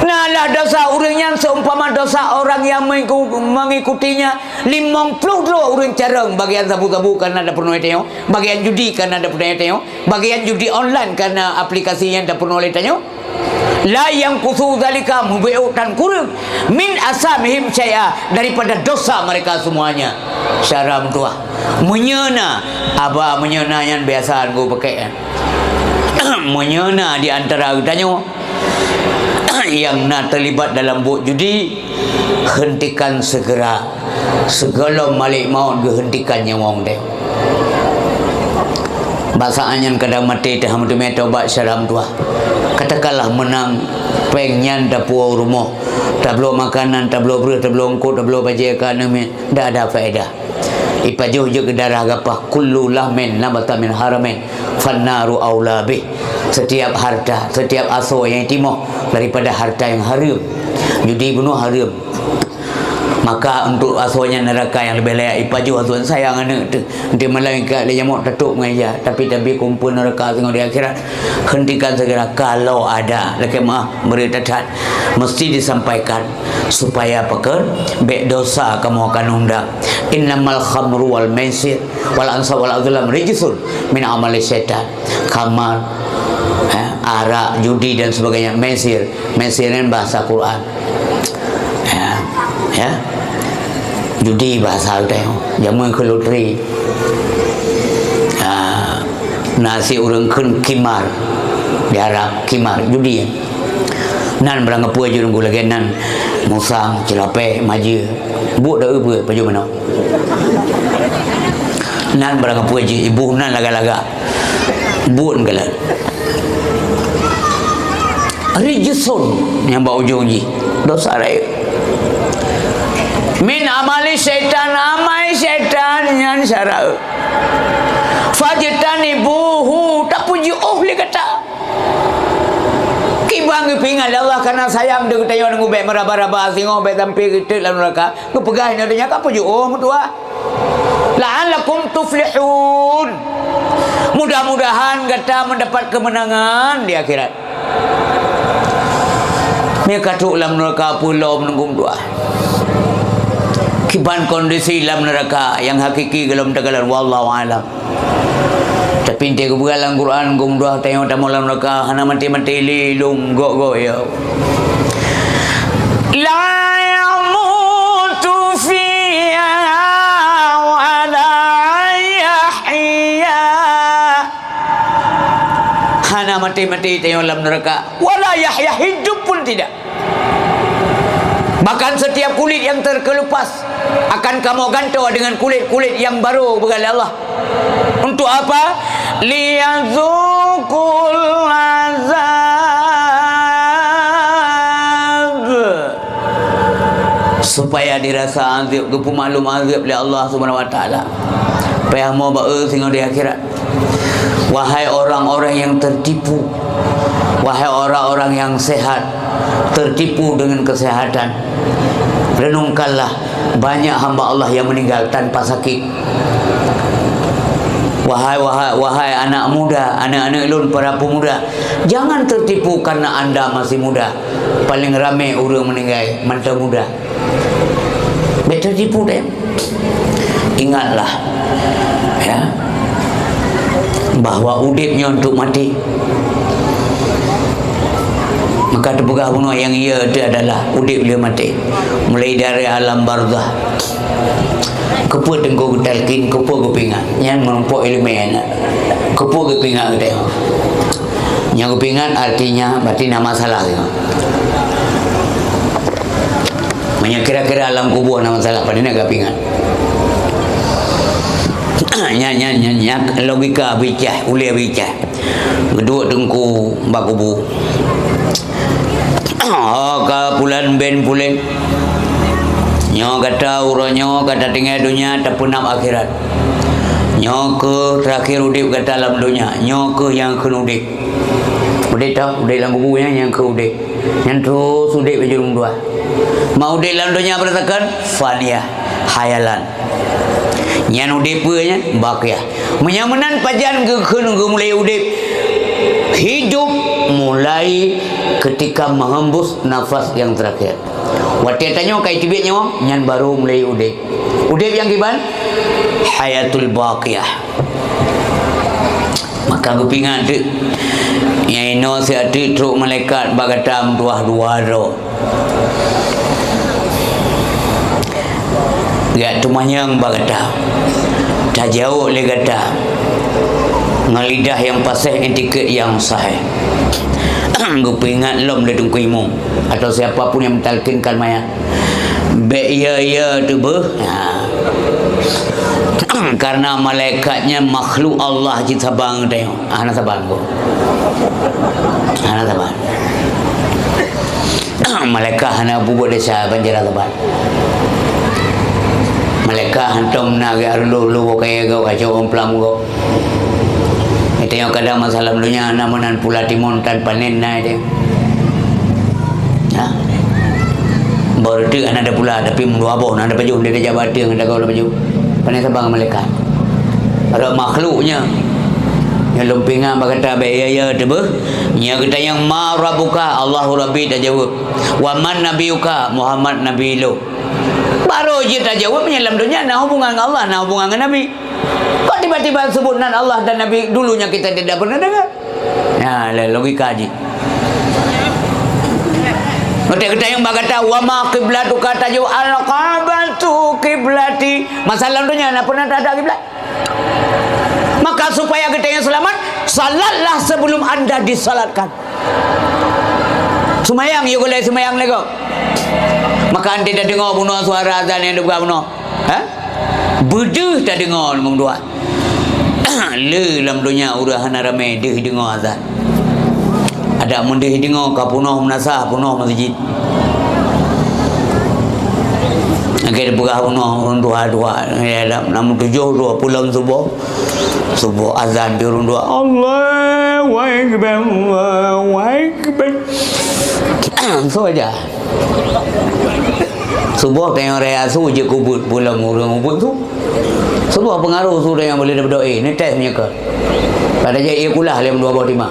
Nalah dosa ureuëng nyan seumpama dosa orang yang mengiku-, mengikutinya. Limong ploh droe ureuëng carông, bagian sabu-sabu kana tapeurunoe tanyoe, bagian judi kana tapeurunoe tanyoe, bagian judi online kana aplikasi nyan tapeurunoe lé tanyoe. La yanqusu dzalika, mubeuôk tan kureueng, min asamihim syai'a, daripada dosa mereka semuanya. Syara meutuah. Meunyoe na, aba meunyoe na nyan biasa geupakai kan. Meunyoe na di antara geutanyoe nyang na teulibat dalam buet judi, hentikan segera. Sigohlom malek maut geuhentikan nyawöng teuh. Bak saát nyan kadang maté teuh hana meuteumé tobat syara meutuah. Katakanlah meunang péng nyan tapuwoe rumoh, tabloe makanan, tabloe breueh, tabloe eungkôt, tabloe bajée keu aneuk miet, ndak ada faedah. Ipajoh jeuet keu darah gapah, kullu lahmin nabata min haramin, fannaru aula bih. Setiap harta, setiap asoe nyang jitimoh daripada harta nyang hareuem. Judi bunoe hareuem. Maka untuk asoe nyan neuraka nyang leubeh layak ipajoh asoe sayang aneuk teuh. Di malam ikat lé nyamok tatôp ngon ija, tapi tabi kumpul neuraka singoh di akhirat. Hentikan segera kalau ada, lakée meuah, bri that-that. Mesti disampaikan supaya pakon bék dosa kamoe akan undang. Innamal khamru wal maisir wal ansab wal azlam rijsun min amali syaitan. Khamar, eh, arak, judi dan sebagainya, maisir. Maisir nyan bahasa Quran. Ya, ya. Judi bahasa geutanyoe. Jameun keu loteri. Ah, na si ureuëng kheun kimar. Di Arab, kimar, judi. Nan barang gapeue jeuet lagée nan, musang, ceurapée, majeue. Buet dak eu peue pajoh meunoe. Nan barang gapeue jeuet iboh nan lagak-lagak. Buet galak. Rijsun nyang bak ujong jih. Dosa rayeuk. Min amali syaitan, amai syaitan nyan syara. Fajtanibuhu, tapeujiôh lé gata. Kiban geupeuingat lé Allah kareuna sayang deuh geutanyoe nunggu bék meuraba-raba singoh bék sampai geuteuk lam neuraka. Geupeugah inoe donya ka peujiôh meutuah. La'allakum tuflihun. Mudah-mudahan gata mendapat kemenangan di akhirat. Meunyoe ka trok lam neuraka peue lom nunggu meutuah. Kiban kondisi lam neuraka nyang hakiki gohlom takalon, wallahu a'lam. Pintée geupeugah lam Quran, geumeudua tanyoe tamong lam neuraka, hana maté-maté lé lôn gok-gok ya. La yamutu fiha wa la yahya. Hana maté-maté tanyoe lam neuraka, wa la yahya, hidup pun tidak. Bahkan setiap kulit yang terkelupas akan kamoe gantoe dengan kulit-kulit yang baru, peugah lé Allah. Untuk apa? Liyadzuqul azab. Supaya dirasa azab, geupeumaklum azab lé Allah Subhanahu wa Taala. Payah mo ba-e singoh di akhirat. Wahai orang-orang yang tertipu, wahai orang-orang yang sehat, tertipu dengan kesehatan, renungkanlah, banyak hamba Allah yang meninggal tanpa sakit. Wahai, wahai, wahai anak muda, anak-anak lôn para pemuda, jangan tertipu karena anda masih muda. Paling ramai ureuëng meninggal mantong muda. Bék tertipu deh. Ingatlah, ya, bahwa udeb nyoe untuk maté. Maka teupeugah bunoe nyang ie teuh adalah udeb lé maté. Mulai dari alam barzah. Keupeue teungku geutalkin, keupeue geupeuingat. Nyan meurumpok ileumèe nyan. Keupeue geupeuingat geutanyoe. Nyang geupeuingat artinya berarti na masalah nyoe. Meunyoe kira-kira alam kubur na masalah, padahai na geupeuingat. Nyan, nyan, nyan, nyan logika bicah, ulèe bicah. Geuduek teungku bak kubu. Oh, ka pulan bin pulan. Nyoe gata uroe nyoe gata tinggai donya tapeunab akhirat. Nyoe keuh terakhir udeb gata lam donya. Nyoe keuh nyang kheun udeb. Udeb tau, udeb lam kubu nyan nyang kheun udeb. Nyan terus udeb laju lam dua. Ma udeb lam donya beuratakan faniyah, hayalan. Nyan udeb peue nyan? Baqiyah. Meunyoe meunan pajan geukheun geumulai udeb? Hidup mulai ketika menghembus nafas yang terakhir. Watèe tanyoe ka jiteubiet nyoe, nyan baru mulai udeb. Udeb nyang kiban? Hayatul baqiyah. Maka geupeuingat teuk, nyang inoe siat teuk trok malaikat bak gata meutuah dua droe. Geujak teumanyong bak gata, tajaweueb lé gata ngon lidah nyang paséh, itikeuet nyang sahéh. Geupeuingat lom lé teungku imum atau siapa pun nyang meutalkinkan mayat. Bék iya-iya teubeuh. Ha. Karena malaikat nyan makhluk Allah cit saban geutanyoe. Hana saban, Bu. Hana saban. Malaikat hana peubuet desya ban jih saban. Malaikat hantom na geuh lôn-lôn kayèe gob, kacau umplam gob. Geutanyoe kadang masa lam donya na meunan pula timon tan panen na itu. Ha? Baru tu hana ada pula, tapi meudua boh na ada pajoh, dia dah jabat dia, ada kau pajoh. Panen saban malaikat. Ada makhluknya. Nyang lôn peuingat bak gata bék iya-iya teubeuh. Nya geutanyoe ma rabbuka, Allahu Rabbi tajaweueb. Wa man nabiyuka, Muhammad Nabi lôn. Baru jih tajaweueb nyan lam donya na hubungan ngon Allah, na hubungan ngon Nabi. Kok tiba-tiba sebut nan Allah dan Nabi dulunya kita tidak pernah dengar? Ya, le-, logika jih. Geutanyoe bak gata, "Wa ma qiblatuka?" Tajaweueb, "Al-Ka'batu qiblati." Masa lam donya na pernah tak ada kiblat? Maka supaya geutanyoe selamat, salatlah sebelum anda disalatkan. Seumayang, yue gulai seumayang lego. Maka ante tadeungoe bunoe suara azan nyang dibuka bunoe. Ha? Beudeuh tadeungoe ngon dua. Le lam donya ureuëng hana ramé deuh deungoe azan. Adak meudeuh deungoe ka punoh meunasah, punoh meuseujid. Lagèe dipeugah bunoe ureuëng tuha-tuha, ya, lam, lam tujoh dua pulang suboh. Suboh azan di ureuëng dua. Allahu Akbar, Allahu Akbar. So aja. Suboh tanyoe raya su jeuet keu ubeuet, pulang ureuëng ubeuet su. Suboh peungaroh su tanyoe boleh dapat doa, ni tes meunyeukeu. Pada jai ia kulah lem dua boh timah.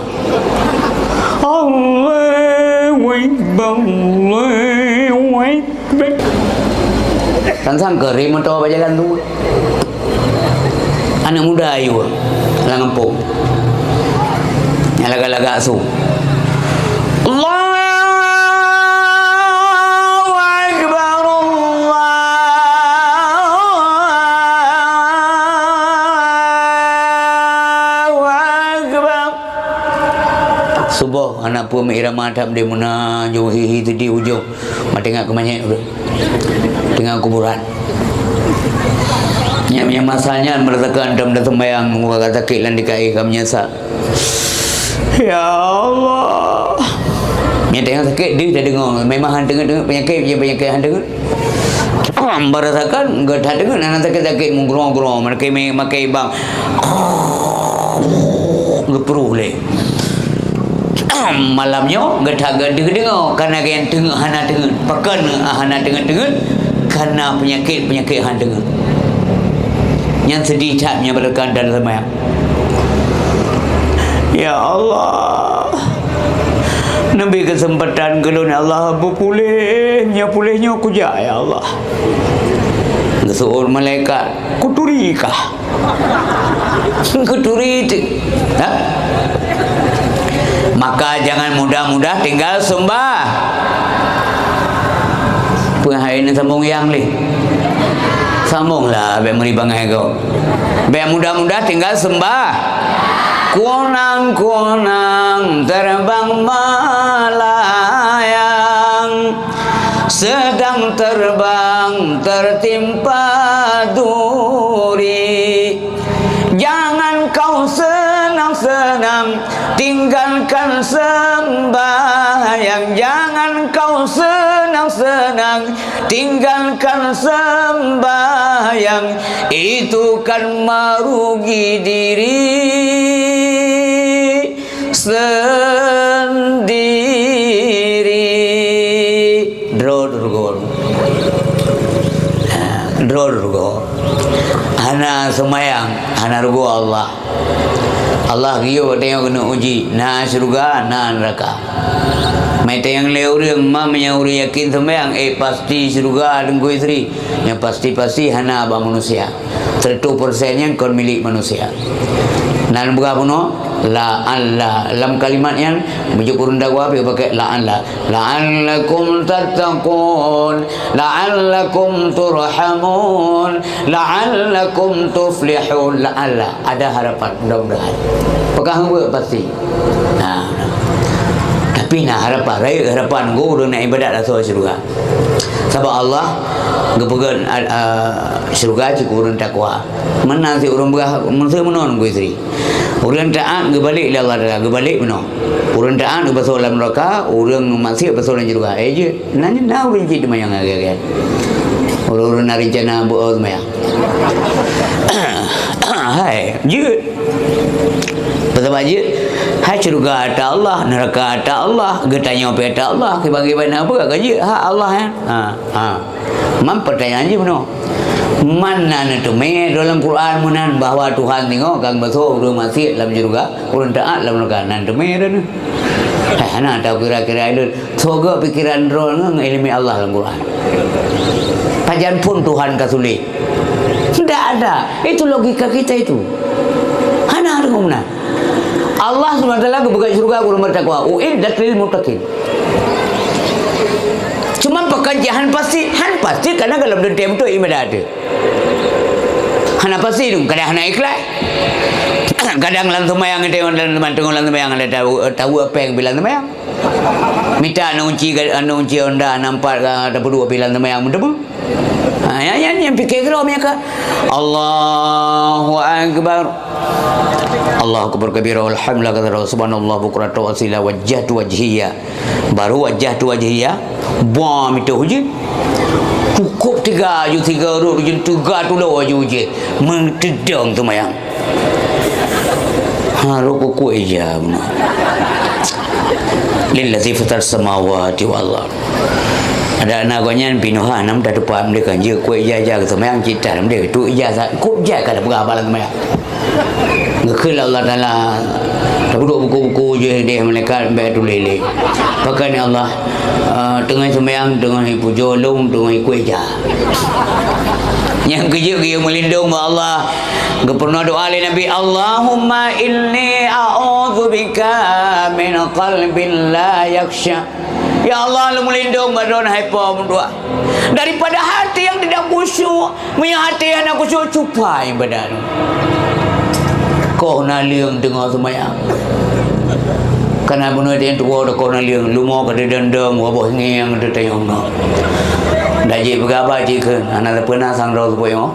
Allahu Akbar, Allahu Akbar. Sang-sang keu rim moto bak jalan tu. Aneuk muda ayue lam gampông. Nyang lagak-lagak su. Allahu Akbar, Allahu Akbar. Suboh, aneuk peue meuirama that di meunan, jong hi-hi teudi ujong. Maté ngat keumanyét ureueng. Teungoh kuburan. Nyang, nyang masa nyan meurasakan dam dan sembayang, muka sakét lam dikaé ka meunyeusal. Ya Allah. Nyang teungoh sakét deuh tadeungoe, memang han teungeut-teungeut peunyakét, peunyakét han teungeut. Meurasakan geuh that teungeut, hana sakét-sakét meugroe-groe, makai me-, makai bang. Geupruh lé. Malam nyoe gata gadeuh deungoe, kana nyang teungeut hana teungeut. Pakon hana teungeut-teungeut? Kana peunyakét-peunyakét han teungeut. Nyan seudeh that meunyoe beureukah dan seumayang. Ya Allah, neubri keuseumpatan keu lôn, ya Allah, beupuléh. Nyoe puléh nyoe kujak, ya Allah. Geuseuôt malaikat, kuturi kah? Kuturi teuh. Ha? Maka jangan mudah-mudah tinggal seumbah. Peue hai nyan sambông nyang lé? Sambông lah, bék meuri bangai gob. Bék mudah-mudah tinggal seumbah. Kunang-kunang terbang melayang, sedang terbang tertimpa duri. Jangan kau senang-senang tinggalkan sembahyang. Jangan kau senang-senang tinggalkan sembahyang. Itu kan merugi diri sendiri. Droe rugoe. Ha, droe rugoe. Hana seumayang, hana rugoe Allah. Allah geuyue watée nyoe keuneuk uji, na syeuruga, na neuraka. Meutanyong lé ureuëng, ma meunyoe ureuëng yakin seumayang, eh, pasti syeuruga, Teungku Yusri. Nyang pasti-pasti hana bak manusia. Seratus persen nyan kon milék manusia. Nan peugah bunoe, la'alla. Lam kalimat nyan, meunyoe ureuëng dakwa, pih pakai la'alla. La'allakum tattaqun, la'allakum turhamun, la'allakum tuflihun. La'alla, ada harapan, mudah-mudahan. Peugah heuet pasti. Nah, tapi na harapan, rayeuk harapan, ureuëng na ibadat ateueh syeuruga. Sabab Allah geupeugah, a, a, syeuruga cit keu ureuëng takwa. Meunan cit ureuëng beurah, meuseu meunoe Teungku Yusri. Ureuëng taat geubalek lé Allah Taala, geubalek meunoe. Ureuëng taat geupasoe lam neuraka, ureuëng maksiat pasoe lam syeuruga. Eh, jeuet. Na, na ureuëng cit teuma nyang agak-agak. Ureuëng-ureuëng na rencana beu-, oh, seumayang. Hai, jeuet. Peue sabab jeuet? Hai syeuruga ata Allah, neuraka ata Allah, geutanyoe pih ata Allah, kiban-kiban na peue ka jeuet? Hak Allah, ya? Ha, ha. Man peutanyaan jih bunoe. Man na neuteumé dalam Quran meunan bahwa Tuhan singoh ka geupasoe ureuëng maksiat lam syeuruga, ureuëng taat lam neuraka? Na neuteumé droeneuh. Hai, hana takira-kira ilôn. Soe geuh pikeran droeneuh ngon iéleumé Allah lam Quran? Pajan phon Tuhan ka sulet. Tidak ada. Itu logika kita itu. Hana deungoe meunan. Allah Subhanahu wa Taala geupeugah syeuruga keu ureuëng bertakwa, "Uiddat lil muttaqin." Cuma pakon cit han pasti, han pasti karena gohlom teuntée beutôi ibadat teuh. Hana pasti tu, kadang hana ikhlas. Kadang lam seumayang, tengok lam seumayang, lam seumayang ada tahu, tahu apa yang bilang seumayang. Mita aneuk unci, aneuk unci Honda, nampak, ah, tapeuduek pih lam seumayang meuteumé. Ha, nyan, nyan, nyan pike keudroe meunyo ka. Allahu Akbar. Allahu Akbar kabira, walhamdulillah katsira, subhanallah bukratan wa asila, wajjahtu wajhiya. Baru wajjahtu wajhiya, ba mita ujeuen. Cukup tiga aju, tiga rot ujeuen, tiga tulo aju ujeuen. Meuteudong seumayang. Ha, rot kukue ija bunoe. Lillazi fatar samawati wal ard. Ada aneuk gobnyan pinuh ha, nam tatupat meudeukah jeuet kue ija-ija keu seumayang cit that meudeukah tu ija sa-, kop ija ka tapeugah bak lam seumayang. Geukheun lé Allah Taala, tapeuduek buku-buku Jeuet deh malaikat bèk tuléh lé. Pakon ya Allah, eh, teungoh seumayang, teungoh ipujoe lôn, teungoh ikueh ja. Nyang keujeuet geuyue meulindong bak Allah. Geupeurunoe doa lé Nabi, "Allahumma inni a'udzubika min qalbin la yakhsya." Ya Allah, lôn meulindong bak Droen hai Po meutuah daripada hati nyang tidak khusyuk. Meunyoe até hana khusyuk, cupa ibadat. Koh naleueng teungoh seumayang. Kana bunoe teuh tuwoe koh naleueng, lumoe ka teudong-dong, waboh ngieng teutanyong noh. Dak jeuet peugah haba jih kheun, hana teupeuna sang droe teupeuyong.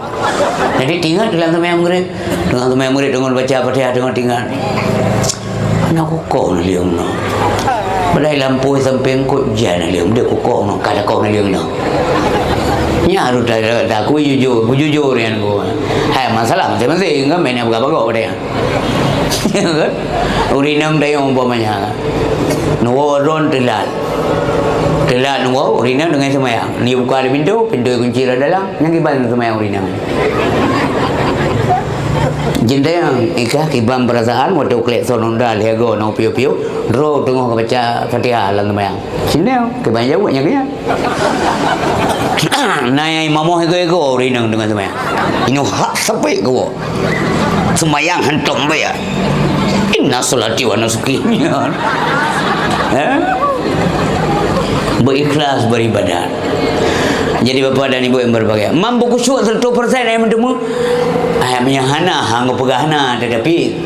Jadi tingat dalam seumayang Maghrib. Teungoh seumayang Maghrib, teungoh baca Fatihah, teungoh tingat. Hana kukoh naleueng noh. Padahai lampôh sampéng kot jai naleueng, deuh kukoh noh, ka takoh naleueng noh. Nyan harôh ta-, ta-, takui jujur, beujujur nyan ku. Hai, masalah maséng-maséng kan, meunan peugah bagoe pada nyan. Ureueng inong tayong umpamanya. Neuwoe droen teulat. Teulat neuwoe, ureueng inong teungoh seumayang. Neubuka lé pintoe, pintoe kunci lom dalam, nyang kiban seumayang ureueng inong. Jeuet tayang, ikah kiban peurasaan watèe klakson Honda lhèe go na piôh-piôh, droe teungoh geubaca Fatihah lam seumayang. Sinoe, kiban jaweueb nyang keu nyan. Na nyang imamoh igoe-igoe ureueng inong teungoh seumayang. Inoe hak sapeue geuwoe. Seumayang hantom bèk. Inna sholati wa nusuki. Eh? Berikhlas beribadat. Jadi, Bapak dan Ibu yang berbahagia, mampu khusyuk seratus persen ayah meuteumé. Ayah meunyoe hana, hana peugah hana, tetapi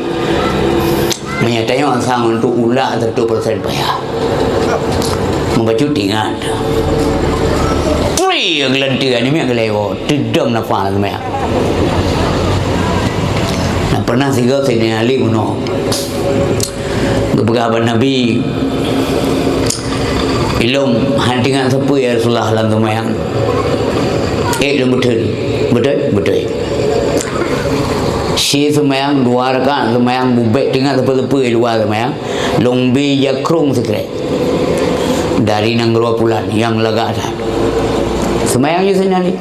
meunyoe tanyoe sang untuk ulak seratus persen payah. Membacut ingat. Tri geulanteue, aneuk miet geulewat, teudong nafah lam seumayang. Nah, pernah sigoe Saidina Ali bunoe. Geupeugah bak Nabi, "Ilôn hana teuingat sapeue, ya Rasulullah, lam seumayang." "Eh, lôn beutôi." "Beutôi?" "Beutôi." Si seumayang dua rakaat seumayang, bubèk teuingat sapeue-sapeue luwa seumayang, lôn bi jakrong sikrék dari nanggroe pulan nyang lagak that. Seumayang jih Saidina Ali.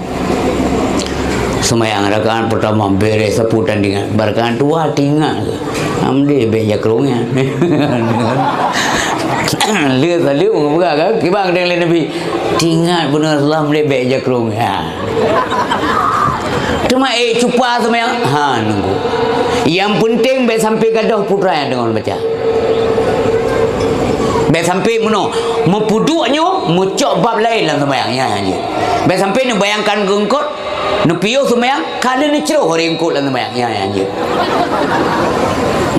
Seumayang rakaat peurtama bèrèh sapeue tan teuingat, bak rakaat dua teuingat. Alhamdulillah, bèk jakrong nyan. Lheueh saleuem geupeugah kan, kiban geudong lé Nabi, "Teuingat beungoh Rasulullah, alhamdulillah, bèk jakrong nyan." Teuma, eh, cupa seumayang, ha, nunggu. Nyang peunteng bèk sampai gadôh putra nyang deungon baca. Bèk sampai meunoe, meupeuduek nyoe, meucok bab laén lam seumayang, nyan, nyan jeuet. Bèk sampai neubayangkan keu eungkôt, neupiôh seumayang, ka lheueh neucroh ureueng eungkôt lam seumayang, nyan, nyan jeuet.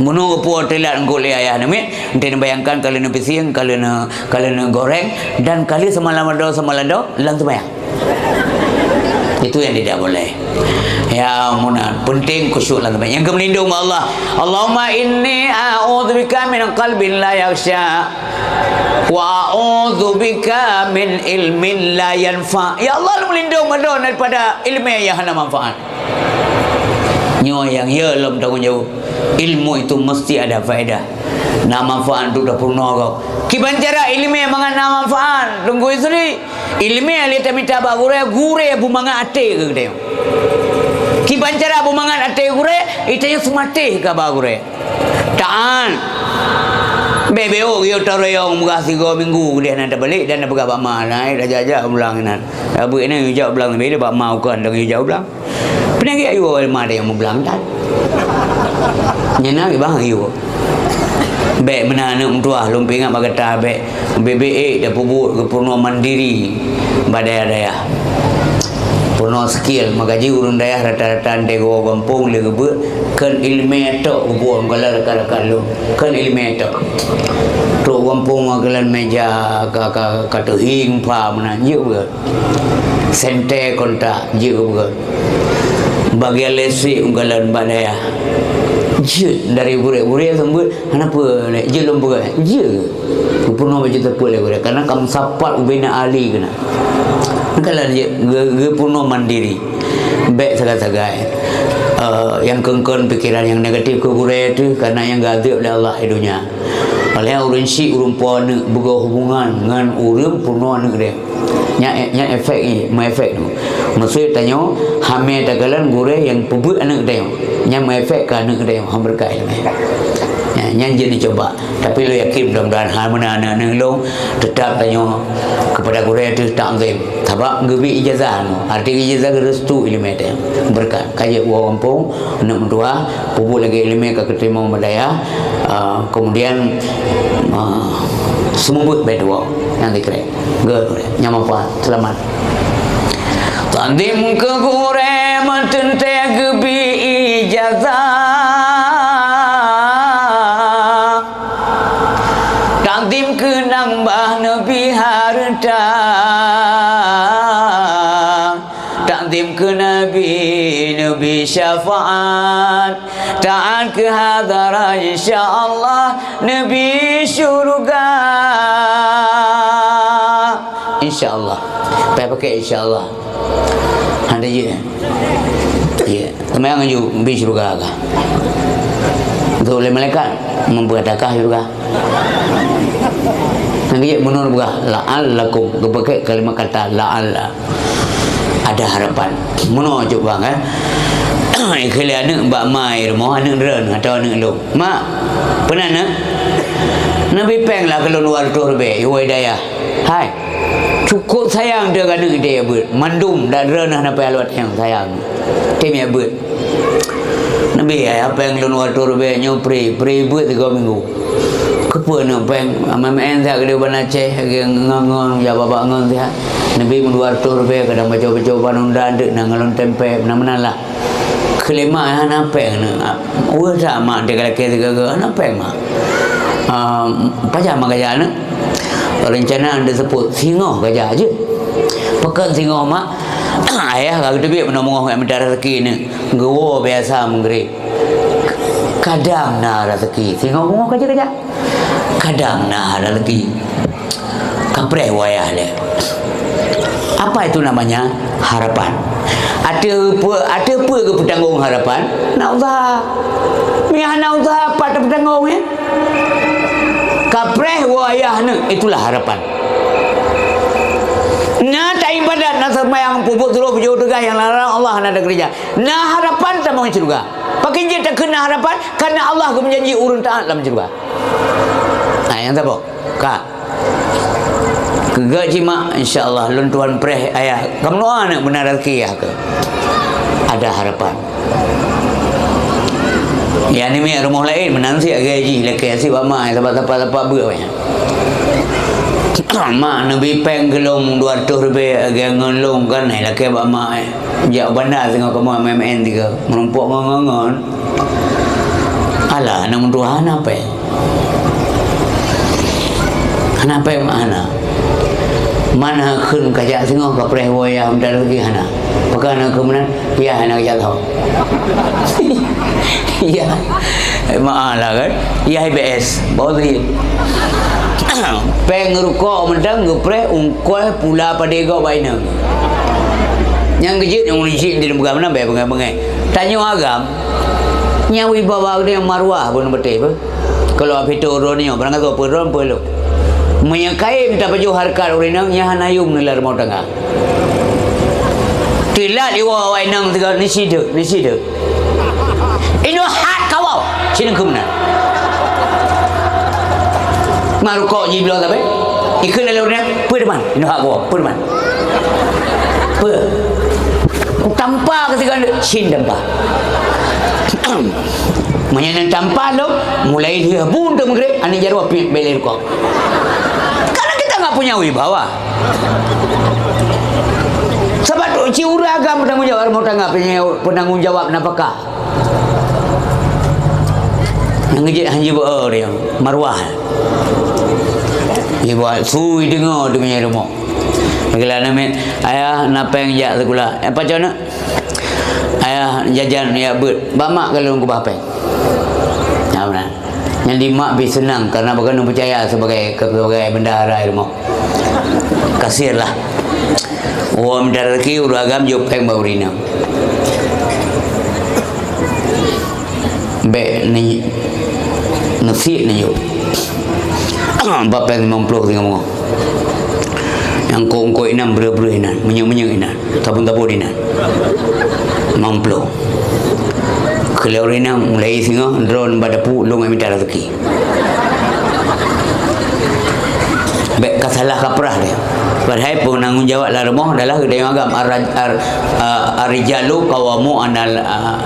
Meunoe geupuwoe teulat eungkôt lé ayah aneuk miet, enteuk neubayangkan ka lheueh neupisieng, ka lheueh neu-, ka lheueh neugoreng, dan ka lheueh seumalam adoe, seumalam adoe lam seumayang. Itu yang tidak boleh. Ya, meunan, penting khusyuk lam seumayang. Nyang keu meulindong bak Allah. Allahumma inni a'udzubika min qalbin la yakhsya. Wa a'udzubika min ilmin la yanfa. Ya Allah, lôn meulindong bak Droen daripada ileumèe nyang hana manfaat. Nyoe nyang ya lom tanggong jaweueb. Ilmu itu mesti ada faedah. Na manfaat untuk tapeurunoe gob. Kiban cara ileumèe mangat na manfaat, Teungku Yusri. Ileumèe lé tamita bak gurèe, gurèe beumangat até keu geutanyoe. Kiban cara beumangat até gurèe, geutanyoe seumatéh keu haba gurèe. Taát. Bèk-bèk oh, geuyue tarayong meugah sigoe minggu keudeh na tabalek dan na peugah bak ma, "Nai, tajak-jak u blang inan." Abeuet nyan geuyue jak u blang, bèk bak ma ukeue dan geuyue jak u blang. Peunyakét ayue ma ada nyang meublang that. Nyan na bang ayue. Bèk meunan aneuk meutuah, lôn peuingat bak gata bèk. Bèk-bèk ék tapeubuet geupeurunoe mandiri bak dayah-dayah. Peurunoe skill, maka jih ureueng dayah rata-rata enteuk geuwoe gampông lé geubeuet, kheun ileumèe tok geubuet, meukalan rakan-rakan lôn. Kheun ileumèe tok. Trok gampông meukalan meuja ka, ka, ka teuhieng pha meunan jeuet beuet. Senter kontak jeuet beuet. Bagian listrik meukalan bak dayah. Jeuet dari gurèe-gurèe seumeubeuet, hana peue lé, jeuet lôn peugah, jeuet. Geupeurunoe bak jeuet teupeu lé gurèe, karena ka meusapat ubena ahli keunan. Meukalan jeuet, ge-, geupeurunoe mandiri. Bèk sagai-sagai. Eh, nyang kon-kon pikiran nyang negatif keu gurèe teuh, karena nyang geuazeub lé Allah di donya. Padahai ureueng syik, ureueng po aneuk, beugoe hubungan ngon ureueng peurunoe aneuk deh. Nyan, nyan efek nyan, meuefek tu. Maksud tanyoe, hamé takalon gurèe nyang peubeuet aneuk tanyoe. Nyan meuefek keu aneuk tanyoe, han beureukat ilèe. Nyan, Nyan jeuet dicuba. Tapi lôn yakin mudah-mudahan hana meunan aneuk-aneuk lôn teutap tanyoe keupada gurée teuh takzim. Sabab geubri ijazah nyoe. Arti ijazah geurestu ileumé teuh. Beureukat. Ka jeuet woe gampông, aneuk meutuha, peubuet lagée ileumé ka geuteurimong bak dayah, ah, kemudian, ah, seumeubeuet bak tuwoe. Nyan sikrek. Geuh, nyan meupat. Seulamat. Takzim keu gurée meuteuntée geubri ijazah. Takzim keu nang bah neubi hareuta. Takzim keu Nabi neubi syafaat. Taát keu hadara, insya Allah neubi syurga. Insya Allah. Payah pakai insya Allah. Hana jeuet. Ya, teuma nyang ju bi syurga ka. Untuk oleh malaikat memperkatakan syurga. Nang jeuet menurut buah la'allakum, geupakè kalimat kata la'alla. Ada harapan. Meunoe cuk bang, eh. Ikheun lé aneuk bak ma i rumoh, aneuk droen atau aneuk lôn. "Mak, peue na, Neuk?" "Neubi péng lah keu lôn dua reutôh ribèe, iwoe dayah." Hai. Cukôp sayang teuh keu aneuk teuh ya beuet. Mandum dak droeneuh na payah lôn sayang. Tem ya beuet. "Neubi ayah péng lôn dua reutôh ribèe nyoe pri, pri beuet tiga minggu." "Keupeue neuk péng?" "Amai meu'en siat keu di Banda Aceh, lagèe ngon-ngon, ya babah ngon siat. Neubi meudua reutôh ribèe, kadang baco-baco ban undang deuk na ngon lôn tempé, meunan-meunan lah." Kheun lé mak, "Hana péng neuk." "Weueh that mak, teuka lakèe sigoe-goe, hana péng mak." "Ah, pajan mak kajak neuk?" "Reuncana teuseupôt, singoh kajak jeuet." "Pakon singoh mak?" "Ayah ka geuteubiet meunoe beungoh ngon mita raseuki neuk. Geuwoe biasa meugrib. Kadang na raseuki, singoh beungoh kajak-kajak. Kadang na raseuki." Kapreh woe ayah lé. Apa itu namanya? Harapan. Ateueh peue, ateueh peue geupeutanggong harapan? Na useuha. Meunyo hana useuha, pat tapeutanggong, ya? Kapreh woe ayah neuk, itulah harapan. Na taibadat, na seumayang, peubuet turoh, peujoh teuga nyang larang Allah hana takeureuja. Na harapan tamong syeuruga. Pakon jeuet takheun na harapan? Karena Allah geumeujanji ureueng taat lam syeuruga. Nah, nyang saboh. Ka. Keu gèt cit mak, insya Allah lôn tuan preh ayah. Kamoe doa aneuk beuna raseuki ayah keuh. Ada harapan. Ya ni mi rumoh laén meunan sit lagèe jih lakèe sit bak mak, sapat-sapat beuet weh. Mak neubi péng keu lôn dua reutôh ribèe lagèe ngon lôn kan, hai lakèe bak mak, eh. Jak banda singoh kamoe M M N tiga, meurumpok ngon, ngon, ngon. Alah, aneuk meutuha hana péng. Hana péng mak hana. Mana kheun kajak singoh kapreh woe yah meudalah lagi hana. Pakon na kheun meunan, yah hana kajak tho. Yah. Mak ah lah kan. Yah I B S. Bawa duit. Péng rukok mantong geupreh ungkoi pula padé gob bak inong. Nyang keujeuet nyang ureueng chik di lembaga meunan bèk beungai-beungai. Tanyoe agam, nyang wibawa geude nyang maruah pun beutôi beuh. Kalau api tu droe nyoe, barang kata peue droe peue lom. Meunyoe kayém tapajoh hareukat ureueng inong, nyan hana yum neulah rumoh tangga. Teulat iwoe awak inong teuga, "Ni sideuek, ni sideuek." Inoe hat kawau, sineuk keu meunan. Marukok jibloe sabe. Ikheun lé ureueng, "Peue teuma?" Inoe hat kawau, "Peue teuma?" "Peue?" "Tampa keu sigoe, sin tampa." Meunyoe na tampa lom, mulai lheueh bun teuk meugreb, aneuk jaroe piep bèk lé rukok. Karena kita nggak punya wibawa. Sabab tu, ci ureueng agam peutanggong jawab rumoh tangga, peutanggong jawab nafakah. Nyang jeuet hana jibeuo dia, maruah. Ibuat sui deungoe di meunyoe rumoh. Geula namiet, "Ayah, na péng jak sikula." "Eh, pacoe neuk?" "Ayah, jajan jak beuet." "Bak mak ka lôn keubah péng." Nah, meunan. Nyan di mak pih seunang karena bak keuneuk peucaya sebagai, sebagai bendahara di rumoh. Kasir lah. Woe mita raseuki, ureueng agam jok péng bak ureueng inong. Bèk ni, neusiet neujok. Bak péng limong ploh singoh beungoh. Nyang kok-kok inan, breueh-breueh inan, meunyeuk-meunyeuk inan, sabon-sabon inan. Limong ploh. Keu lheueh ureueng inong mulai singoh droen bak dapu lôn mita raseuki. Bèk ka salah kaprah deh. Padahai peunanggung jawab lam rumoh adalah geutanyoe agam ar-, ar-, a-, ar-rijalu qawamu anal, a,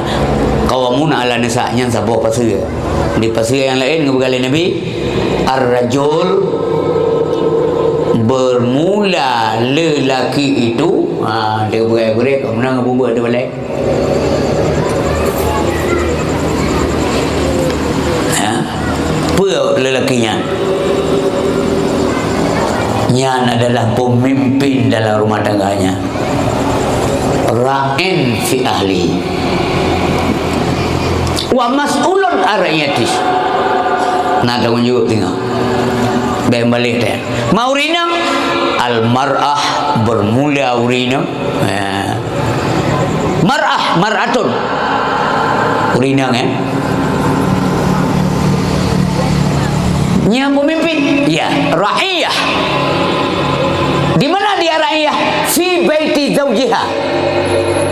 qawamuna 'alan nisa, nyan saboh paseue. Di paseue nyang laén geupeugah lé Nabi, "Ar-rajul bermula lelaki itu," ha, dia geupeugah gurèe, kok meunan geupeugah di balai. Ya. Peue lelaki nyan? Nyan adalah pemimpin dalam rumah tangganya. Ra'in fi ahli. Wa mas'ulun an ra'iyati. Nah, tanggung jawab tinggal. Bèk balik deh. Mau ureueng inong, al mar'ah bermula ureueng inong. Ya. Mar'ah, mar'atun. Ureueng inong, ya. Nyang pemimpin, ya, ra'iyah. Di mana dia ra'iyah? Fi baiti zaujiha.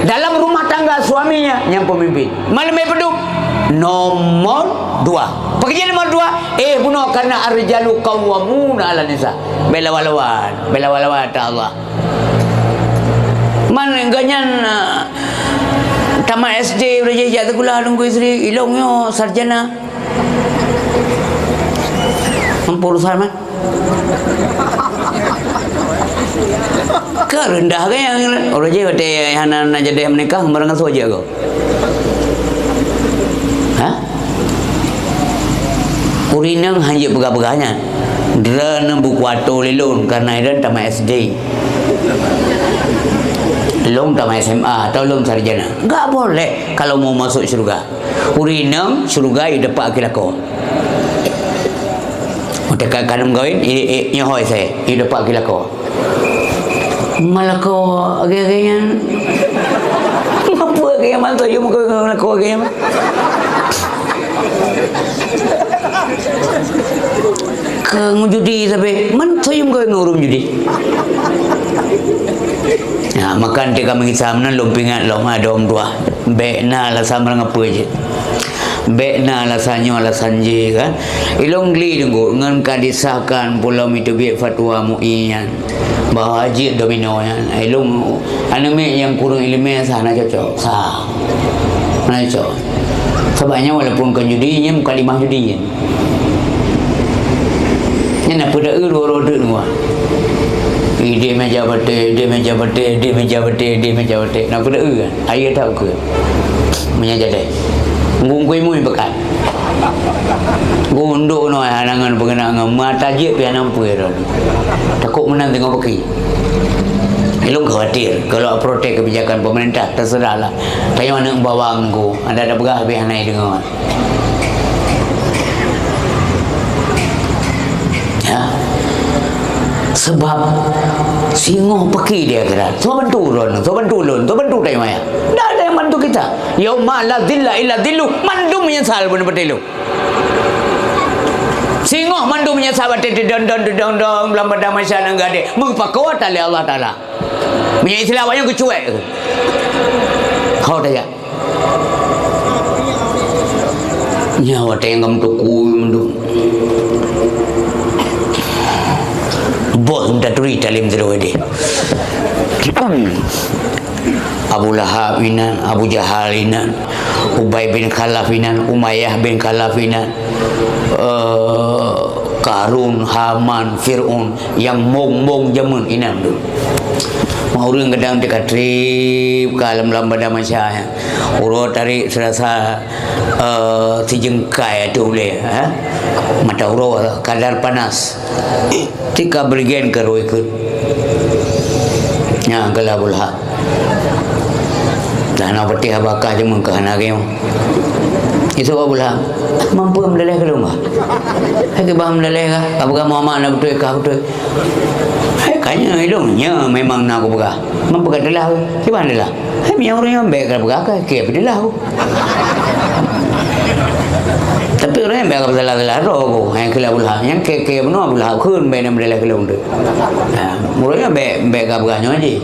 Dalam rumah tangga suaminya nyang pemimpin. Malam peudum, nomor dua. Pekerjaan nomor dua, eh, bunoe karena ar-rijalu qawwamuna 'alan nisa. Bèk lawan-lawan, bèk lawan-lawan ata Allah. Man geuh nyan, ah, tamat S D, udah jadi jak sekolah, nunggu istri, ilong nyoe sarjana. Mampu urusan, man. Ka rendah ke yang, udah jadi, watèe hana, hana jadi menikah, barang asuh aja kau. Ha? Ureueng inong hana peugah-peugah nyan. Droeneuh buku atô lé lôn, karena droeneuh tamat S D. Lôn tamat S M A atau lôn sarjana. Enggak boleh kalau mau masuk syurga. Ureueng inong syurga i depan aki lakoe. Watèe ka, ka lheueh meukawen, i, i, nyoe hôi saya, i depan aki lakoe. Malako agé-agé nyan. Ngapa agé nyan, man soyum keu malako agé nyan? Keu ngejudi sabe, man soyum keu ngurus judi. Ya, maka teuka meungisam nan lôn peuingat lom, hai dong dua. Bèk na alasan barang apa jih. Bèk na alasan nyoe, alasan jih, kan. Ilôn gli deungon ngon ka disahkan pulo miteubiet fatwa M U I nyan. Bah jeuet domino nyan. Ilôn aneuk miet nyang kureueng ileumèe sa hana cocok. Sa. Hana cocok. Sabab nyan walaupun kon judi, nyan mukadimah judi nyan. Nyan na peudeuh dua roh deuk ngon. Di meja batèe, di meja batèe, di meja batèe, di meja batèe. Na peudeuh kan? Ayo tak ukeue. Meunyo jadèh. Ngung kui mui pekat. Gundok noe hana ngon peuguna ngon mata jeuet pih hana peue ron. Takot meunan teungoh peuki. Ilôn khawatir kalau protes kebijakan pemerintah, terserahlah. Tanyoe aneuk bawang ku, ada-ada peugah pih hana deungoe. Ya. Sebab singoh peuki di akhirat. Soe bantu ulôn, soe bantu ulôn, soe bantu tanyoe maya. Ndak ada yang bantu kita. Yauma la dhilla illa dhillu, mandum meunyeusal bunoe beuteulông. Singoh mandum meunyeusal batèe teudong-dong, teudong-dong, lam padang mahsyar nyang gadeh. Meupakoe that lé Allah Taala. Meunyo istilah awaknyan keucuek. Ho tajak. Nyan watèe nyang ka meutuku mandum. Boh meutaturi talem sidroe deh. Abu Lahab inan, Abu Jahal inan, Ubay bin Khalaf inan, Umayyah bin Khalaf inan, eh, Karun, Haman, Fir'aun, nyang mong-mong jameun inan tu. Mah ureueng kadang teuka trép ka lam, lam padang mahsyar nyan. Uroe tarék seurasa, eh, sijeungkai ateueh ulèe, eh. Mata uroe kadar panas. Tika beuligen keu rui keuh. Nyan keuh Abu Lahab. Dah na peuteh haba kah jameun keuh hana geuyue. Iseuôt Abu Lahab, "Man peue meudaleh keu lôn bah? Hai kiban meudaleh kah? Ka peugah Muhammad na beutôi kah beutôi?" Hai ka nyoe ilôn, nyoe memang na kupeugah. Man peue ka teulah, kiban teulah? Hai meunyoe ureueng nyoe bèk ka peugah kah, keu peue teulah. Tapi ureueng nyang bèk ka peusalah-salah droe ku, hai keu Abu Lahab. Nyang keu-keu bunoe Abu Lahab kheun bèk na meudaleh keu lôn tu. Ha, ureueng nyoe bèk, bèk ka peugah nyoe jih.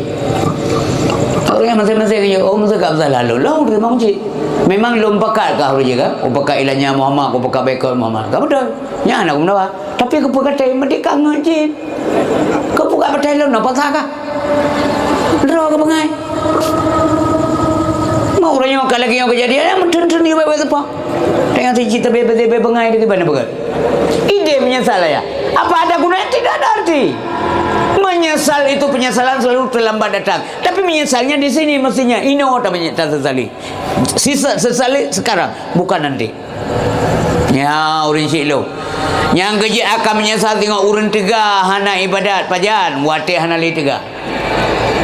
Ureueng maséng-maséng jih, oh, meusalah lôn, lôn teurimong cit. Memang lôn pakat kah ureueng jih kan? Oh, pakat ilanya Muhammad, oh, pakat baikon Muhammad. Ka beutôi. Nyan hana kumeudawa. Tapi keupeue katai meudik ka ngeut cit. Keupeue ka patai lôn, na pasah kah? Droe ka beungai. Mau ureueng nyoe ka lagèe nyoe keujadian, meuteun-teun jih baik-baik teupah. Tengah si cita bebe-bebe bengai di bana beugét. Ide menyesal ya. Apa ada gunanya? Tidak ada arti. Menyesal itu, penyesalan selalu terlambat datang. Tapi menyesalnya di sini mestinya. Inoe ta menye-, ta sesali. Sisa-, sesali sekarang, bukan nanti. Ya, ureueng syik lôn. Nyang keujeuet akan menyesal singoh ureueng teuga hana ibadat. Pajan? Watèe hana lé teuga.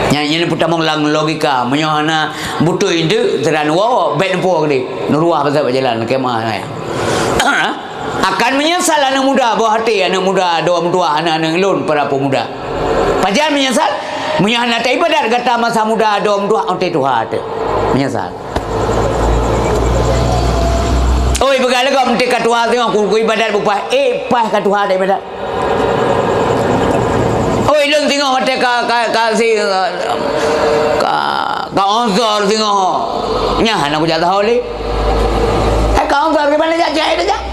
Nyan, nyan peutamong lam logika. Meunyoe hana beutôi deuk, sira neuwoe, bèk neupo keudéh. Neuruah pasai bak jalan, kemah nyan. Akan menyesal aneuk muda, boh até aneuk muda, dua meutuah aneuk-aneuk lôn, para pemuda. Pajan menyesal? Meunyoe hana taibadat gata masa muda, dua meutuah, até tuha teuh. Menyesal. Oi, peugah lé gob, "Meuntèe ka tuha singoh, ku, ku ibadat beupaih." Eh, paih ka tuha taibadat. Oi, lôn singoh watèe ka, ka, ka si, ka, ka onsor singoh. Nyan hana kujak tahu lé. Eh, ka onsor di mana jak, jak, jak?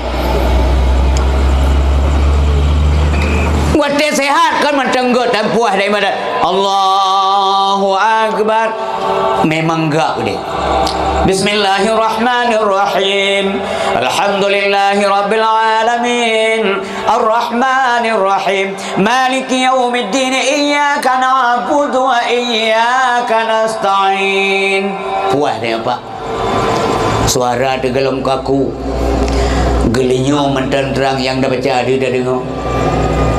Watèe sehat kan mantong gèt dan puas dari ibadat. Allahu Akbar. Memang gak deh. Bismillahirrahmanirrahim. Alhamdulillahirabbil alamin. Arrahmanirrahim. Maliki yaumiddin. Iyyaka na'budu wa iyyaka nasta'in. Puas deh, Pak. Suara teugalom kaku. Geulinyueng mantong trang nyang tabaca deuh tadeungoe.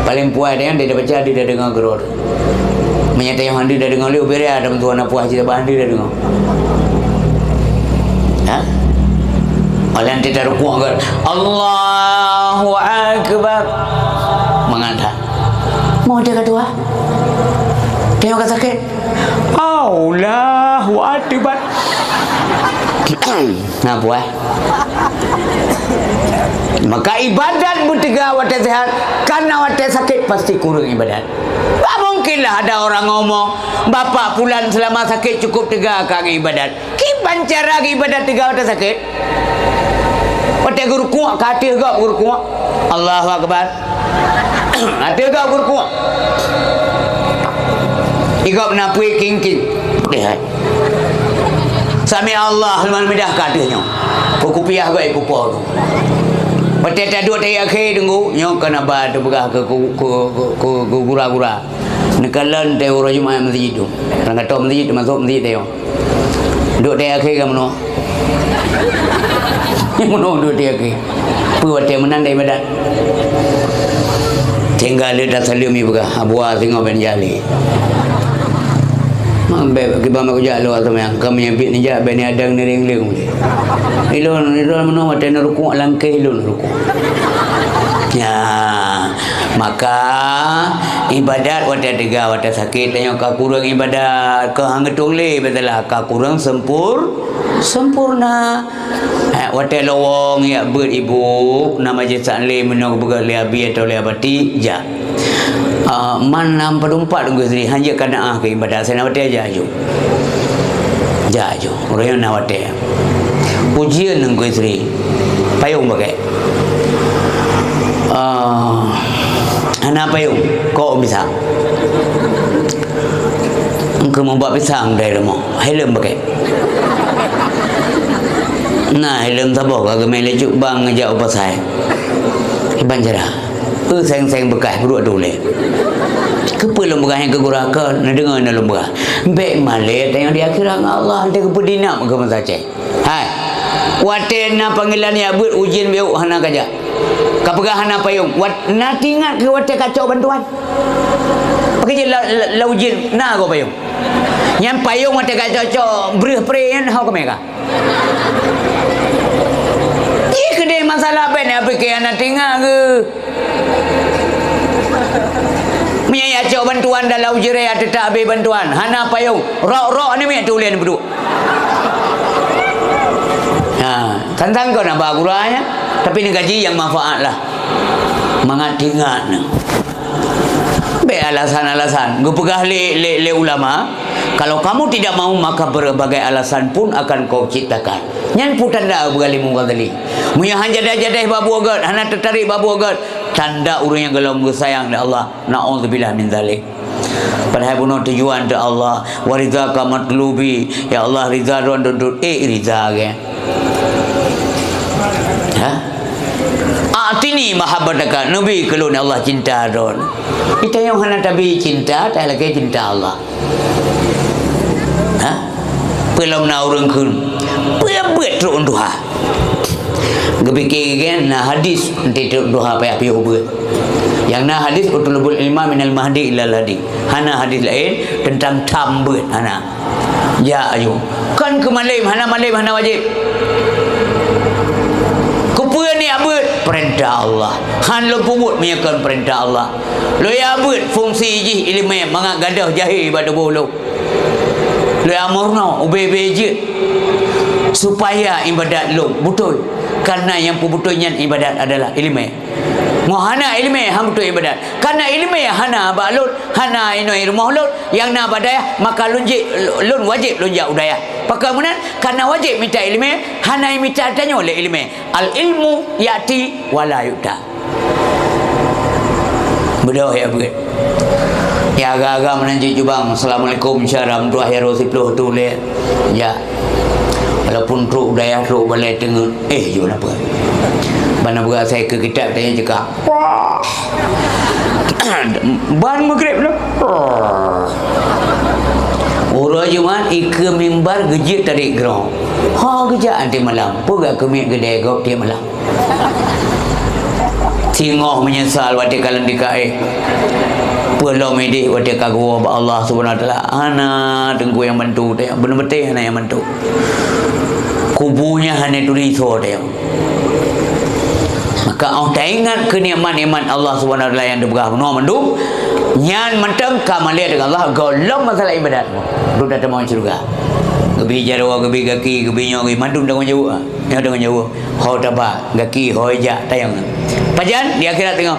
Paleng puas nyan deuh tabaca deuh tadeungoe keudroe. Meunyo tanyong han deuh tadeungoe lé, ubé raya, teuma tuha na puas cit, han deuh tadeungoe. Ha? Oleh nanti tarukuk kan, "Allahu Akbar." Mangat that. Mau dia ka tuha? Tengok ka sakit. Allahu Akbar. Na puas. Maka ibadat beuteuga watèe sehat, kana watèe sakit pasti kureueng ibadat. Tak mungkinlah ada orang ngomong, "Bapak pulan selama sakit cukup teuga ka ngibadat." Kiban cara geuibadat teuga watèe sakét? Watèe geurukuk, ka ateueh gob geurukuk. Allahu Akbar. Ateueh gob geurukuk. Igob na pui king-king. Lihat. Sami Allah liman hamidah ka ateueh nyoe. Peukupiah gob ipupo tu. Watèe taduek tahiya akhé teunggu, nyoe kan haba teupeugah keu, keu, keu, keu, keu gura-gura. Neukalon teuh uroe Jumat meuseujid tu. Lam gato meuseujid, teumasok meuseujid teuh. Duek di akhé ka meunoe. Meunoe duek di akhé. Peue watèe meunan dai badan. Tinggai lé tasaleuem ié peugah, "Abua singoh ben jali." Mak bèk kiban mak kujak luwa teumanyong, ka meunyo biet neujak bèk ni adang ni ring-ring ulèe. Ilôn, ilôn meunoe watèe neurukuk langkeh ilôn neurukuk. Nyan. Maka, ibadat watèe teuga, watèe sakét, tanyoe ka kureueng ibadat, keu han geutueng lé, beuteulah ka kureueng sempur-, sempurna. Eh, watèe lowong jak beuet ibu, na majelis taklim, meunoe geupeugah lé abi atau lé abati, jak. Ah, man lam padum pat Teungku Sri, han jeuet ka na ah keu ibadat, asai na watèe jak aju. Jak aju, uroe nyoe na watèe. Ujian Teungku Sri, payong pakèk. Ah, hana payong, kok pisang. Engkau meubat pisang dari rumoh, helm pakèk. Na helm saboh ka geumè lé cut bank jak u pasai. Kiban cara. Eu seng-seng beukaih peuruek tu lé. Keupeue lôn peugah nyan keu gura keu neudeungoe na lôn peugah. Bèk malèe tanyoe di akhirat ngon Allah, teuh keupeue dinam keu meusace. Hai, watèe na panggilan jak beuet ujeuen beuh hana ka jak. Ka peugah hana payong. Wat-, na teuingat keu watèe ka cok bantuan? Pakri jeuet la-, la-, lam ujeuen na goe payong? Nyan payong watèe ka cok-cok breueh pré nyan ho keumè ka? Jih keudeh masalah bèk na pike hana teuingat keu. Meunyo jak cok bantuan dalam ujeuen raya teutap abéh bantuan, hana payong, rok-rok ni miet tulen peuduek. Ha, tantang kon haba gura nyan, tapi neukaji nyang manfaat lah. Mangat teuingat nyoe. Bèk alasan-alasan. Geupeugah lé, lé, lé ulama, Kalau kamu tidak mau, maka berbagai alasan pun akan kau ciptakan. Nyan peue tanda beualim Ghazali. Meunyoe han jadeh-jadeh bak buet gét, hana teutarek bak buet gét, tanda ureuëng nyang gohlom geusayang lé Allah. Na'udzubillah min dzalik. Padahai bunoe tujuan teuh Allah, "Wa ridhaka matlubi," ya Allah, ridha droen duek-duek, eh, ridha gét. Ha? "A'tini mahabbataka," neubi keu lôn ya Allah cinta droen. Itanyong hana tabi cinta, talakée cinta Allah. Ha? Peulom na ureuëng kheun, peue beuet trok duha. Geupike gét na hadis, nanti trok duha payah piôh beuet. Nyang na hadis, "Utlubul ilma minal mahdi ilal lahdi." Hana hadis laén teuntang tham beuet, hana. Jak aju. Kon keu malém, hana malém, hana wajéb. Keupeue neujak beuet? Peurintah Allah. Han lôn peubuet meunyoe kon peurintah Allah. Lôn jak beuet fungsi jih iéleumé mangat gadôh jahé bak tuboh lôn. Lôn jak meurunoe ubé-bé jeuet supaya iébadat lôn beutôi. Kareuna nyang peubeutôi nyan iébadat adalah iéleumé. Meunyoe hana iéleumé, han beutôi iébadat. Kareuna iéleumé hana bak lôn, hana inoe rumoh lôn, nyang na bak dayah, maka lôn jeuet, lôn wajéb lôn jak u dayah. Pakon meunan? Kareuna wajéb mita iéleumé, hana mita tanyoe lé iéleumé. Al-ilmu ya'ti wa la yu'ta. Beudôh ya beuet. Ya agam-agam meunan cit jubang, "Assalamualaikum, syara meutuah ya roh siploh tu lé." Ya. Walaupun trok dayah, trok balai teungeut, eh, jeuet na peue. Bana beuasai keu kitab tanya cekak. Wah. Ban Maghrib tu. Wah. Uroe Jumat ikeue mimbar geujeuet tarék groe. Ha geujak anté malam. Peue gak keumiet geudée gob tiep malam. Singoh meunyeusal watée ka lam dikaéh. Peulom idéh watée ka geuwoe bak Allah Subhanahu Wa Taala. Hana teungku nyang bantu teuh. Beuneubeuteh hana nyang bantu. Kubu nyan hana turi soe teuh. Maka 'oh taingat keu nikmat-nikmat Allah Subhanahu Wa Taala nyang teupeugah bunoe mandum, nyan mantong ka malée deungon Allah gohlom masalah iébadat. Duek tatamong syeuruga. Geubi jaroe, geubi gaki, geubi nyoe, geubi mandum tanggong jaweueb. Nyoe deungon jaweueb, ho taba, gaki, ho ija, tayang. Pajan di akhirat teungoh.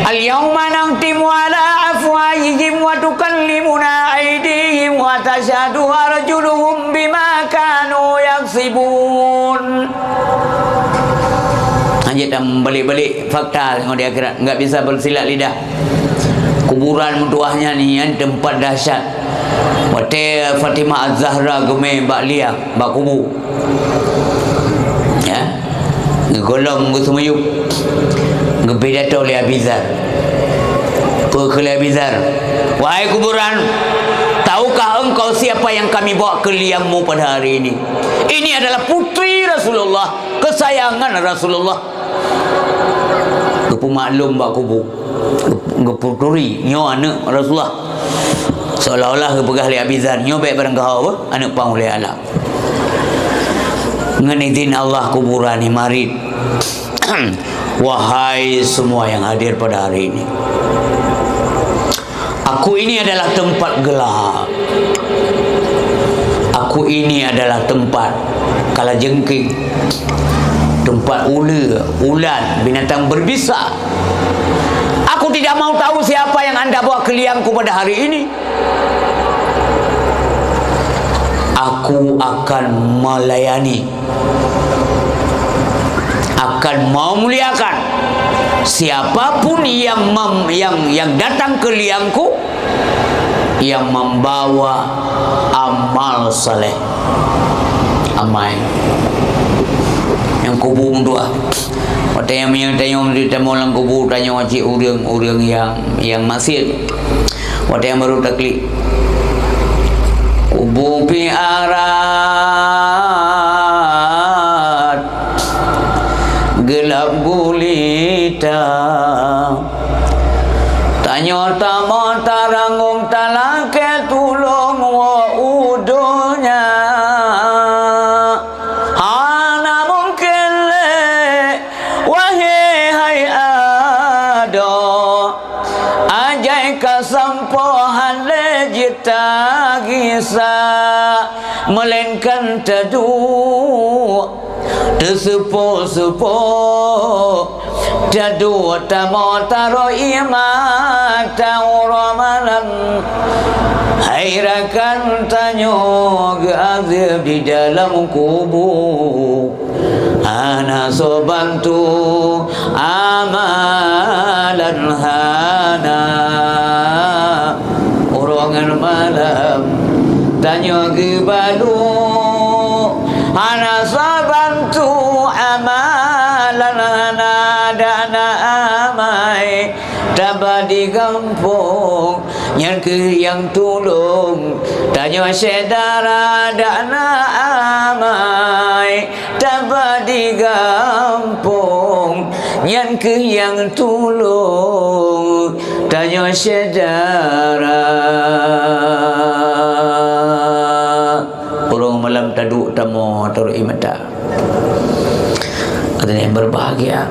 "Al-yauma nakhtimu ala afwahihim wa tukallimuna aidihim wa tasyhadu arjuluhum bima kanu yaksibun." Hana jeuet tameubalek-balek fakta teungoh di akhirat, enggak bisa bersilat lidah. Kuburan meutuwah nyan, nyan teumpat dahsyat. Watée Fatimah Az-Zahra geumé bak liang, bak kubu. Ya. Geugohlom geuseumiyueb, geupidato lé Abi Dzar. Peue kheun lé Abi Dzar, "Wahai kuburan, tahukah engkau siapa yang kami bawa ke liangmu pada hari ini? Ini adalah putri Rasulullah, kesayangan Rasulullah." Geupeumaklum bak kubu. Geupeuturi, nyoe aneuëk Rasulullah. Seolah-olah geupeugah lé Abi Dzar, nyoe bék barangkaho beuh, aneuëk pang ulée alam. Ngon izin Allah kuburan imarit. Wahai semua yang hadir pada hari ini. Aku ini adalah tempat gelap. Aku ini adalah tempat kalajengking, tempat uleue, ulat, binatang berbisa. Aku tidak mau tahu siapa yang anda bawa ke liangku pada hari ini. Aku akan melayani, akan memuliakan siapapun yang mem-, yang, yang datang ke liangku, yang membawa amal saleh. Amai. Nyang kubu meutuah. Watée nyang meunyoe tanyoe di tamong lam kubu, tanyoe cit ureuëng-ureuëng nyang, nyang maksiet. Watée nyang barô taklik. Kubu pih arat, geulab gulita. Tanyoe tamong taranggung talakée tulông woe u donya. Hana mungken lé, wahé hai adoe, ajai ka sampoe han lé jeuet tagisa, meulainkan taduek teuseupo-seupo, taduek tamoe taroh ié mata uroe malam. Hai rakan tanyoe geuazeueb di dalam kubu, hana soe bantu amalan hana. Uroe ngon malam tanyoe geubalue, hana soe bantu amalan hana, dak na amai taba di gampông. Nyan kheueh nyang tulông tanyoe syedara, dak na amai taba di gampông. Nyan kheueh nyang tulông tanyoe syedara. Uroe malam taduek tamoe taruek ie mata. Hadirin yang berbahagia.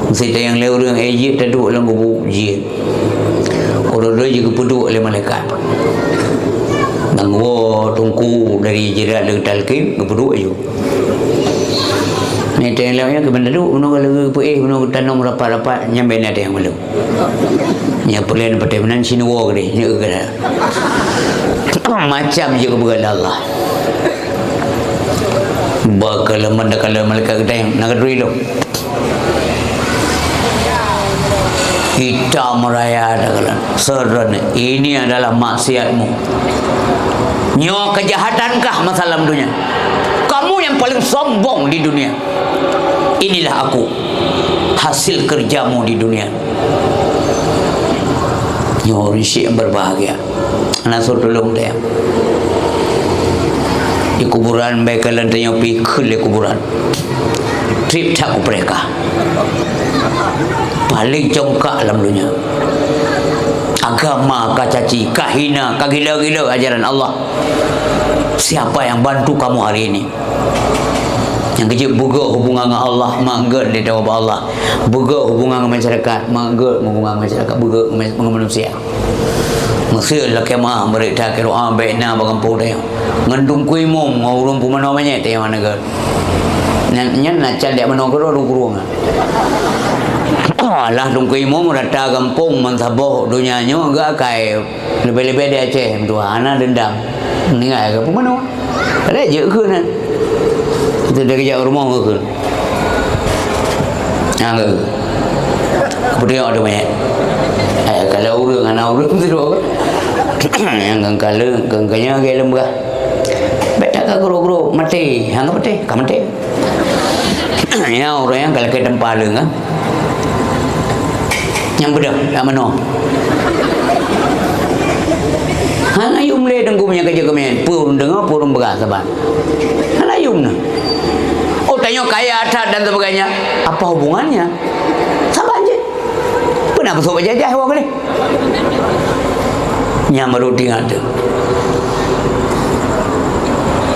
Meusé tayang lé ureuëng, eh, jeuet taduek lam kubu, jeuet. Uroe-uroe jeuet geupeuduek lé malaikat. Nanggroe teungku dari jirat leutalkin geupeuduek aju. Nyan tayang lé ureuëng keuban taduek, bunoe ka lheueh peuéh, bunoe ka tanom rapat-rapat, nyan bèk na tayang malu. Nyan peureulèe patéh meunan sinuroe keudéh, nyan keudéh. Macam jeuet keubeureukat Allah. Bak keuleumah takalon malaikat geutanyong, "Na keudroe lom?" "Kita meraya," takalon. "Seureuneuk, ini adalah maksiatmu. Nyoe keujahatankah masa lam dunia? Kamu yang paling sombong di dunia. Inilah aku, hasil kerjamu di dunia." Nyoe ureuëng syik nyang berbahagia. Hana soe tulông teuh. Di kuburan bèk kalon tanyoe pih kheun lé kuburan. Trép that u peureuka. Paléng congkak lam donya. Agama ka caci, ka hina, ka gila-gila ajaran Allah. Siapa yang bantu kamu hari ini? Nyang keujeuet beugöt hubungan ngon Allah, mangat lé teuh bak Allah. Beugöt hubungan ngon masyarakat, mangat hubungan ngon masyarakat, beugöt ngon mas-, ngon manusia. Meusé lakèe meu'ah, beurék that keu doa, bèk na bak gampông tanyoe. Ngon teungku imum, ngon ureueng peumono manyét tanyoe hana gèt. Nyan, nyan na can jak meunoe keudroe, dua keudroe nyan. Alah teungku imum rata gampông, meusaboh donya nyoe geuakai. Leubeh-leubeh di Aceh, meutuah, hana deundam. Meuninggai ka peumono. Padahai jeuet kheun nyan. Itu dari jak rumoh kheun. Nyang keu. Peudeuh ada manyét. Eh, kalau ureueng, hana ureueng tu. Nyang keu kalau, keu, keu nyan lagèe lôn peugah. Bèk that ka gurôh-gurôh, maté. Hana maté, ka maté. Nyan ureueng nyang ka lakèe teumpat leueng, kan? Nyang beudôh, lam meunoe. Hana yum lé teungku meunyo ka jeuet keu manyét. Peue ureueng deungö, peue ureueng peugah saban. Hana yum na. Oh, tanyoe kaya that dan sebagainya. Apa hubungannya? Saban jih. Peue na beusôk bajajah woe keu lé. Nyan baru teuingat teuh.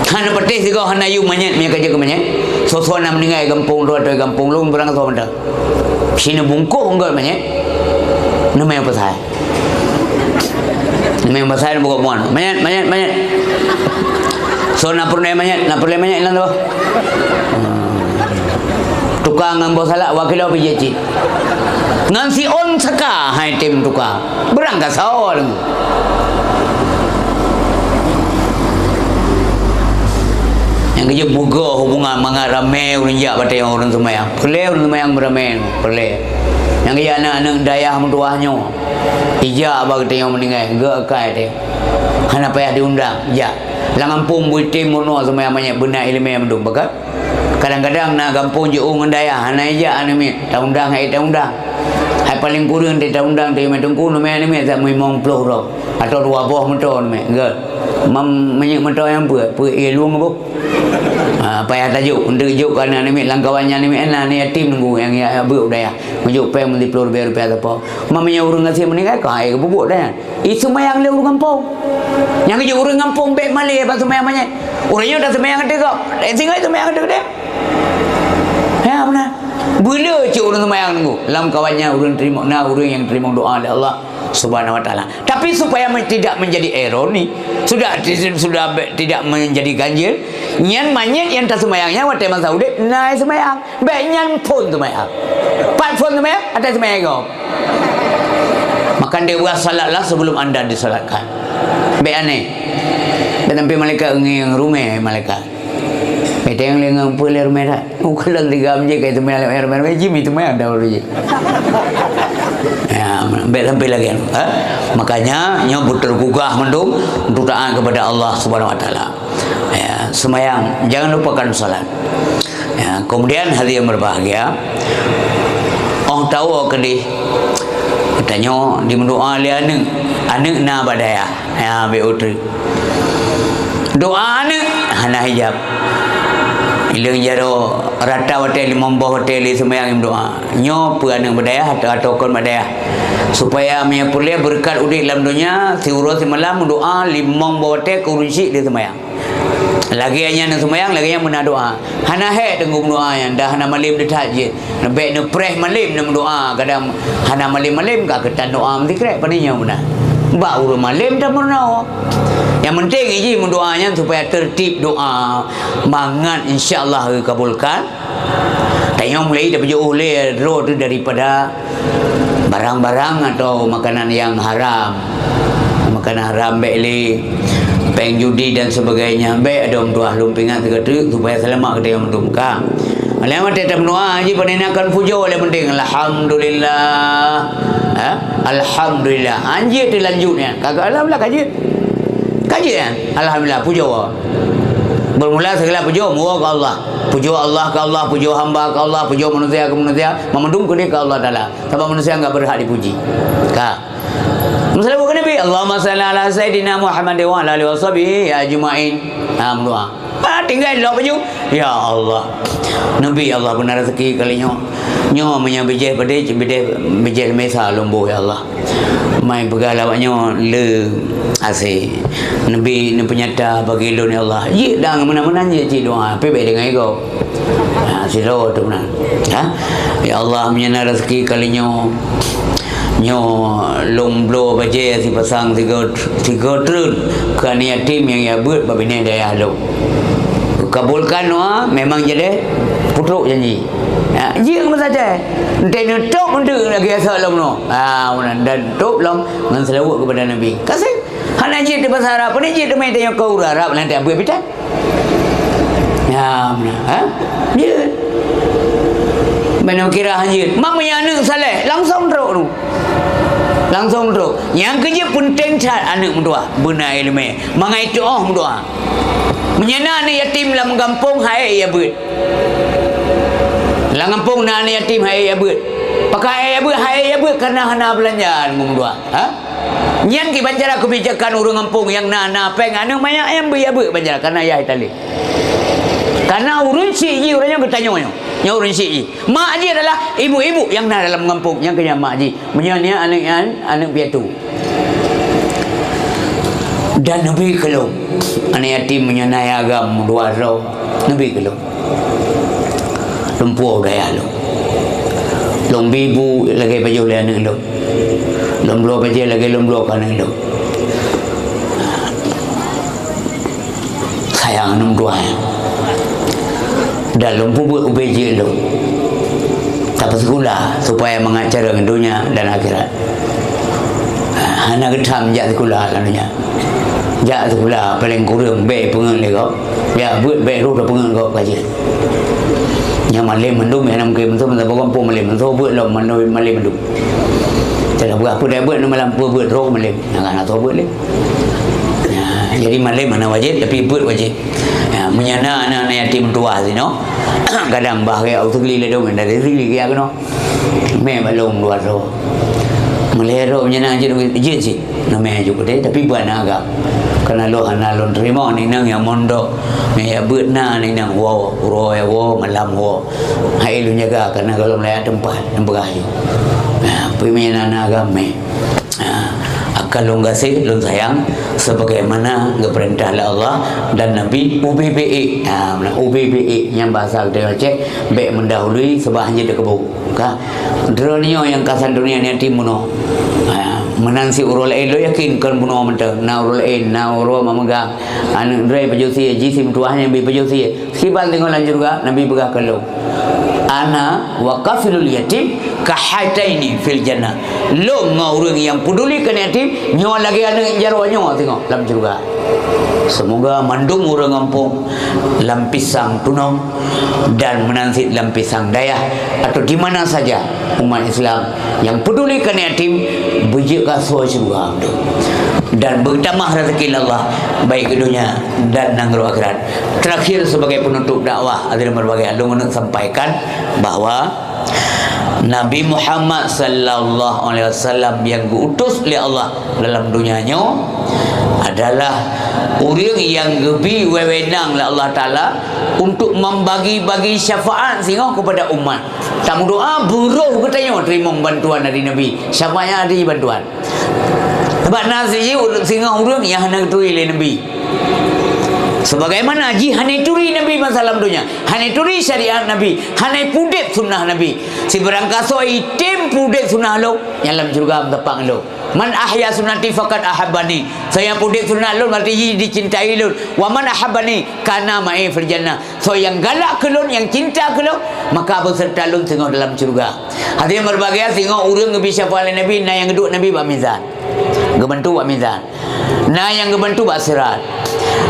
Hana patéh sigoe hana yum manyét, meunyo ka jeuet keu manyét. Soe-soe na meuninggai gampông droe ateueh gampông lôn, beurangkasoe mantong. Sineubungkôh eunggot manyét. Neumè pasai. Neumè pasai, neubungkôh bunoe. Manyét, manyét, manyét. Soe na peureulèe manyét, na peureulèe manyét lam dua. Hmm. Tuka ngon boh salak, dua kilo pih jeuet cit. Ngon siôn saka hai tem tuka. Beurangkasoe lom. Nyang keujeuet beugöt hubungan mangat ramé ureueng jak bak tanyoe ureueng seumayang. Peureulèe ureueng seumayang meuramé, peureulèe. Nyang keujeuet aneuk-aneuk dayah meutuah nyoe. Ijak bak tanyoe meuninggai, geuakai teuh. Hana payah diundang, jak. Lam gampông beutem bunoe seumayang manyét beuna ileumèe mandum, pakat. Kadang-kadang na gampông jiôh ngon dayah, hana ijak aneuk miet, taundang hai taundang. Hai paleng kureueng teuh taundang teuh mè teungku, neumè aneuk miet, that meulimong ploh droe, atau dua boh moto neumè, gèt. Mam, minyeuk moto nyang peuet, peuet ié lueng boh. Ha, payah tajok, eunteuk jok keu aneuk miet, lam kawan nyan aneuk miet, na aneuk yatim nunggu nyang ya, ya, beuet u dayah. Meujok péng meusiploh ribèe rupiah sapo. Mam meunyoe ureueng gasien meuninggai, ka hai geupeubuet dayah. Ih, seumayang lé ureueng gampông. Nyang geujok ureueng gampông bèk malèe bak seumayang manyét. Ureueng nyoe taseumayang ateueh gob. Eh, singoh seumayang ateueh keudéh. Ya, beuna. Beuleueh cit ureueng seumayang nunggu. Lam kawan nyan ureueng teurimong, na ureueng nyang teurimong doa lé Allah Subhanahu wa Taala. Tapi supaya me-, tidak menjadi ironi, sudah, sudah be-, tidak menjadi ganjil, nyan manyét nyang taseumayang nyan watèe masa udép na seumayang. Bèk nyan phôn seumayang. Pat phôn seumayang? Ateueh seumayang gob. Maka Kan dia buat salatlah sebelum anda disalatkan. Bèk aneh. Dan sampai malaikat ngieng rumah malaikat. Bèk tengok lé ngon peue lé rumah dah. Bukan dalam tiga menjadi kayak itu main rumah-rumah jim itu main ada baru je. Ya, bèk sampai lagi. Ha? Makanya nyoe beutôi gugah mandum untuk taat kepada Allah Subhanahu Wa Taala. Ya, sembahyang, jangan lupakan salat. Ya, kemudian hadirin yang berbahagia, oh tahu kedih, tanyoe dimeudoa lé aneuk, aneuk na bak dayah. Ya, bèk uteuk. Doa aneuk hana hijab. Ileng jaroe rata watèe limong boh watèe lé sembahyang meudoa. Nyoe peue aneuk bak dayah atau, atau kon bak dayah. Supaya meunyoe peureulèe beureukat udép lam donya, siuroe simalam meudoa limong boh watèe keu ureueng syik lé sembahyang. Lagèe nyan neuseumayang, lagèe nyan meunan doa. Hana hék teunggu meudoa nyan, dah hana malem teuh that jeuet. Neubèk neupreh malem neumeudoa, kadang hana malem-malem ka keutan doa meusikrek, pane nyoe meunan. Bak ureueng malem tameurunoe. Nyang penting jih meudoa nyan supaya tertib doa, mangat insya Allah geukabulkan. Tanyoe mulai tapeujeuet lé droe teuh daripada barang-barang atau makanan yang haram. Makanan haram bèk lé, péng judi dan sebagainya bèk, adoe meudoa lôn peuingat sigoe teuk supaya seulamat geutanyoe mandum ka. Lheuh watèe tameudoa jih pane na kan pujoe lé penting, alhamdulillah. Ha? Alhamdulillah. Anjeuet teuh lanjut nyan. Ka, ka alhamdulillah ka jeuet. Ka jeuet nyan. Alhamdulillah pujoe. Bermula segala pujoe meuwoe keu Allah. Pujoe Allah keu Allah, pujoe hamba keu Allah, pujoe manusia keu manusia, mandum keudéh keu Allah Taala. Sabab manusia enggak berhak dipuji. Ka. Meuseulaweuet keu Nabi, Allahumma shalli ala sayyidina Muhammad wa ala alihi washabihi ajmain. Ha, meudoa. Ha, tinggai lom baju. Ya Allah. Nabi, Allah beuna rezeki kali nyoe. Nyoe meunyoe bijéh padé, bijéh, bijéh lamé sa lôn boh, ya Allah. Mai peugah lawak nyoe le asé. Nabi neupeunyata bagi lôn, ya Allah. Jih dang meunan-meunan jih cit doa, pih bèk deungon ego. Ha, sidroe tu meunan. Ha? Ya Allah, meunyoe na rezeki kali nyoe, nyoe lôn bloe bajèe sipasang sigoe, sigoe treun keu aneuk yatim nyang jak beuet bak binéh dayah lôn. Kabulkan doa, memang jadi putrok janji. Ha, jih meusaja. Enteuk neutôb enteuk lagèe asai lom nyoe. Ha, meunan dan tôb lom ngon seulaweuet keupada Nabi. Kasih. Hana jeuet di basa Arab, pane jeuet teumé tanyoe keu ureueng Arab, nanti abeuet pitan. Ya, meunan, ha? Jeuet. Bèk neukira han jeuet. Mak meunyoe aneuk saleh, langsong trok tu. Langsong trok. Nyang keujeuet peunteng that aneuk meudoa, beuna ileumèe. Mangat tuoh meudoa. Meunyoe na aneuk yatim lam gampông, hai ya beuet. Lam gampông na aneuk yatim, hai ya beuet. Pakon hai ya beuet, hai ya beuet, karena hana beulanja ngon meudoa. Ha? Nyan ki bancara keubijakan ureueng gampông nyang na, na péng aneuk manyak nyan beu ya beuet bancara, kana yah italé. Kana ureueng syik jih ureueng nyan geutanyoe nyoe. Nyoe ureueng syik jih. Mak jih adalah ibu-ibu nyang na dalam gampông, nyang keu nyan mak jih. Meunyoe nyan aneuk nyan, aneuk piatu. Dan neubi keu lôn, aneuk yatim meunyoe na nyang agam dua droe, neubi keu lôn. Lôn puwoe dayah lôn. Lôn bi bu lagèe pajoh lé aneuk lôn. Lôn bloe bajèe lagèe lôn bloe keu aneuk lôn. Sayang aneuk dua nyan. Dan lôn peubuet ubé jeuet lôn. Tapeusikula supaya mangat carông donya dan akhirat. Hana geutham jak sikula lam donya. Jak sikula paleng kureueng bèk peungeut lé gob. Jak beuet bèk roh tapeungeut gob ka jeuet. Nyang malém mandum nyang na mungken meusoe meusaboh gampông malém, meusoe beuet lom mandum malém mandum. Cara peugah peue beuet na malam peue beuet roh malém. Nyang hana soe beuet lé. Ya, jadi malém hana wajéb tapi beuet wajéb. Ya, meunyoe na aneuk-aneuk yatim tuha sinoe, kadang bah gaya uteuli lé dong dari sili gaya keunoe. Mé bak lôn dua droe. Meulhèe droe meunyoe na jeuet, jeuet cit. Namanya juga deh, tapi buat na agam. Karena lôn hana lôn terima aneuk inong nyang mondok. Nyang jak beuet na aneuk inong woe, uroe woe, malam woe. Hai lôn jaga karena gohlom layak teumpat, nyang peugah jih. Nah, peue meunyoe na, na agam mé. Ha, akan lôn gaséh, lôn sayang sebagaimana geupeurintah lé Allah dan Nabi, ubé bèk ék. Ha, meunan ubé bèk ék nyang bahasa geutanyoe Aceh, bèk meundahului seubab han jeuet teukeubô. Ka, droeneuh nyoe nyang ka santonia aneuk yatim bunoe. Ha, Meunan sit uroe laén, lôn yakin kon bunoe mantong. Na uroe laén, na uroe mak meugang. Aneuk droe pajoh sie, jih si meutuwah nyan bi pajoh sie. Siban teungoh lam syeuruga, Nabi peugah keu lôn, "Ana wa kafilul yatim kahataini fil jannah." Lôn ngon ureuëng nyang peuduli keu yatim, nyoe lagée aneuk jaroe nyoe teungoh lam syeuruga. Seumoga mandum ureuëng gampông lam Pisang Tunong dan meunan sit lam Pisang Dayah atau di mana saja umat Islam nyang peuduli keu yatim beujeuet keu asoe syeuruga dan beutamah rezeki lé Allah, baik di dunia dan nanggroe akhirat. Terakhir, sebagai penutup dakwah, hadirin berbahagia, lôn keuneuk sampaikan bahwa Nabi Muhammad sallallahu alaihi wasallam nyang geuutus lé Allah dalam dunia nyoe adalah ureuëng nyang geubi wewenang lé Allah Taala untuk membagi-bagi syafaat singoh kepada umat. Tameudoa, beurôh geutanyoe teurimong bantuan dari Nabi. Syafaat nyang ada bantuan. Sabab na si singoh ureuëng nyang hana geuturi lé Nabi. Sebagaimana jih hana turi Nabi masa lam dunia, hana turi syariat Nabi, hana pudeb sunnah Nabi. Sibarang kasoe item pudeb sunnah lôn, nyan lam syeuruga meusapat ngon lôn. "Man ahya sunnati faqad ahabbani." Soe nyang pudeb sunnah lôn, berarti jih dicintai lôn. "Wa man ahabbani kana ma'i fil jannah." Soe nyang galak keu lôn, nyang cinta keu lôn, maka beuseureuta lôn singoh dalam syeuruga. Hadirin berbahagia, singoh ureuëng geubi syafaat lé Nabi, na nyang geuduek Nabi bak mizan. Geubantu bak mizan. Na nyang geubantu bak sirat.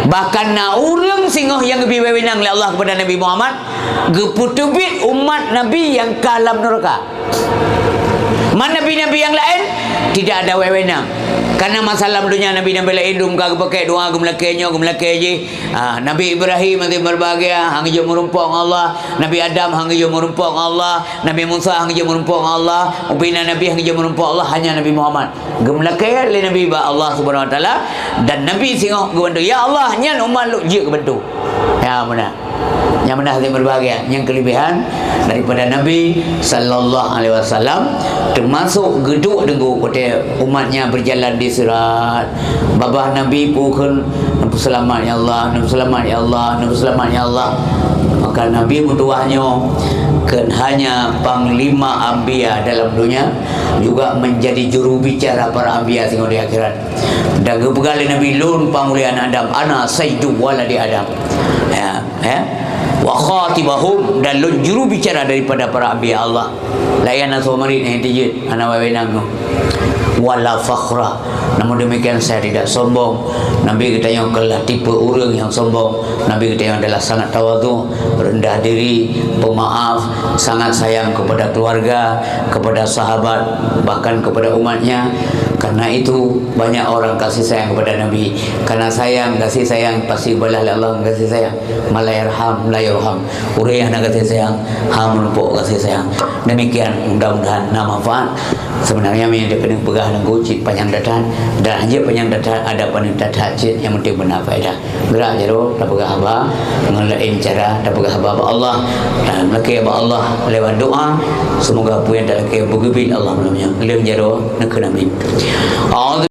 Bahkan na ureuëng singoh nyang geubi wewenang lé Allah kepada Nabi Muhammad, geupeuteubiet umat Nabi nyang ka lam nuraka. Man nabi-nabi nyang laén tidak ada wewenang. Karena masa lam dunia nabi-nabi laén dum ka geupakèk doa, geumeulakèe nyoe, geumeulakèe jih. Ah, Nabi Ibrahim hana berbahagia, hana geujok meurumpok ngon Allah. Nabi Adam hana geujok meurumpok ngon Allah. Nabi Musa hana geujok meurumpok ngon Allah. Ubena nabi hana geujok meurumpok Allah, hanya Nabi Muhammad. Geumeulakèe lé Nabi bak Allah Subhanahu Wa Taala dan Nabi singoh geubantu, "Ya Allah, nyan umat lôn jeuet geubantu." Ya, meunan. Nyang meunan hadirin berbahagia, nyang kelebihan daripada Nabi sallallahu alaihi wasallam, termasuk geuduek teungku watèe umatnya berjalan di sirat. Babah Nabi peukheun, "Neupeuseulamat ya Allah, neupeuseulamat ya Allah, neupeuseulamat ya Allah." Maka Nabi meutuwah nyoe kon hanya panglima anbiya dalam dunia, juga menjadi juru bicara para anbiya singoh di akhirat. Dan geupeugah lé Nabi, "Lôn panghulèe aneuk Adam, ana sayyidu waladi Adam." Ya, ya. "Wa khatibahum," dan lôn juru bicara daripada para anbiya Allah. Laén asoe marit nyang tijeuet, hana wewenang nyoe. "Wala fakhra." Namun demikian, saya tidak sombong. Nabi geutanyoe kon lah tipe ureuëng nyang sombong. Nabi geutanyoe adalah sangat tawadhu, rendah diri, pemaaf, sangat sayang kepada keluarga, kepada sahabat, bahkan kepada umatnya. Karena itu, banyak orang kasih sayang kepada Nabi. Karena sayang, kasih sayang pasti dibalas lé Allah dengan kasih sayang. "Man la yarham, la yurham." Ureuëng nyang hana kasih sayang, hana meurumpok kasih sayang. Demikian, mudah-mudahan na manfaat. Sebenarnya, meunyoe dipeuneuk peugah lam cit panyang that-that, dan hana panyang that-that, ada panyang that-that cit, yang penting beuna faedah. Geura jaroe tapeugah haba ngon laén cara tapeugah haba bak Allah, dan lakèe bak Allah lewat doa. Semoga peue nyang talakèe beugeubiet Allah meunurot nyoe. Lheueh jaroe neukheun amin. A'udzu